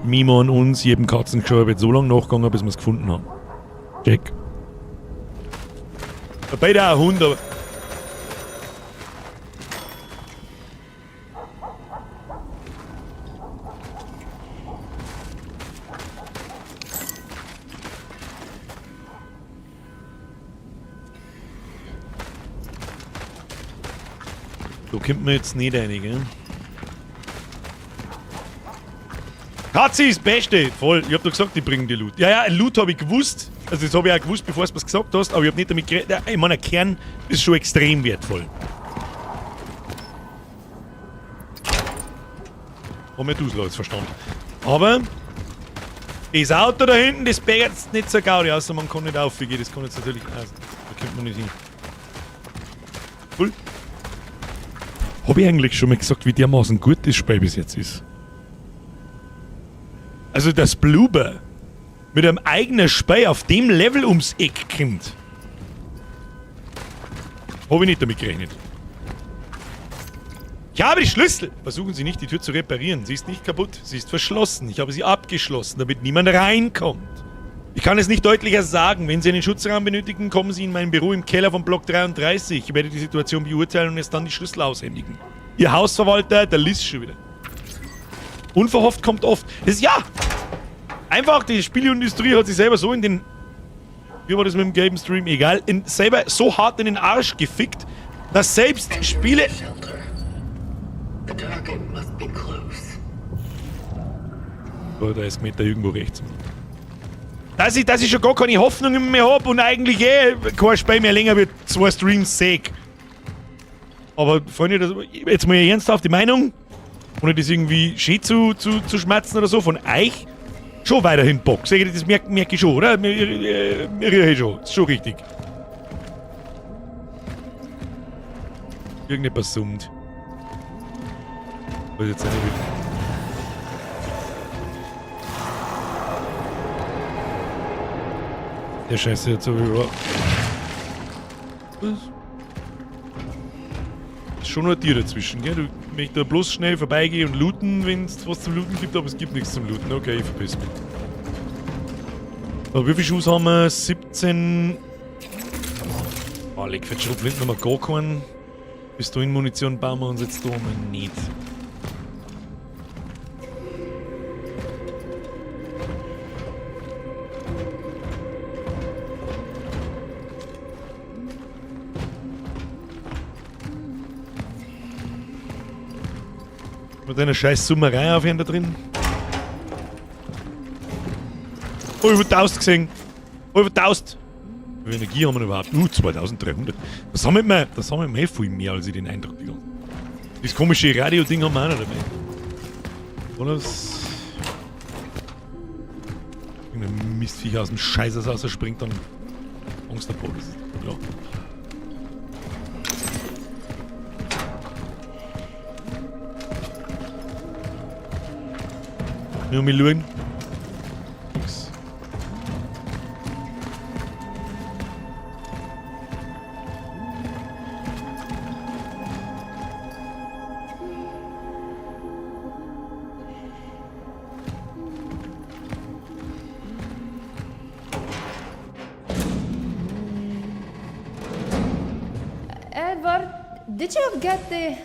Mimo und uns, jedem Katzengescheuer wird so lange nachgegangen, bis wir es gefunden haben. Check. Wobei der auch Hund, aber... Da kommt man jetzt nicht rein, gell? Katze ist das Beste! Voll, ich hab doch gesagt, die bringen die Loot. Ja, ja, Loot hab ich gewusst. Also das hab ich auch gewusst, bevor du es gesagt hast, aber ich hab nicht damit gerechnet. Ich meine, ein Kern ist schon extrem wertvoll. Haben wir Dusel jetzt verstanden. Aber das Auto da hinten, das bergt nicht so gaudi, außer man kann nicht aufgehen. Das kann jetzt natürlich auch. Da kommt man nicht hin. Cool. Hab ich eigentlich schon mal gesagt, wie dermaßen gut das Spiel bis jetzt ist? Also, dass Bloober mit einem eigenen Spiel auf dem Level ums Eck kommt. Hab ich nicht damit gerechnet. Ich habe die Schlüssel! Versuchen Sie nicht, die Tür zu reparieren. Sie ist nicht kaputt. Sie ist verschlossen. Ich habe sie abgeschlossen, damit niemand reinkommt. Ich kann es nicht deutlicher sagen. Wenn Sie einen Schutzraum benötigen, kommen Sie in mein Büro im Keller von Block 33. Ich werde die Situation beurteilen und es dann die Schlüssel aushändigen. Ihr Hausverwalter, der Liz schon wieder. Unverhofft kommt oft. Das ist ja! Einfach, die Spieleindustrie hat sich selber so in den... Wie war das mit dem gelben Stream? Egal. Selber so hart in den Arsch gefickt, dass selbst Spiele... The target must be close. 30 Meter irgendwo rechts. Dass ich schon gar keine Hoffnung mehr hab und eigentlich eh kein Spiel mehr länger wird, 2 Streams sehe. Aber Freunde, das, jetzt mal ernsthaft die Meinung, ohne das irgendwie schön zu schmerzen oder so, von euch schon weiterhin Bock. Das merk ich schon, oder? Mir rieche ich schon. Ist schon richtig. Irgendetwas summt. Was jetzt nicht. Der Scheiße jetzt so wie. Was? Ist schon nur ein Tier dazwischen, gell? Du möchtest da bloß schnell vorbeigehen und looten, wenn es was zum Looten gibt, aber es gibt nichts zum Looten. Okay, ich verpiss mich. So, wie viele Schuss haben wir? 17. Oh, leck, Schrotflinten haben wir gar keinen. Pistolenmunition bauen wir uns jetzt da mal nicht. Mit einer scheiß Summerei aufhören da drin. Oh, über 1000 gesehen. Oh, über 1000. Wie viel Energie haben wir überhaupt? 2300. Das sammelt man, das sammelt man eh viel mehr, als ich den Eindruck bekomme. Das komische Radio-Ding haben wir auch noch dabei. Oder was? Irgendein Mistviech aus dem Scheißhaus raus springt dann. Angst davor, das ist klar. Nur mal schauen. Nix. Edward, did you get the...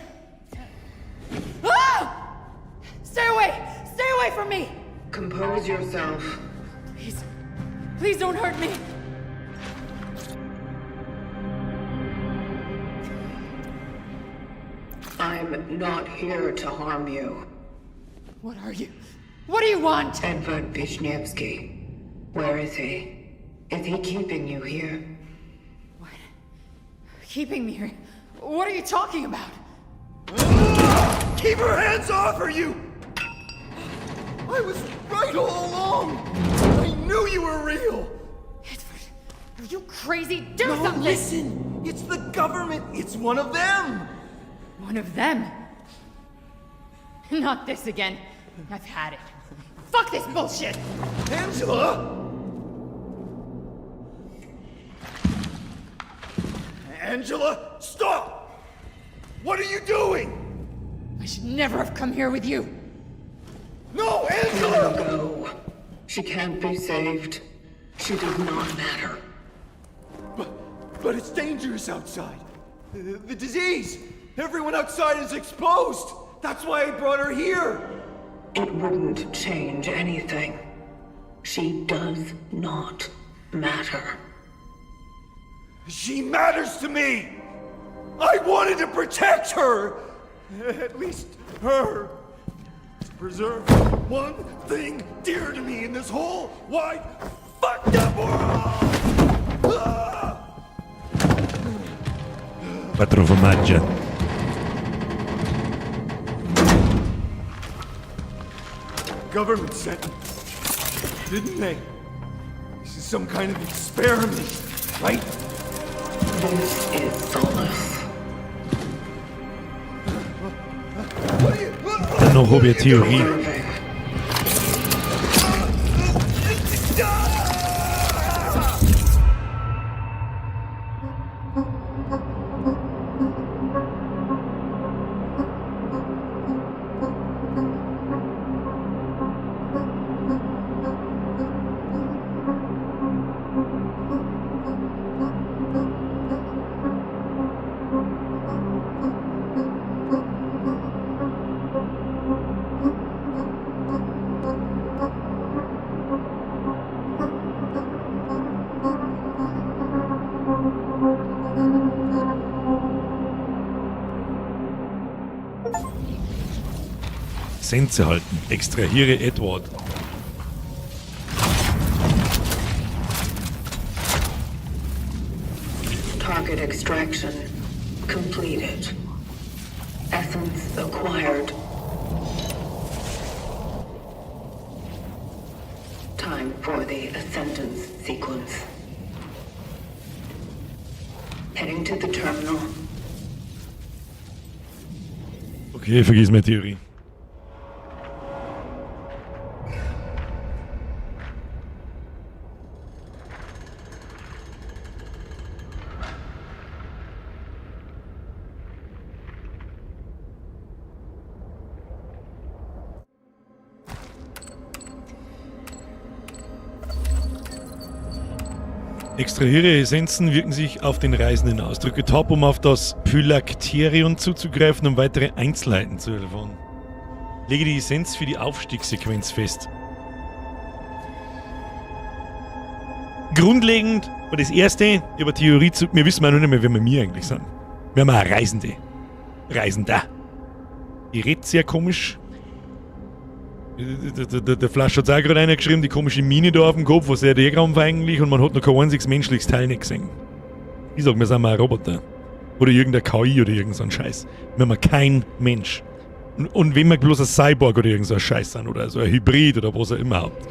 Ah! Stay away! Stay away from me! Compose yourself. Please. Please don't hurt me. I'm not here to harm you. What are you? What do you want? Edvard Vishnevsky. Where is he? Is he keeping you here? What? Keeping me here? What are you talking about? Keep your hands off her, you! I was right all along! I knew you were real! Edvard, are you crazy? Do No, something! listen! It's the government! It's one of them! One of them? Not this again. I've had it. Fuck this bullshit! Angela! Angela, stop! What are you doing? I should never have come here with you. No, Let Angela! her go. She can't be saved. She does not matter. But it's dangerous outside. The disease! Everyone outside is exposed! That's why I brought her here! It wouldn't change anything. She does not matter. She matters to me! I wanted to protect her! At least her. To preserve one thing dear to me in this whole wide fucked up world! Ah! Quattro formaggi. Government sent me, didn't they? This is some kind of experiment, right? This is Solace. What are you? Dann noch hab ich eine Theorie. Irving. Essenz erhalten. Extrahiere Edward. Target extraction completed. Essence acquired. Time for the ascendance sequence. Heading to the terminal. Okay, vergiss meine Theorie. Extrahiere Essenzen wirken sich auf den Reisenden aus. Drücke Tab, um auf das Phylakterion zuzugreifen, um weitere Einzelheiten zu erfahren. Lege die Essenz für die Aufstiegssequenz fest. Grundlegend war das erste über Theorie zu. Wir wissen ja noch nicht mehr, wer wir mir eigentlich sind. Wir haben auch Reisende. Reisender. Die redet sehr komisch. Der Flasch hat auch gerade einer geschrieben, die komische Mine da auf dem Kopf, was ist der Krampf eigentlich? Und man hat noch kein einziges menschliches Teil nicht gesehen. Ich sag, wir sind mal ein Roboter. Oder irgendein KI oder irgend so ein Scheiß. Wir sind kein Mensch. Und wenn wir bloß ein Cyborg oder irgend so ein Scheiß sind oder so ein Hybrid oder was auch immer habt.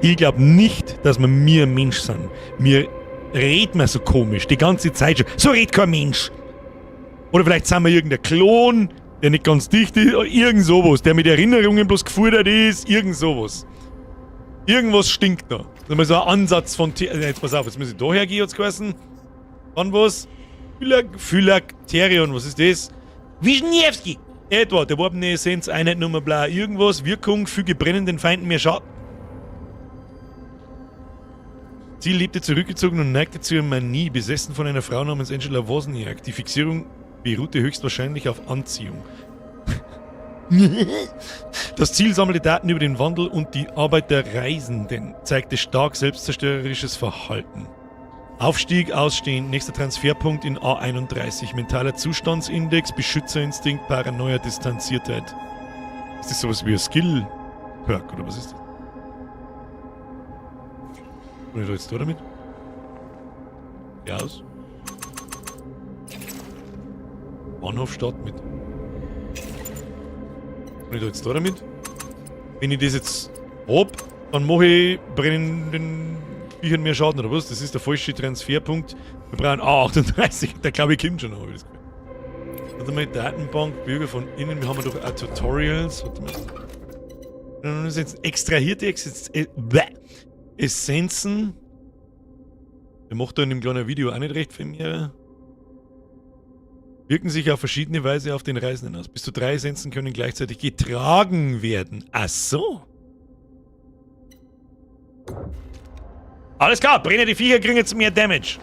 Ich glaub nicht, dass wir mir ein Mensch sind. Mir redet man so komisch, die ganze Zeit schon. So redet kein Mensch. Oder vielleicht sind wir irgendein Klon, der nicht ganz dicht ist, oder irgend sowas, der mit Erinnerungen bloß gefuttert ist, irgend sowas. Irgendwas stinkt da. Das ist mal so ein Ansatz von jetzt pass auf, jetzt muss ich da hergehen, hat's geheißen. Wann was? Phylakterion, was ist das? Wischniewski! Edward, erworbene Essenz, Einheit Nummer bla, irgendwas, Wirkung, füge brennenden Feinden mehr Schaden. Sie lebte zurückgezogen und neigte zu ihrer Manie, besessen von einer Frau namens Angela Wozniak. Die Fixierung beruhte höchstwahrscheinlich auf Anziehung. Das Ziel sammelte Daten über den Wandel und die Arbeit der Reisenden, zeigte stark selbstzerstörerisches Verhalten. Aufstieg, Ausstehen, nächster Transferpunkt in A31, mentaler Zustandsindex, Beschützerinstinkt, Paranoia, Distanziertheit. Ist das sowas wie ein Skill-Perk oder was ist das? Bin ich da jetzt da damit? Ja, aus. Bahnhofstadt mit. Bin ich da jetzt da damit? Wenn ich das jetzt hab, dann mach ich brennenden Viechern mehr Schaden oder was? Das ist der falsche Transferpunkt. Wir brauchen A38, der glaube ich kommt schon noch, hab ich das Gefühl. Warte mal, Datenbank, Bürger von innen, wir haben doch auch Tutorials. Warte mal. Das ist jetzt extrahierte Essenzen. Der macht da in dem kleinen Video auch nicht recht viel mehr. Wirken sich auf verschiedene Weise auf den Reisenden aus. Bis zu 3 Essenzen können gleichzeitig getragen werden. Ach so. Alles klar, brenne die Viecher, kriegen jetzt mehr Damage.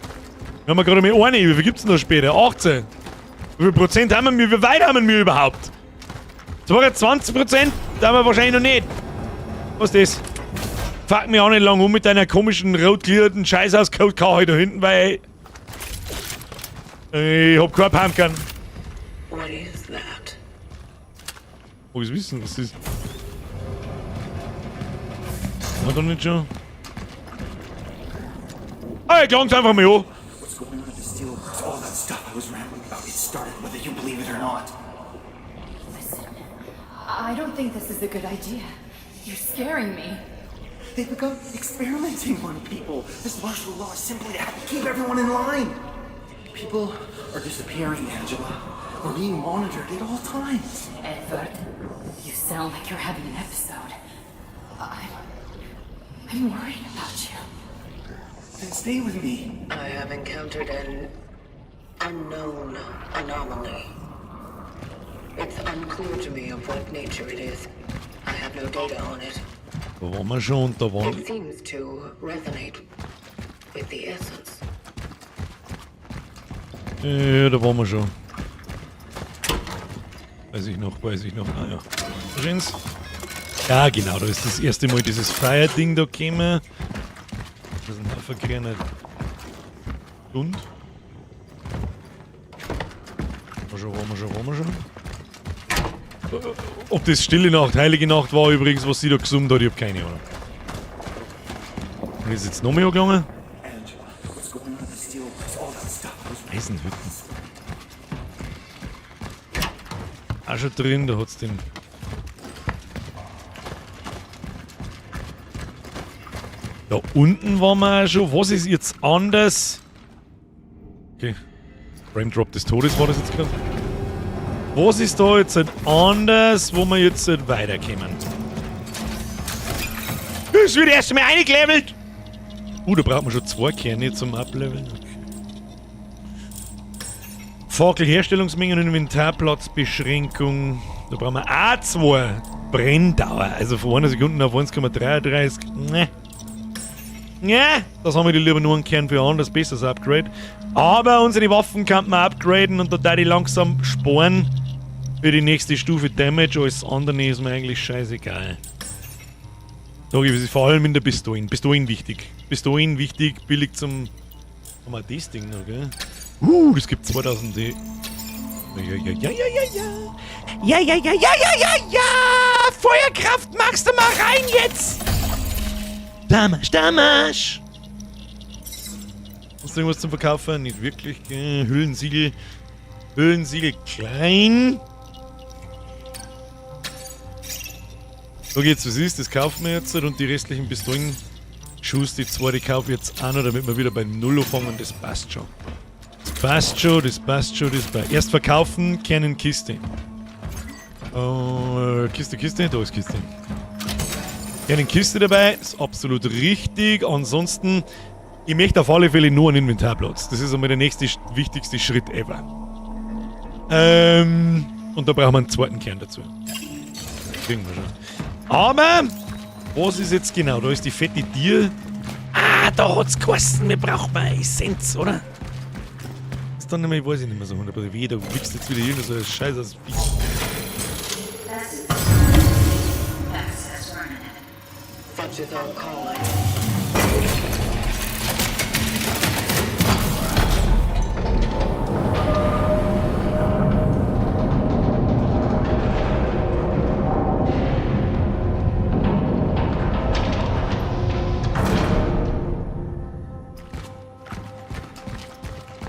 Wir haben gerade mal eine. Wie viel gibt's denn da später? 18. Wie viel Prozent haben wir? Wie weit haben wir überhaupt? 22%? Da haben wir wahrscheinlich noch nicht. Was ist das? Fuck mich auch nicht lang um mit deiner komischen, rotglierten Scheiß aus Code K da hinten, weil ich hab keinen Pumpkin. What is that? Wo ich wissen, was das ist. Hat er nicht schon? Ah, ich klang's einfach mal an. What's going on at the steelworks? All that stuff I was rambling about, it started whether you believe it or not. Listen, I don't think this is a good idea. You're scaring me. They've begun experimenting on people. This martial law is simply to keep everyone in line. People are disappearing, Angela. We're being monitored at all times. Edward, you sound like you're having an episode. I'm worried about you. Then stay with me. I have encountered an unknown anomaly. It's unclear to me of what nature it is. I have no data on it. Da waren wir schon und da waren It seems to resonate with the essence. Ja, da waren wir schon. Weiß ich noch, weiß ich noch. Ah ja. Verstehen's? Ja, genau, da ist das erste Mal dieses Fire-Ding da gekommen. Das ist ein Haufen grüner Hund. War schon, waren wir schon, waren wir schon. Ob das Stille Nacht, Heilige Nacht war übrigens, was sie da gesummt hat, ich hab keine Ahnung. Und ist jetzt noch mehr angegangen? Eisenhütten. Auch schon drin, da hat's den. Da unten waren wir auch schon. Was ist jetzt anders? Okay. Frame Drop des Todes war das jetzt gerade. Was ist da jetzt anders, wo wir jetzt weiterkommen? Es wird erst einmal eingelevelt! Da braucht man schon 2 Kerne zum Ableveln. Okay. Fackelherstellungsmengen und Inventarplatzbeschränkung. Da brauchen wir auch 2. Brenndauer. Also von 1 Sekunde auf 1,33. Ne. Ne, das haben wir lieber nur einen Kern für anders besseres Upgrade. Aber unsere Waffen kann man upgraden und da da die langsam sparen für die nächste Stufe Damage. Alles andere ist mir eigentlich scheißegal. Da gibt es vor allem in der Pistolen. Pistolen wichtig. Pistolen wichtig, billig zum. Haben wir das Ding noch, gell? Das gibt 2000 D. Ja, ja, ja, ja, ja, ja. Ja, ja, ja, ja, ja, ja, ja! Feuerkraft machst du mal rein jetzt! Damasch, Damasch! Hast du irgendwas zum Verkaufen? Nicht wirklich, gell? Höhlensiegel. Höhlensiegel klein. So geht's, was ist? Das kaufen wir jetzt und die restlichen Pistolen. Schuss, die zwei, die kaufe ich jetzt auch noch, damit wir wieder bei Null anfangen. Das passt schon. Das passt schon, das passt schon, das passt. Erst verkaufen, Kern in Kiste. Kiste, Kiste, da ist Kiste. Kern in Kiste dabei, ist absolut richtig. Ansonsten, ich möchte auf alle Fälle nur einen Inventarplatz. Das ist einmal der nächste, wichtigste Schritt ever. Und da brauchen wir einen zweiten Kern dazu. Kriegen wir schon. Aber, was ist jetzt genau? Da ist die fette Tier. Ah, da hat's geheißen, wir brauchen eine Essenz, oder? Das ist dann nicht mehr, ich weiß nicht mehr so 100%. Weh, da wichst jetzt wieder irgend so ein Scheiß aus Viech. Such is our calling.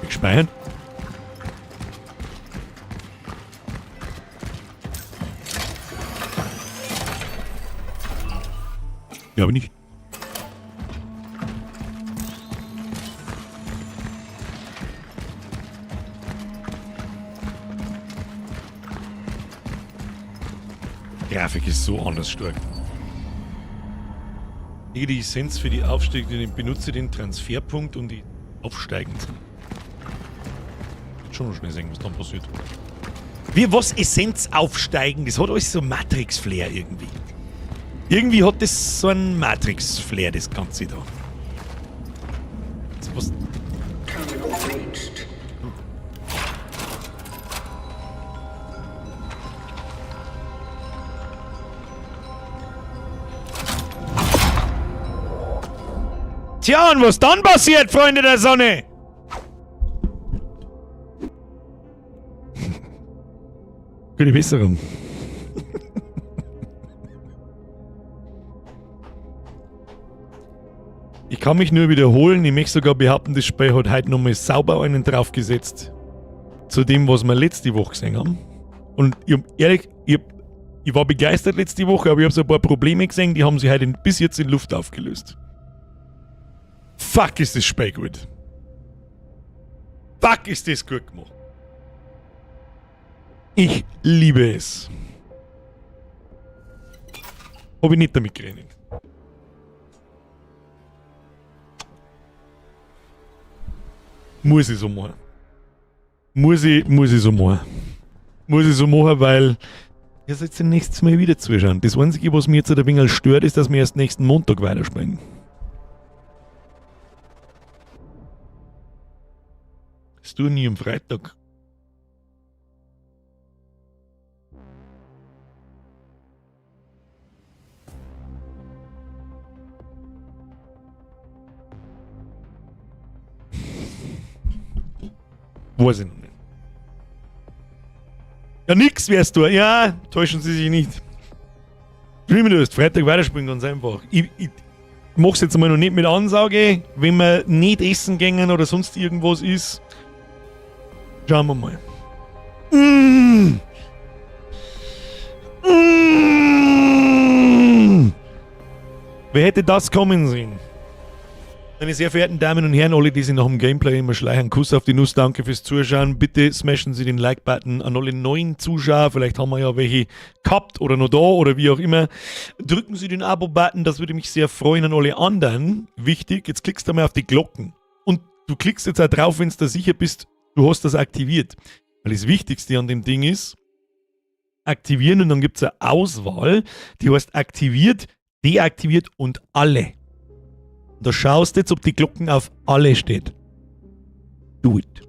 Speichern? Ja, aber nicht. Grafik ist so anders stark. Lege die Essenz für die Aufstieg, benutze den Transferpunkt, um die aufsteigen zu. Schon noch schnell sehen, was dann passiert. Wie was Essenz aufsteigen, das hat alles so Matrix-Flair irgendwie. Irgendwie hat das so einen Matrix-Flair, das Ganze da. Das was. Tja, und was dann passiert, Freunde der Sonne? Gute Besserung. Ich kann mich nur wiederholen, ich möchte sogar behaupten, das Spiel hat heute nochmal sauber einen draufgesetzt. Zu dem, was wir letzte Woche gesehen haben. Und ich hab, ehrlich, ich, hab, ich war begeistert letzte Woche, aber ich hab so ein paar Probleme gesehen, die haben sich heute bis jetzt in Luft aufgelöst. Fuck, ist das Spiel gut. Fuck, ist das gut gemacht. Ich liebe es. Hab ich nicht damit gerechnet. Muss ich so machen. Muss ich so machen. Muss ich so machen, weil ihr sollt ja nächstes Mal wieder zuschauen. Das Einzige, was mir jetzt ein wenig stört, ist, dass wir erst nächsten Montag weiterspielen. Das tue ich nie am Freitag. Weiß ich noch nicht. Ja, nix wärst du. Ja, täuschen Sie sich nicht. Streamen du Freitag weiterspielen, ganz einfach. Ich mach's jetzt einmal noch nicht mit Ansage, wenn wir nicht essen gingen oder sonst irgendwas ist. Schauen wir mal. Wer hätte das kommen sehen? Meine sehr verehrten Damen und Herren, alle, die sich nach dem Gameplay immer schleichen, Kuss auf die Nuss, danke fürs Zuschauen. Bitte smashen Sie den Like-Button an alle neuen Zuschauer, vielleicht haben wir ja welche gehabt oder noch da oder wie auch immer. Drücken Sie den Abo-Button, das würde mich sehr freuen. An alle anderen, wichtig, jetzt klickst du mal auf die Glocken. Und du klickst jetzt auch drauf, wenn du da sicher bist, du hast das aktiviert. Weil das Wichtigste an dem Ding ist, aktivieren und dann gibt es eine Auswahl, die heißt aktiviert, deaktiviert und alle. Und da schaust du jetzt, ob die Glocken auf alle steht. Do it.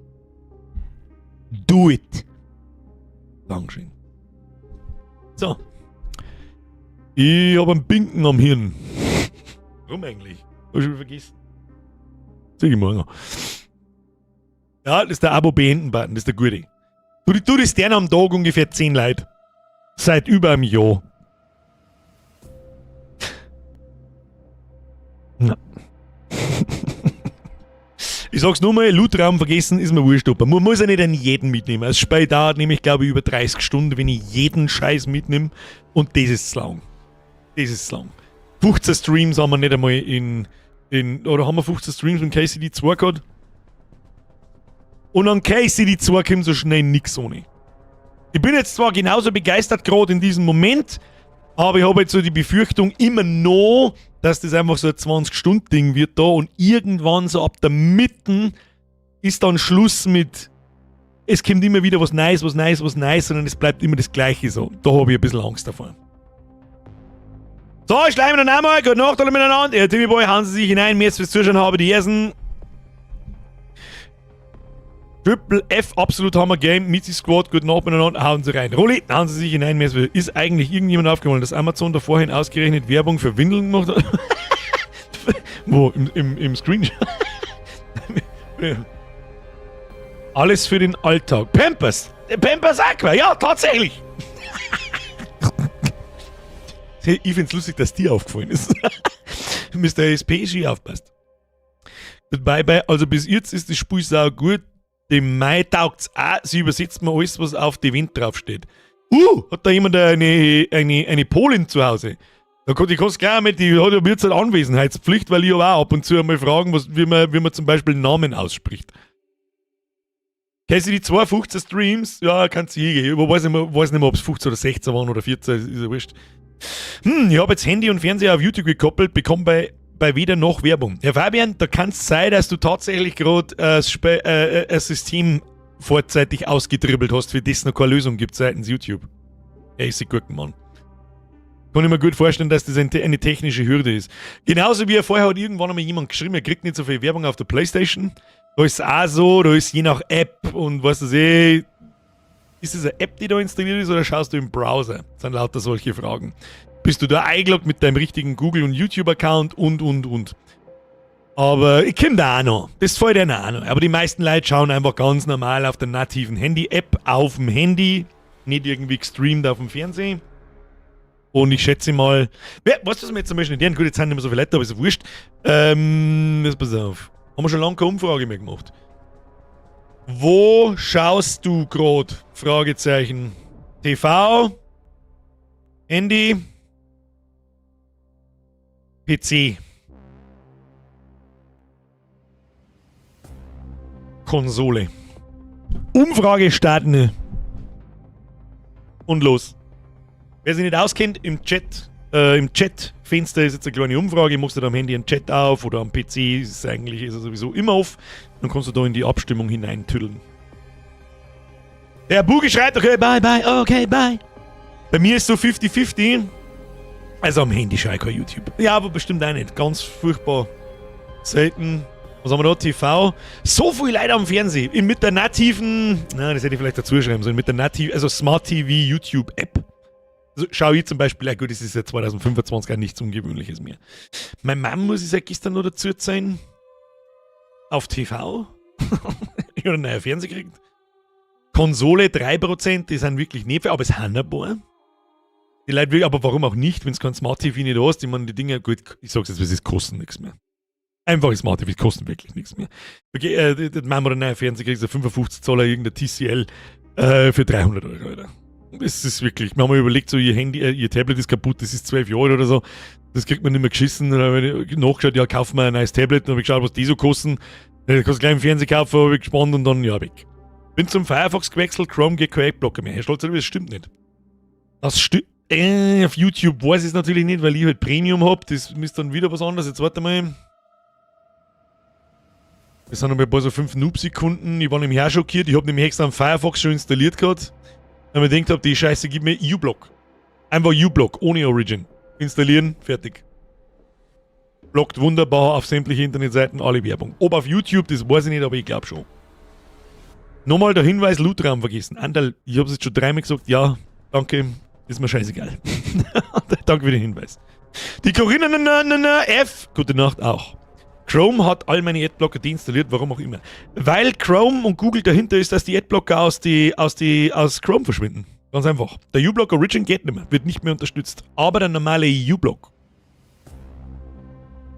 Do it. Dankeschön. So. Ich hab einen Binken am Hirn. Warum eigentlich? Hab ich schon vergessen. Sag ich morgen. Ja, das ist der Abo-Beenden-Button, das ist der gute. Du das deren am Tag ungefähr 10 Leute. Seit über einem Jahr. Na. Ich sag's nur mal, Lootraum vergessen ist mir wurscht, aber man muss ja nicht an jeden mitnehmen. Das Spiel dauert nämlich, glaube ich, über 30 Stunden, wenn ich jeden Scheiß mitnehme. Und das ist zu lang. Das ist zu lang. 15 Streams haben wir nicht einmal in oder haben wir 15 Streams mit KCD 2 gehabt? Und an KCD 2 kommt so schnell nix ohne. Ich bin jetzt zwar genauso begeistert gerade in diesem Moment, aber ich habe jetzt so die Befürchtung immer noch, dass das einfach so ein 20-Stunden-Ding wird da und irgendwann so ab der Mitte ist dann Schluss mit, es kommt immer wieder was Neues, was Neues, was Neues, sondern es bleibt immer das Gleiche so. Da habe ich ein bisschen Angst davor. So, ich schleime noch einmal. Gute Nacht alle miteinander. Ihr Timmy Boy, hauen Sie sich hinein. Mir jetzt fürs Zuschauen habe die ersten. Triple F, absolut Hammer Game. Mizi Squad, gute Nacht miteinander. Hauen Sie rein. Rolli, hauen Sie sich hinein. Mir ist eigentlich irgendjemand aufgefallen, dass Amazon da vorhin ausgerechnet Werbung für Windeln gemacht hat? Wo? Im Screenshot? Alles für den Alltag. Pampers! Pampers Aqua, ja, tatsächlich! Ich find's lustig, dass dir aufgefallen ist. Mr. SP schon aufpasst. Bye bye. Also bis jetzt ist das Spiel sau gut. Dem Mai taugt's auch. Sie übersetzt mir alles, was auf die Wind draufsteht. Hat da jemand eine Polin zu Hause? Da kann, die kannst gleich mit, die hat ja jetzt eine Anwesenheitspflicht, weil ich aber auch ab und zu einmal fragen, was, wie man zum Beispiel Namen ausspricht. Kennst du die 215 Streams? Ja, kannst du hingehen. Ich weiß nicht mehr, ob es 15 oder 16 waren oder 14, ist ja wurscht. Ich habe jetzt Handy und Fernseher auf YouTube gekoppelt, bekomme bei weder noch Werbung. Herr Fabian, da kann es sein, dass du tatsächlich gerade ein System vorzeitig ausgedribbelt hast, für das noch keine Lösung gibt seitens YouTube. Er ist ein Gurkenmann. Kann ich mir gut vorstellen, dass das eine technische Hürde ist. Genauso wie vorher hat irgendwann einmal jemand geschrieben, er kriegt nicht so viel Werbung auf der Playstation. Da ist es auch so, da ist je nach App und was weiß ich. Ist das eine App, die da installiert ist, oder schaust du im Browser? Das sind lauter solche Fragen. Bist du da eingeloggt mit deinem richtigen Google- und YouTube-Account und. Aber ich komme da auch noch. Das fällt ihnen auch noch. Aber die meisten Leute schauen einfach ganz normal auf der nativen Handy-App auf dem Handy, nicht irgendwie gestreamt auf dem Fernsehen. Und ich schätze mal, weißt du, was wir jetzt zum Beispiel nicht lernen? Gut, jetzt sind nicht mehr so viele Leute, aber ist ja wurscht. Jetzt pass auf. Haben wir schon lange keine Umfrage mehr gemacht. Wo schaust du gerade? Fragezeichen. TV, Handy, PC. Konsole. Umfrage starten. Und los. Wer sich nicht auskennt, im Chat, im Chatfenster ist jetzt eine kleine Umfrage. Machst du da am Handy einen Chat auf oder am PC, ist eigentlich ist er sowieso immer auf. Dann kannst du da in die Abstimmung hineintüddeln. Der Bugi schreit, okay, bye, bye, okay, bye. Bei mir ist so 50-50. Also am Handy schaue ich kein YouTube. Ja, aber bestimmt auch nicht. Ganz furchtbar selten. Was haben wir da? TV. So viel Leute am Fernsehen. Mit der nativen, na, das hätte ich vielleicht dazu schreiben sollen, mit der nativen, also Smart TV YouTube App. Also schau ich zum Beispiel, ja gut, das ist ja 2025 auch nichts Ungewöhnliches mehr. Meine Mama muss ich seit gestern noch dazu sein. Auf TV. Ich habe einen neuen Fernseher gekriegt. Konsole 3%, die sind wirklich nicht viel, aber es haben ein paar. Die Leute wirklich, aber warum auch nicht, wenn es kein Smart TV nicht hast? Ich meine, die Dinger, gut, ich sag's jetzt, es kosten nichts mehr. Einfache Smart TVs kosten wirklich nichts mehr. Okay, das machen wir einen neuen Fernseher, kriegst du 55 Zoller, irgendein TCL für 300 Euro, Alter. Das ist wirklich, wir haben mir überlegt, so ihr Handy, ihr Tablet ist kaputt, das ist 12 Jahre oder so, das kriegt man nicht mehr geschissen. Dann habe ich nachgeschaut, ja, kaufen wir ein neues Tablet, dann habe ich geschaut, was die so kosten. Dann kannst du gleich im Fernseher kaufen, habe ich gespannt und dann, ja, weg. Bin zum Firefox gewechselt, Chrome geht kein Adblocker mehr. Herr Stolz, das stimmt nicht. Das stimmt. Auf YouTube weiß ich es natürlich nicht, weil ich halt Premium hab. Das ist dann wieder was anderes. Jetzt warte mal. Wir sind noch bei so 5 Noob-Sekunden. Ich war nämlich auch schockiert. Ich habe nämlich extra einen Firefox schon installiert gehabt. Weil ich mir gedacht hab, die Scheiße gibt mir uBlock. Einfach uBlock, ohne Origin. Installieren, fertig. Blockt wunderbar auf sämtliche Internetseiten alle Werbung. Ob auf YouTube, das weiß ich nicht, aber ich glaube schon. Nochmal der Hinweis, Lootraum vergessen. Anderl, ich habe es jetzt schon dreimal gesagt, ja, danke, ist mir scheißegal. Danke für den Hinweis. Die Corinna na, na, na, F, gute Nacht auch. Chrome hat all meine Adblocker deinstalliert, warum auch immer. Weil Chrome und Google dahinter ist, dass die Adblocker aus Chrome verschwinden. Ganz einfach. Der uBlock Origin geht nicht mehr, wird nicht mehr unterstützt. Aber der normale uBlock,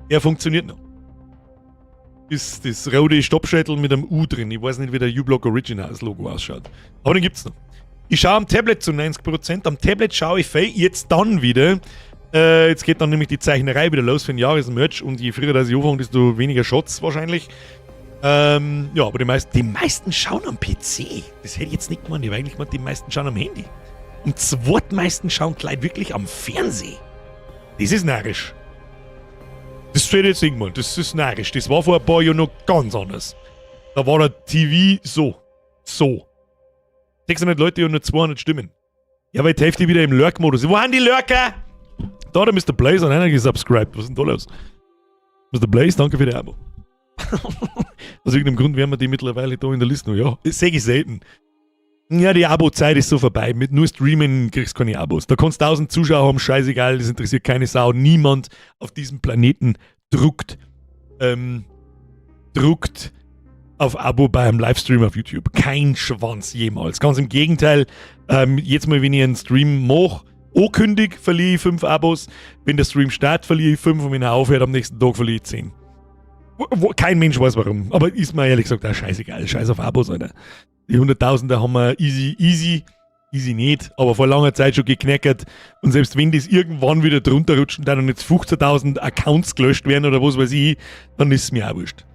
der funktioniert noch. Ist das rote Stoppschädel mit einem U drin. Ich weiß nicht, wie der uBlock Origin als Logo ausschaut. Aber den gibt's noch. Ich schaue am Tablet zu 90%. Am Tablet schaue ich viel, jetzt dann wieder. Jetzt geht dann nämlich die Zeichnerei wieder los für den Jahresmerch und je früher dass ich anfange, desto weniger Shots wahrscheinlich. Ja, aber die meisten schauen am PC. Das hätte ich jetzt nicht gemeint. Ich habe eigentlich gemeint, die meisten schauen am Handy. Und zweitmeisten schauen die Leute wirklich am Fernsehen. Das ist narrisch. Das hätte ich jetzt nicht gemeint. Das ist narrisch. Das war vor ein paar Jahren noch ganz anders. Da war der TV so. So. 600 Leute und nur 200 Stimmen. Ja, weil die Hälfte wieder im Lurk-Modus. Wo sind die Lurker? Da, der Mr. Blaze hat einer gesubscribed. Was ist denn da los? Mr. Blaze, danke für die Abo. Aus irgendeinem Grund werden wir die mittlerweile da in der Liste noch. Ja, das sehe ich selten. Ja, die Abo-Zeit ist so vorbei. Mit nur Streamen kriegst du keine Abos. Da kannst du 1000 Zuschauer haben, scheißegal, das interessiert keine Sau. Niemand auf diesem Planeten druckt auf Abo bei einem Livestream auf YouTube. Kein Schwanz jemals. Ganz im Gegenteil, jetzt mal, wenn ich einen Stream mache, ankündig, verliere ich 5 Abos. Wenn der Stream startet, verliere ich 5 und wenn er aufhört, am nächsten Tag verliere ich 10. Kein Mensch weiß, warum. Aber ist mir ehrlich gesagt auch scheißegal. Scheiß auf Abos, Alter. Die Hunderttausender haben wir easy, easy, easy nicht, aber vor langer Zeit schon geknackert. Und selbst wenn das irgendwann wieder drunter rutschen, dann und jetzt 15.000 Accounts gelöscht werden oder was weiß ich, dann ist es mir auch wurscht.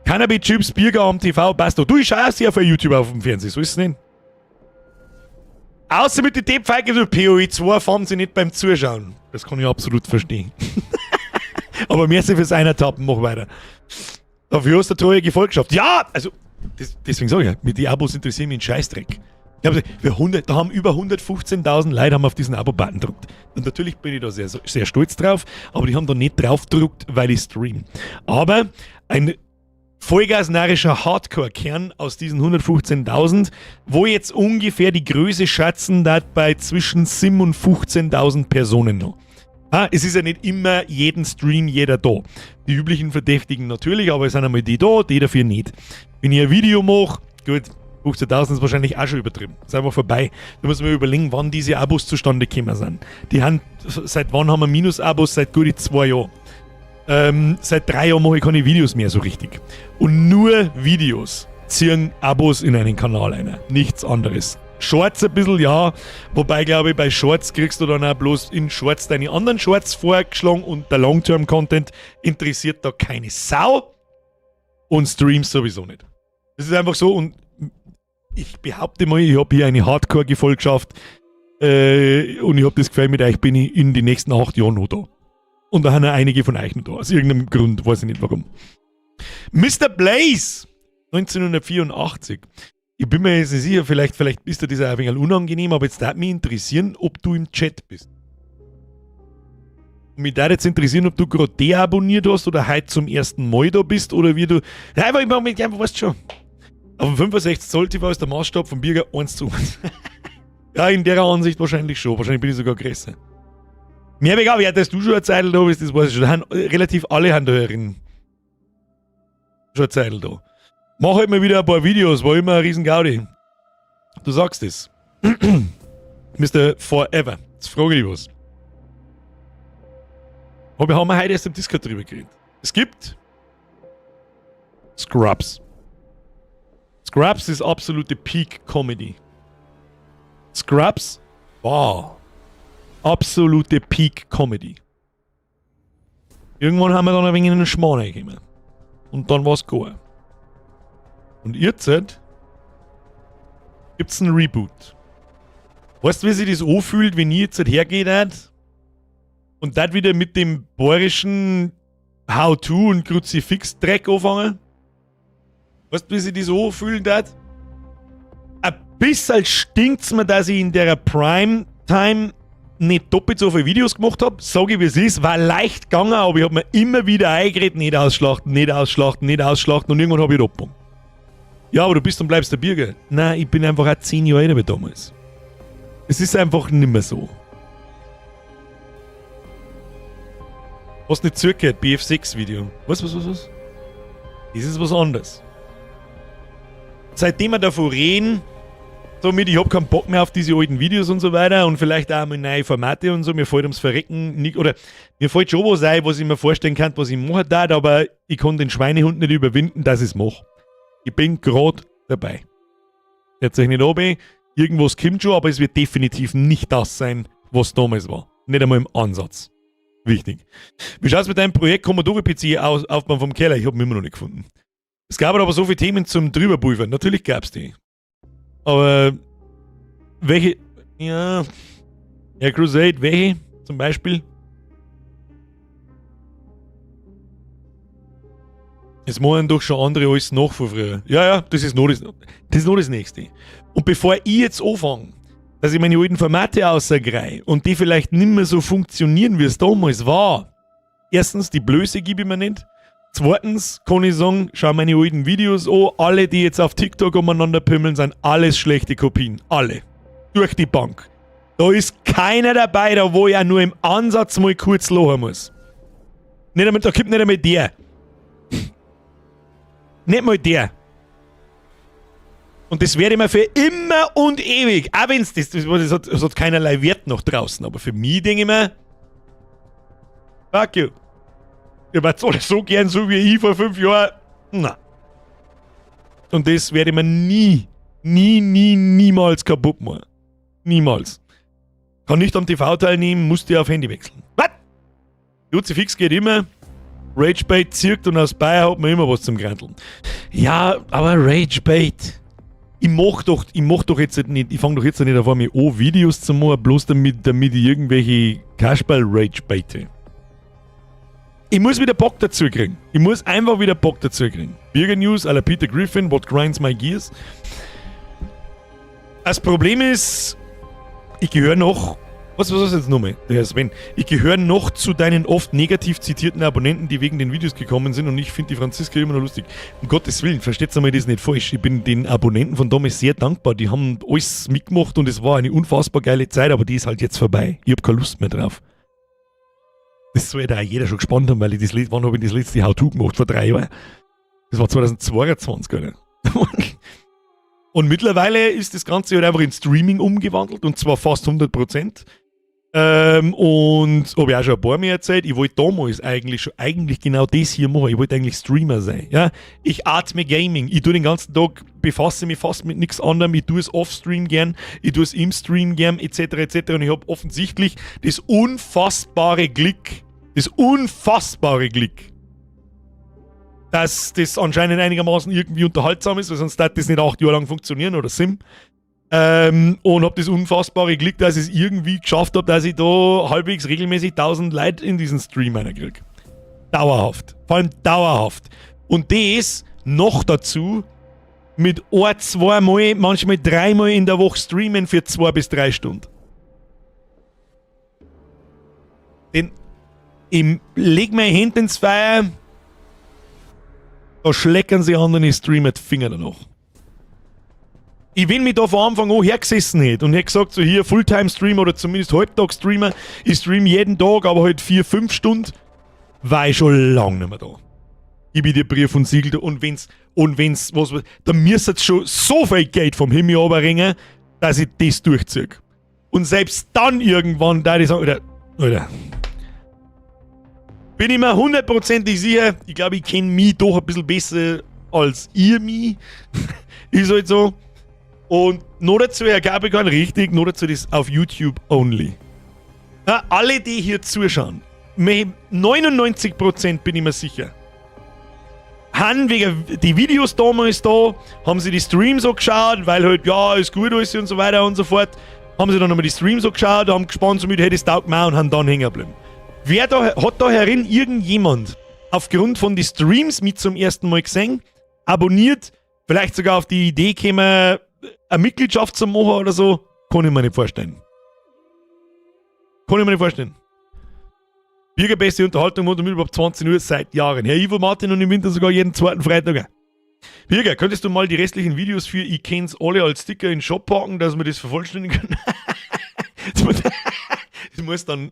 Cannabis Chips, Birger am TV, passt doch. Du, ich schaue auch sehr viel YouTube auf dem Fernsehen, so ist es nicht. Außer mit den Deepfake, so PoE 2 fahren sie nicht beim Zuschauen. Das kann ich absolut verstehen. Aber merci fürs Einertappen, mach weiter. Dafür hast du treue Gefolgschaft. Ja, also, deswegen sage ich ja, mit die Abos interessieren mich einen Scheißdreck. Ich hab, für 100, da haben über 115.000 Leute haben auf diesen Abo-Button gedruckt. Und natürlich bin ich da sehr, sehr stolz drauf, aber die haben da nicht drauf gedruckt, weil ich stream. Aber ein vollgasnarrischer Hardcore-Kern aus diesen 115.000, wo jetzt ungefähr die Größe schätzen dat bei zwischen 7 und 15.000 Personen noch. Ah, es ist ja nicht immer jeden Stream jeder da. Die üblichen Verdächtigen natürlich, aber es sind einmal die da, die dafür nicht. Wenn ich ein Video mache, gut, 15.000 ist wahrscheinlich auch schon übertrieben. Ist einfach vorbei. Da muss man überlegen, wann diese Abos zustande gekommen sind. Seit wann haben wir Minus-Abos? Seit gute 2 Jahren. Seit 3 Jahren mache ich keine Videos mehr so richtig. Und nur Videos ziehen Abos in einen Kanal ein. Nichts anderes. Shorts ein bisschen, ja. Wobei, glaube ich, bei Shorts kriegst du dann auch bloß in Shorts deine anderen Shorts vorgeschlagen und der Long-Term-Content interessiert da keine Sau. Und Streams sowieso nicht. Das ist einfach so und ich behaupte mal, ich habe hier eine Hardcore-Gefolgschaft und ich habe das Gefühl, mit euch bin ich in die nächsten 8 Jahren noch da. Und da haben auch einige von euch noch da. Aus irgendeinem Grund, weiß ich nicht, warum. Mr. Blaze! 1984. Ich bin mir jetzt nicht sicher, vielleicht ist dir das auch ein wenig unangenehm, aber jetzt würde mich interessieren, ob du im Chat bist. Und mich würde jetzt interessieren, ob du gerade deabonniert hast oder heute zum ersten Mal da bist oder wie du. Ja, einfach, ich mach mit, einfach, weißt schon. Auf dem 65 Zoll TV ist der Maßstab vom Birger 1:1. Ja, in der Ansicht wahrscheinlich schon. Wahrscheinlich bin ich sogar größer. Mir egal, ja, dass du schon eine Zeit da bist, das weiß ich schon. Da haben relativ alle haben da herin schon eine Zeit da. Mach halt mal wieder ein paar Videos, war immer ein riesen Gaudi. Du sagst es. Mr. Forever. Jetzt frage ich dich was. Aber haben wir heute erst im Discord drüber geredet. Es gibt Scrubs. Scrubs ist absolute Peak Comedy. Scrubs war absolute Peak Comedy. Irgendwann haben wir dann ein wenig in den Schmarrn reingekommen. Und dann war's gut. Und jetzt gibt's ein Reboot. Weißt du, wie sich das anfühlt, wenn ich jetzt hergehe nicht? Und dann wieder mit dem bayerischen How-To und Kruzifix-Dreck anfangen? Weißt du, wie sich das anfühlen hat? Ein bisschen stinkt's mir, dass ich in der Prime-Time nicht doppelt so viele Videos gemacht habe. Sag ich, wie es ist. War leicht gegangen, aber ich hab mir immer wieder eingeredet, nicht ausschlachten, nicht ausschlachten, nicht ausschlachten und irgendwann hab ich abgefangen. Ja, aber du bist und bleibst der Birger. Nein, ich bin einfach auch 10 Jahre älter wie damals. Es ist einfach nimmer so. Hast nicht zugehört, BF6-Video. Was, was, was, was? Das ist was anderes. Seitdem wir davon reden, somit, ich hab keinen Bock mehr auf diese alten Videos und so weiter und vielleicht auch mal neue Formate und so, mir fällt ums Verrecken nicht, oder mir fällt schon was ein, was ich mir vorstellen kann, was ich machen darf, aber ich kann den Schweinehund nicht überwinden, dass ich's mach. Ich bin grad dabei. Jetzt euch nicht runter, irgendwas kommt schon, aber es wird definitiv nicht das sein, was damals war. Nicht einmal im Ansatz. Wichtig. Wie schaut's mit deinem Projekt Commodore PC aus, Aufbauen vom Keller? Ich hab ihn immer noch nicht gefunden. Es gab aber so viele Themen zum drüberpulvern. Natürlich gab's die. Aber welche? Ja. Ja, Crusade, welche zum Beispiel? Es machen doch schon andere alles noch von früher. Ja, ja, das ist noch das, das, ist noch das Nächste. Und bevor ich jetzt anfange, dass ich meine alten Formate außergreif und die vielleicht nicht mehr so funktionieren, wie es damals war. Erstens, die Blöße gebe ich mir nicht. Zweitens kann ich sagen, schau meine alten Videos an. Alle, die jetzt auf TikTok umeinander pümmeln, sind alles schlechte Kopien. Alle. Durch die Bank. Da ist keiner dabei, da wo ich auch nur im Ansatz mal kurz lachen muss. Nicht einmal, da kommt nicht einmal der. Nicht mal der. Und das werde ich mir für immer und ewig, auch wenn's das, das, das hat, das hat keinerlei Wert noch draußen, aber für mich denke ich mir, fuck you. Ihr wart alle so gern so wie ich vor 5 Jahren. Na. Und das werde ich mir nie, nie, nie, niemals kaputt machen. Niemals. Kann nicht am TV teilnehmen, musste auf Handy wechseln. Was? Kruzifix geht immer. Ragebait zirkt und aus Bayer hat man immer was zum Granteln. Ja, aber Ragebait. Ich mach doch, ich mach doch jetzt nicht, ich fang doch jetzt nicht auf einmal an, Videos zu machen, bloß damit ich irgendwelche Kasperl Ragebaite. Ich muss wieder Bock dazu kriegen. Ich muss einfach wieder Bock dazu kriegen. Birger News à la Peter Griffin, What Grinds My Gears. Das Problem ist, ich gehöre noch, was ist jetzt nochmal? Der Herr Sven. Ich gehöre noch zu deinen oft negativ zitierten Abonnenten, die wegen den Videos gekommen sind und ich finde die Franziska immer noch lustig. Um Gottes Willen, versteht's einmal das nicht falsch. Ich bin den Abonnenten von damals sehr dankbar. Die haben alles mitgemacht und es war eine unfassbar geile Zeit, aber die ist halt jetzt vorbei. Ich hab keine Lust mehr drauf. Das soll ja da auch jeder schon gespannt haben, weil ich das, wann hab ich das letzte How-To gemacht? Vor 3 Jahren. Das war 2022, Alter. Und mittlerweile ist das Ganze halt einfach in Streaming umgewandelt und zwar fast 100%. Und hab ich auch schon ein paar Mal erzählt, ich wollte damals eigentlich schon eigentlich genau das hier machen. Ich wollte eigentlich Streamer sein. Ja? Ich atme Gaming. Ich tue den ganzen Tag, befasse mich fast mit nichts anderem. Ich tue es off-Stream gern, ich tue es im Stream gern, et cetera, et cetera. Und ich hab offensichtlich das unfassbare Glück, das unfassbare Glück, dass das anscheinend einigermaßen irgendwie unterhaltsam ist, weil sonst darf das nicht 8 Jahre lang funktionieren oder Sim. Und hab das unfassbare Glück, dass ich es irgendwie geschafft hab, dass ich da halbwegs regelmäßig 1000 Leute in diesen Stream reinkrieg. Dauerhaft. Vor allem dauerhaft. Und das noch dazu mit ein, zweimal, manchmal 3-mal in der Woche streamen für 2 bis 3 Stunden. Denn ich leg meine Hände ins Feuer, da schleckern sich andere Streamer die Finger danach. Ich wenn mich da von Anfang an hergesessen hätte und hätte gesagt, so hier Fulltime-Streamer oder zumindest Halbtag-Streamer, ich stream jeden Tag, aber halt 4, 5 Stunden, war ich schon lang nicht mehr da. Gib ich dir Brief und Siegel und wenn's, und wenn's, was, dann müsst schon so viel Geld vom Himmel runterringen, dass ich das durchziehe. Und selbst dann irgendwann, da ich sagen, oder, oder, bin ich mir hundertprozentig sicher, ich glaube, ich kenne mich doch ein bisschen besser als ihr mich. Ist halt so. Und noch dazu, Herr Capricorn, richtig, noch dazu das auf YouTube only. Ja, alle, die hier zuschauen, 99% bin ich mir sicher, haben wegen die Videos damals da, haben sie die Streams so geschaut, weil halt, ja, ist gut alles und so weiter und so fort. Haben sie dann nochmal die Streams so geschaut, haben gespannt so mit, hey, das taugt mir und haben dann hängen geblieben. Wer da, hat da herin irgendjemand aufgrund von die Streams mit zum ersten Mal gesehen, abonniert, vielleicht sogar auf die Idee gekommen, eine Mitgliedschaft zu machen oder so? Kann ich mir nicht vorstellen. Kann ich mir nicht vorstellen. Bürgerbeste Unterhaltung und überhaupt 20 Uhr seit Jahren. Herr Ivo Martin und im Winter sogar jeden zweiten Freitag. Birger, könntest du mal die restlichen Videos für Ich kenn's alle als Sticker in den Shop packen, dass wir das vervollständigen können? Das muss dann.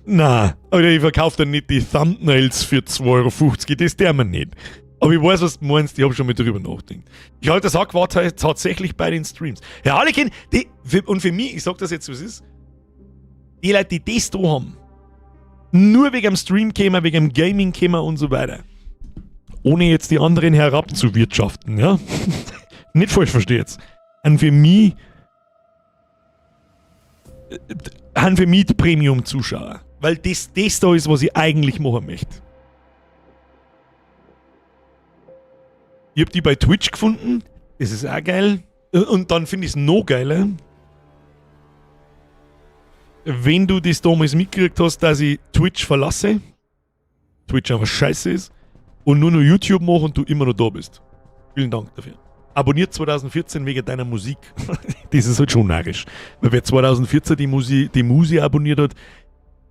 Na, oder ich verkaufe dann nicht die Thumbnails für 2,50 Euro, das der mir nicht. Aber ich weiß, was du meinst, ich habe schon mal drüber nachgedacht. Ich halte das war tatsächlich bei den Streams. Ja, alle kennen, die, und für mich, ich sag das jetzt, was ist, die Leute, die das da haben, nur wegen dem Stream kämen, wegen dem Gaming kämen und so weiter. Ohne jetzt die anderen herabzuwirtschaften, ja? Nicht falsch versteht's. Und für mich, haben für mich die Premium-Zuschauer. Weil das, das da ist, was ich eigentlich machen möchte. Ich hab die bei Twitch gefunden. Das ist auch geil. Und dann finde ich es noch geiler, wenn du das damals mitgekriegt hast, dass ich Twitch verlasse, Twitch einfach scheiße ist, und nur noch YouTube mache und du immer noch da bist. Vielen Dank dafür. Abonniert 2014 wegen deiner Musik. Das ist halt schon narrisch. Weil wer 2014 die Musi, die Musi abonniert hat,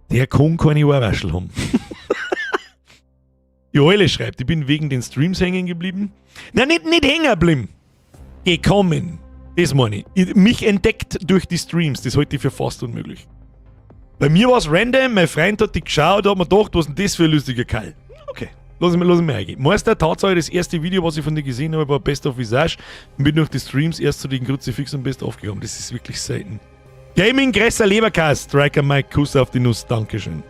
der kann keine Ohrwaschel haben. Joelle schreibt, ich bin wegen den Streams hängen geblieben. Nein, nicht, nicht hängen geblieben. Gekommen. Das meine ich. Mich entdeckt durch die Streams. Das halte ich für fast unmöglich. Bei mir war es random, mein Freund hat die geschaut, hat mir gedacht, was ist denn das für ein lustiger Kerl? Okay, lass mich, lass mich eingehen. Meister, Tatsache, das erste Video, was ich von dir gesehen habe, war Best of Visage und bin durch die Streams erst zu den Kruzifix und Best of gekommen. Das ist wirklich selten. Gaming Gresser Leberkäse, Striker Mike, Kuss auf die Nuss, Dankeschön.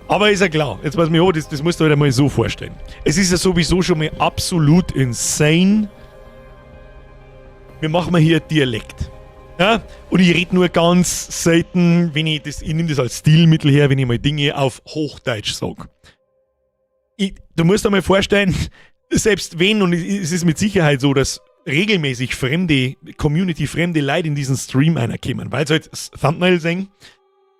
Aber ist ja klar, jetzt weiß mich auch, das, das musst du dir mal so vorstellen. Es ist ja sowieso schon mal absolut insane. Wir machen mal hier Dialekt. Ja? Und ich rede nur ganz selten, wenn ich das, ich nehme das als Stilmittel her, wenn ich mal Dinge auf Hochdeutsch sage. Du musst dir mal vorstellen, selbst wenn, und es ist mit Sicherheit so, dass regelmäßig fremde, Community-fremde Leute in diesen Stream reinkommen, weil sie halt das Thumbnail sehen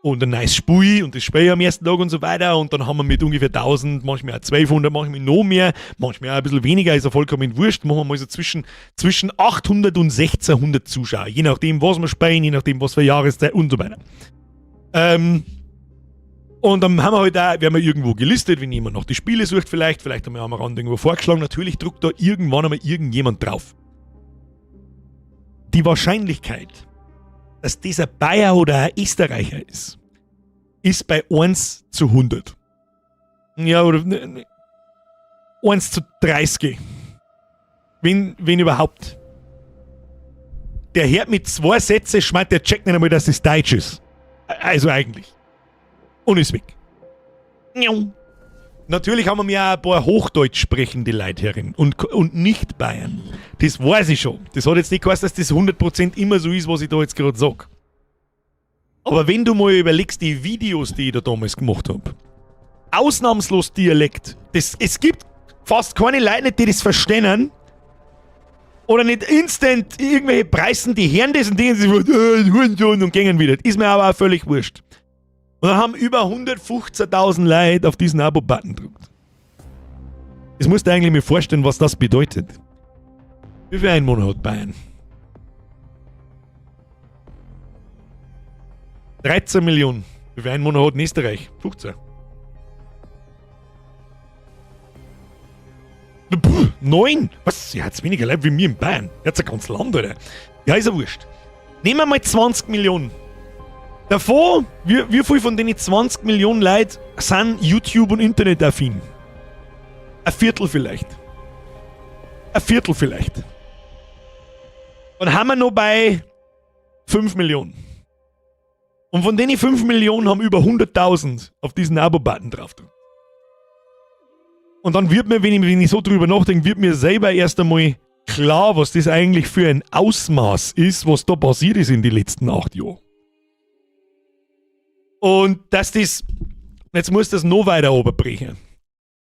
und ein nice Spiel und das Spiel am ersten Tag und so weiter und dann haben wir mit ungefähr 1000, manchmal auch 1200, manchmal noch mehr, manchmal auch ein bisschen weniger, ist ja vollkommen wurscht, machen wir mal so zwischen, zwischen 800 und 1600 Zuschauer, je nachdem, was wir spielen, je nachdem, was für Jahreszeit und so weiter. Und dann haben wir halt auch, werden wir irgendwo gelistet, wenn jemand noch die Spiele sucht vielleicht, vielleicht haben wir am Rand irgendwo vorgeschlagen, natürlich druckt da irgendwann einmal irgendjemand drauf. Die Wahrscheinlichkeit, dass dieser Bayer oder ein Österreicher ist, ist bei 1 zu 100. Ja, oder 1 zu 30. Wenn, wenn überhaupt. Der hört mit zwei Sätzen, schmeißt der checkt nicht einmal, dass das Deutsch ist. Also eigentlich. Und ist weg. Natürlich haben wir mir auch ein paar Hochdeutsch sprechende Leute herin und, und nicht Bayern. Das weiß ich schon. Das hat jetzt nicht geheißen, dass das 100% immer so ist, was ich da jetzt gerade sage. Aber wenn du mal überlegst, die Videos, die ich da damals gemacht habe, ausnahmslos Dialekt. Das, es gibt fast keine Leute, nicht, die das verstehen. Oder nicht instant irgendwelche Preisen, die hören das und denken sich, Hurensohn und gehen wieder. Ist mir aber auch völlig wurscht. Und dann haben über 115.000 Leute auf diesen Abo-Button gedrückt. Das musst du eigentlich mir vorstellen, was das bedeutet. Wie viel Einwohner hat Bayern? 13 Millionen. Wie viele Einwohner hat in Österreich? 15. Puh, 9? Was? Ja, hat's weniger Leute wie mir in Bayern. Jetzt ein ganzes Land, oder? Ja, ist ja wurscht. Nehmen wir mal 20 Millionen. Davor, wie, wie viel von den 20 Millionen Leuten sind YouTube- und Internet-affin? Ein Viertel vielleicht. Ein Viertel vielleicht. Dann haben wir noch bei 5 Millionen. Und von denen 5 Millionen haben über 100.000 auf diesen Abo-Button drauf. Und dann wird mir, wenn ich so drüber nachdenke, wird mir selber erst einmal klar, was das eigentlich für ein Ausmaß ist, was da passiert ist in den letzten 8 Jahren. Und dass das, jetzt muss das noch weiter runterbrechen.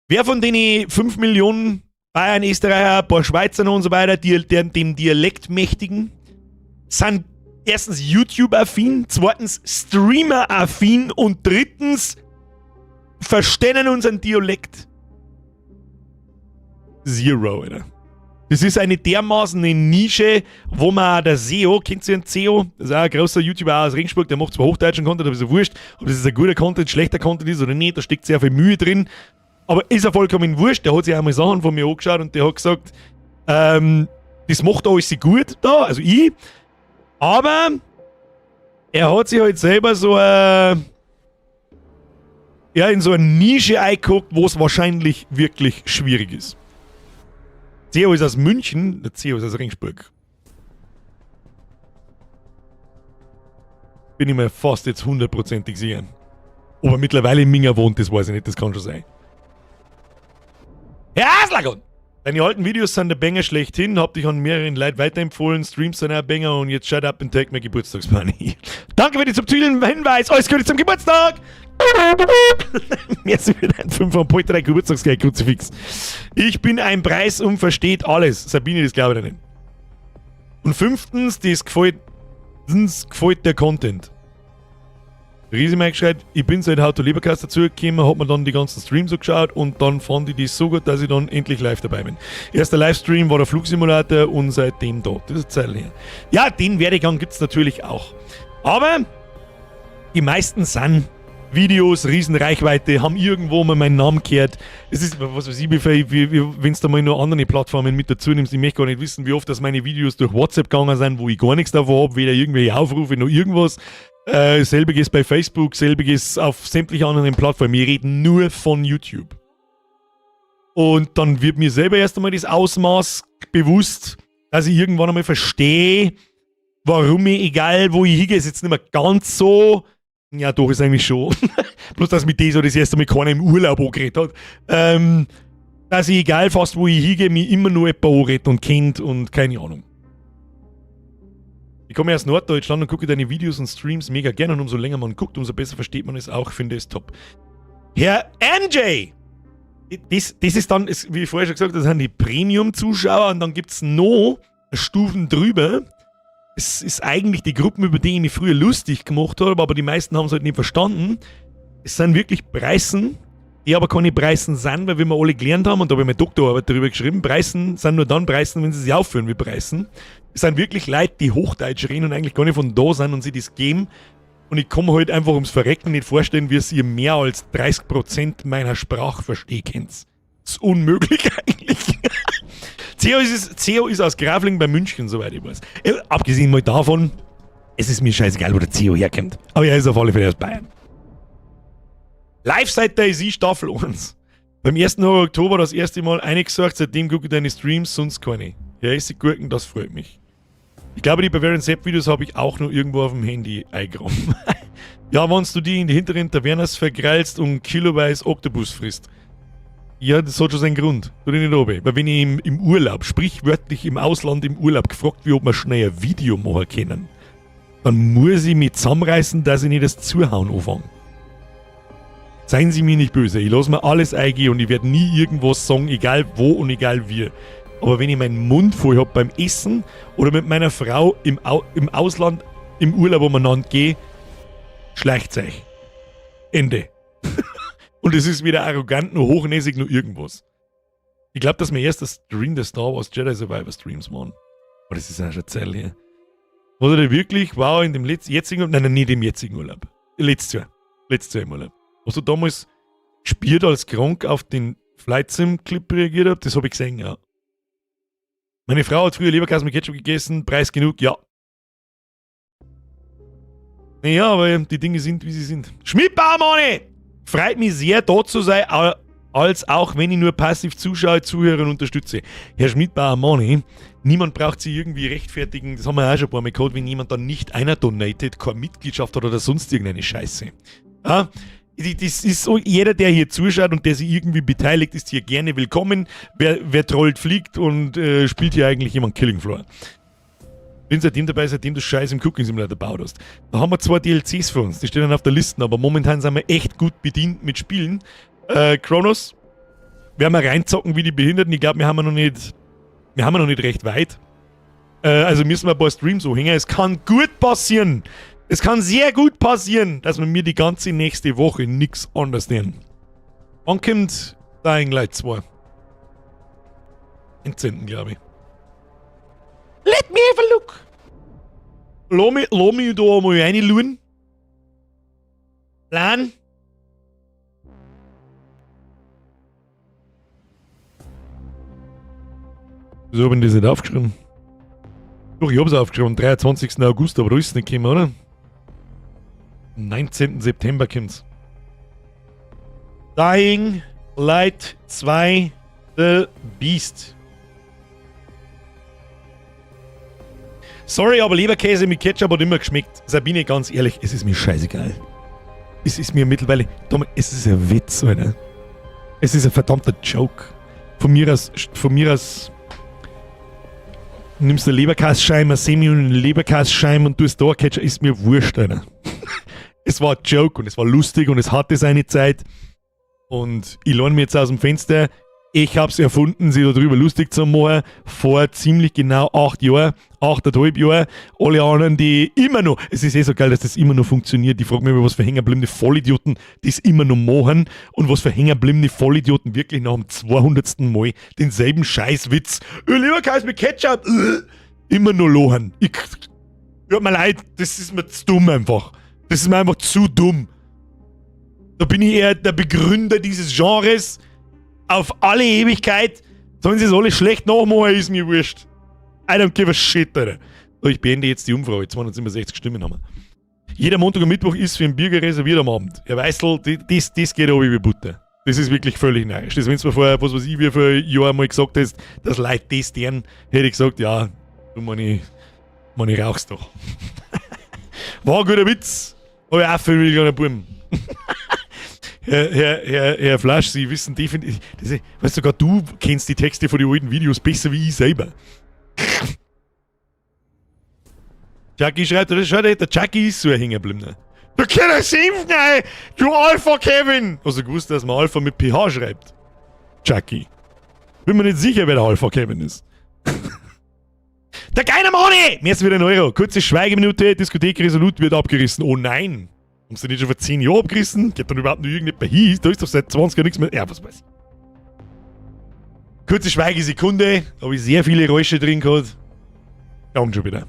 Wer von den 5 Millionen Bayern, Österreicher, ein paar Schweizer und so weiter, die, dem Dialektmächtigen, sind erstens YouTube-affin, zweitens Streamer-affin und drittens verstehen unseren Dialekt? Zero, Alter. Das ist eine dermaßen eine Nische, wo man der SEO, kennt ihr den SEO? Das ist auch ein großer YouTuber aus Regensburg, der macht zwar hochdeutschen Content, aber ist ja wurscht, ob das ist ein guter Content, schlechter Content ist oder nicht, da steckt sehr viel Mühe drin. Aber ist ja vollkommen wurscht, der hat sich einmal Sachen von mir angeschaut und der hat gesagt, das macht alles gut da, also ich, aber er hat sich halt selber so ja, in so eine Nische eingeguckt, wo es wahrscheinlich wirklich schwierig ist. CEO ist aus München, der CEO ist aus Regensburg. Bin ich mir fast jetzt hundertprozentig sicher. Ob er mittlerweile in Minga wohnt, das weiß ich nicht, das kann schon sein. Herr Aslagon! Deine alten Videos sind der Banger schlechthin, hab dich an mehreren Leuten weiterempfohlen, Streams sind auch Banger und jetzt shut up and take my Geburtstagsmoney. Danke für den subtilen Hinweis, alles Gute zum Geburtstag! Merci für dein 5 von 3 Geburtstagsgeld, Kruzifix. Ich bin ein Preis und versteht alles. Sabine, das glaube ich nicht. Und fünftens, das gefällt der Content. Riesemeck schreibt, ich bin seit How to Lebercast dazugekommen, hab mir dann die ganzen Streams so geschaut und dann fand ich die so gut, dass ich dann endlich live dabei bin. Erster Livestream war der Flugsimulator und seitdem da. Das ist eine Zeit her. Ja, den Werdegang gibt es natürlich auch. Aber die meisten sind Videos, Riesenreichweite, haben irgendwo mal meinen Namen gehört. Es ist, was weiß ich, wie, wenn du da mal nur andere Plattformen mit dazu nimmst, ich möchte gar nicht wissen, wie oft das meine Videos durch WhatsApp gegangen sind, wo ich gar nichts davon habe, weder irgendwelche Aufrufe noch irgendwas. Selbiges bei Facebook, selbiges auf sämtlichen anderen Plattformen. Wir reden nur von YouTube. Und dann wird mir selber erst einmal das Ausmaß bewusst, dass ich irgendwann einmal verstehe, warum ich, egal wo ich hingehe, ist jetzt nicht mehr ganz so. Ja, doch, ist eigentlich schon. Bloß, dass mit dem so das erste Mal keiner im Urlaub angeredet hat. Dass ich, egal fast wo ich hingehe, mich immer nur jemand anredet und kennt und keine Ahnung. Ich komme aus Norddeutschland und gucke deine Videos und Streams mega gerne und umso länger man guckt, umso besser versteht man es auch, finde es top. Herr MJ! Das ist dann, wie ich vorher schon gesagt habe, das sind die Premium-Zuschauer und dann gibt es noch Stufen drüber. Es ist eigentlich die Gruppen, über die ich mich früher lustig gemacht habe, aber die meisten haben es halt nicht verstanden. Es sind wirklich Preißen, die aber keine Preißen sind, weil wir alle gelernt haben, und da habe ich meine Doktorarbeit darüber geschrieben, Preißen sind nur dann Preißen, wenn sie sich aufführen wie Preißen. Es sind wirklich Leute, die Hochdeutsch reden und eigentlich gar nicht von da sind und sich das geben. Und ich kann mir halt einfach ums Verrecken nicht vorstellen, wie es ihr mehr als 30% meiner Sprache verstehen könnt. Das ist unmöglich eigentlich. CEO ist aus Grafling bei München, soweit ich weiß. Abgesehen mal davon, es ist mir scheißegal, wo der CEO herkommt. Aber er ist auf alle Fälle aus Bayern. Live seit DayZ Staffel 1. Beim 1. Oktober das erste Mal eingesorgt, seitdem gucke ich deine Streams, sonst keine. Ja, esse Gurken, das freut mich. Ich glaube, die Bavarian Sepp Videos habe ich auch noch irgendwo auf dem Handy eingegraben. Ja, wenn du die in die hinteren Tavernas vergrallst und kiloweise Oktopus frisst. Ja, das hat schon seinen Grund. Tu dich nicht runter. Weil wenn ich im Urlaub, sprichwörtlich im Ausland im Urlaub, gefragt wird, ob wir schnell ein Video machen können, dann muss ich mich zusammenreißen, dass ich nicht das Zuhauen anfange. Seien Sie mir nicht böse, ich lasse mir alles eingehen und ich werde nie irgendwas sagen, egal wo und egal wie. Aber wenn ich meinen Mund voll hab beim Essen oder mit meiner Frau im Ausland im Urlaub umeinander gehe, schleicht's euch. Ende. Und es ist weder arrogant, noch hochnäsig, noch irgendwas. Ich glaube, dass mein erster Stream der Star Wars Jedi Survivor Streams waren. Aber das ist auch schon Zeit her. War der wirklich, wow, in dem letzten, jetzigen, nein, nein, nicht im jetzigen Urlaub. Letztes Jahr. Letztes Jahr im Urlaub. Hast du damals gespielt, als krank auf den Flight Sim Clip reagiert habe? Das habe ich gesehen, ja. Meine Frau hat früher Leberkäse mit Ketchup gegessen, Preis genug, ja. Naja, aber die Dinge sind, wie sie sind. Schmidtbauer, Mani! Freut mich sehr, da zu sein. Als auch wenn ich nur passiv zuschaue, zuhöre und unterstütze. Herr Schmidbauer Mani, niemand braucht sich irgendwie rechtfertigen, das haben wir auch schon ein paar Mal gehabt, wenn jemand dann nicht einer donatet, keine Mitgliedschaft hat oder sonst irgendeine Scheiße. Ja? Das ist so, jeder, der hier zuschaut und der sich irgendwie beteiligt, ist hier gerne willkommen. Wer trollt, fliegt und spielt hier eigentlich jemand Killing Floor. Bin seitdem dabei, seitdem du Scheiß im Cooking Simulator gebaut hast. Da haben wir 2 DLCs für uns, die stehen dann auf der Liste, aber momentan sind wir echt gut bedient mit Spielen. Kronos, werden wir reinzocken wie die Behinderten. Ich glaub, wir haben noch nicht recht weit. Also müssen wir ein paar Streams so hängen. Es kann gut passieren. Es kann sehr gut passieren, dass wir mir die ganze nächste Woche nix anderes nehmen. Wann kommt Dying Light 2? 19., glaub ich. Let me have a look! Lass mich da mal reinschauen. Plan. Wieso hab ich das nicht aufgeschrieben? Doch, ich hab's aufgeschrieben, am 23. August, aber da ist es nicht gekommen, oder? Am 19. September kommt's. Dying Light 2 The Beast. Sorry, aber Leberkäse mit Ketchup hat immer geschmeckt. Sabine, ganz ehrlich, es ist mir scheißegal. Es ist mir mittlerweile... Thomas, es ist ein Witz, Alter. Es ist ein verdammter Joke. Von mir aus... Von mir aus nimmst du eine Leberkässcheibe, eine Semi und eine Leberkässcheibe und tust da Ketchup, ist mir wurscht, Alter. Es war ein Joke und es war lustig und es hatte seine Zeit. Und ich lehne mir jetzt aus dem Fenster. Ich hab's erfunden, sich darüber lustig zu machen, vor ziemlich genau 8 Jahren, 8,5 Jahren. Alle anderen, die immer noch, es ist eh so geil, dass das immer noch funktioniert. Ich frag mich immer, was für hängenbliebene Vollidioten das immer noch machen und was für hängenbliebene Vollidioten wirklich nach dem 200. Mal denselben Scheißwitz, Leberkäse mit Ketchup, immer noch lachen. Tut mir leid, das ist mir zu dumm einfach. Das ist mir einfach zu dumm. Da bin ich eher der Begründer dieses Genres. Auf alle Ewigkeit. Sollen sie es alle schlecht nachmachen, ist mir wurscht. I don't give a shit, Alter. So, ich beende jetzt die Umfrage. 267 Stimmen haben wir. Jeder Montag und Mittwoch ist für einen Bürger reserviert am Abend. Herr Weißel, das geht aber wie Butter. Das ist wirklich völlig narrisch. Das, wenn du mir vorher, was weiß ich, wie vor einem Jahr mal gesagt hast, dass Leute das deren, hätte ich gesagt, ja, du meine rauchst doch. War ein guter Witz. Hab ich auch viel wie kleiner Buben. Herr Flasch, Sie wissen definitiv, das ist, weißt du, sogar du kennst die Texte von den alten Videos besser wie ich selber. Chucky schreibt, das schaut, der Chucky ist so ein Hängerblinder. Du kannst schimpfen, ey! Du Alpha Kevin! Hast du gewusst, dass man Alpha mit PH schreibt? Chucky. Bin mir nicht sicher, wer der Alpha Kevin ist. Der geile Money! Mir ist wieder ein Euro. Kurze Schweigeminute, Diskothek Resolut wird abgerissen. Oh nein! Haben sie nicht schon vor 10 Jahren abgerissen? Geht dann überhaupt noch irgendjemand hin? Da ist doch seit 20 Jahren nichts mehr. Ja, was weiß ich. Kurze Schweigesekunde. Da hab ich sehr viele Räusche drin gehabt. Danke schon wieder.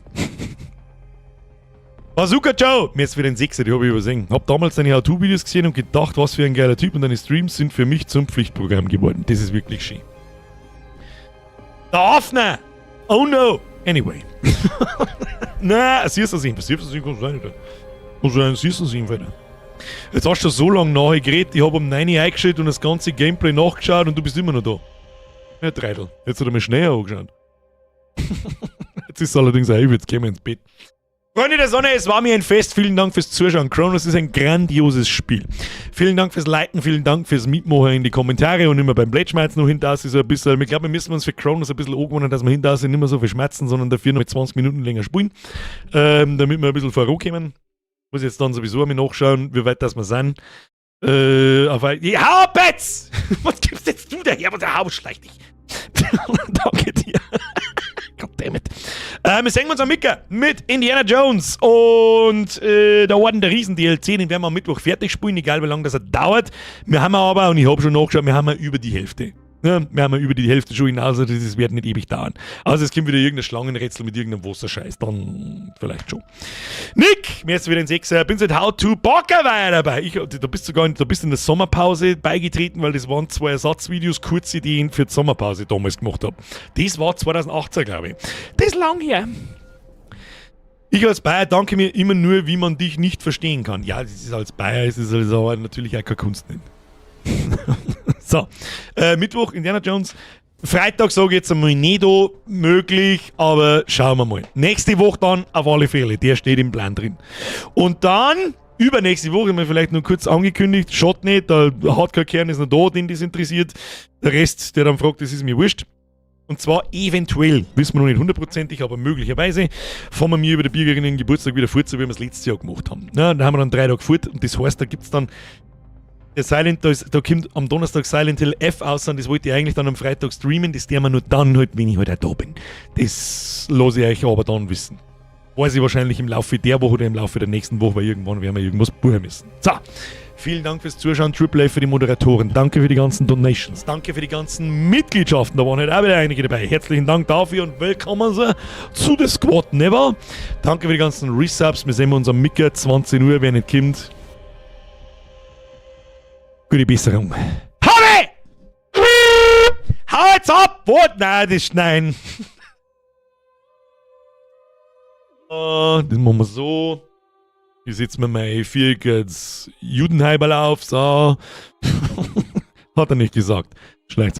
Bazooka Joe! Mir ist wieder ein 6er, die hab ich übersehen. Hab damals deine How-To-Videos gesehen und gedacht, was für ein geiler Typ, und deine Streams sind für mich zum Pflichtprogramm geworden. Das ist wirklich schön. Der Afner! Oh no! Anyway. Na, siehst du das nicht? Siehst du das nicht? Kann sein, oder? Muss sein, siehst du das nicht, Alter? Jetzt hast du schon so lange nachher geredet, ich hab um 9 Uhr eingeschaltet und das ganze Gameplay nachgeschaut und du bist immer noch da. Ja, Dreidel. Jetzt hat er mir schneller angeschaut. Jetzt ist es allerdings auch, jetzt gehen wir ins Bett. Freunde der Sonne, es war mir ein Fest. Vielen Dank fürs Zuschauen. Cronos ist ein grandioses Spiel. Vielen Dank fürs Liken, vielen Dank fürs Mitmachen in die Kommentare und immer beim Blättschmerz noch hinter so ein bisschen. Ich glaube, wir müssen uns für Cronos ein bisschen angewöhnen, dass wir hinter nicht mehr so viel schmerzen, sondern dafür noch mit 20 Minuten länger spielen, damit wir ein bisschen vorankommen. Muss jetzt dann sowieso einmal nachschauen, wie weit das wir sind. Auf ein, ja, hau ab jetzt! Was gibst jetzt du daher? Was der Haus schleicht dich? Danke dir. Goddammit. Wir sehen uns am Mittag mit Indiana Jones und der Orden der Riesen DLC, den werden wir am Mittwoch fertig spielen, egal wie lange das dauert. Wir haben aber, und ich hab schon nachgeschaut, wir haben ja über die Hälfte. Ja, wir haben ja über die Hälfte schon hinaus, also das wird nicht ewig dauern. Also es kommt wieder irgendein Schlangenrätsel mit irgendeinem Wasserscheiß, dann vielleicht schon. Nick, mir ist wieder ein Sechser, bin seit How to Bockerweiher dabei. Ich, da bist du sogar in, da bist du in der Sommerpause beigetreten, weil das waren 2 Ersatzvideos, kurze, die ich für die Sommerpause damals gemacht hab. Das war 2018, glaub ich. Das ist lang her. Ich als Bayer danke mir immer nur, wie man dich nicht verstehen kann. Ja, das ist als Bayer, ist es also natürlich auch keine Kunst nicht. So, Mittwoch Indiana Jones. Freitag sage ich jetzt einmal nicht da, möglich, aber schauen wir mal. Nächste Woche dann auf alle Fälle, der steht im Plan drin. Und dann, übernächste Woche, haben wir vielleicht nur kurz angekündigt, schaut nicht, der Hardcore-Kern ist noch da, den das interessiert. Der Rest, der dann fragt, das ist mir wurscht. Und zwar eventuell, wissen wir noch nicht hundertprozentig, aber möglicherweise fahren wir mir über der Birgerinnen Geburtstag wieder fort, so wie wir es letztes Jahr gemacht haben. Ja, da haben wir dann 3 Tage fort und das heißt, da gibt es dann der Silent, da, ist, da kommt am Donnerstag Silent Hill F aus und das wollte ich eigentlich dann am Freitag streamen, das tun wir nur dann halt, wenn ich halt auch da bin. Das lasse ich euch aber dann wissen. Weiß ich wahrscheinlich im Laufe der Woche oder im Laufe der nächsten Woche, weil irgendwann werden wir irgendwas buchen müssen. So, vielen Dank fürs Zuschauen, Triple A für die Moderatoren. Danke für die ganzen Donations. Danke für die ganzen Mitgliedschaften. Da waren heute auch wieder einige dabei. Herzlichen Dank dafür und willkommen zu The Squad Never. Danke für die ganzen Resubs. Wir sehen uns am Mittag, 20 Uhr, wer nicht kommt. Gute Besserung. Habe! Hau jetzt ab! What? Nein, das ist nein. Das machen wir so. Hier setzen wir mal Vierkes Judenheiberl auf. So. Hat er nicht gesagt. Schlecht.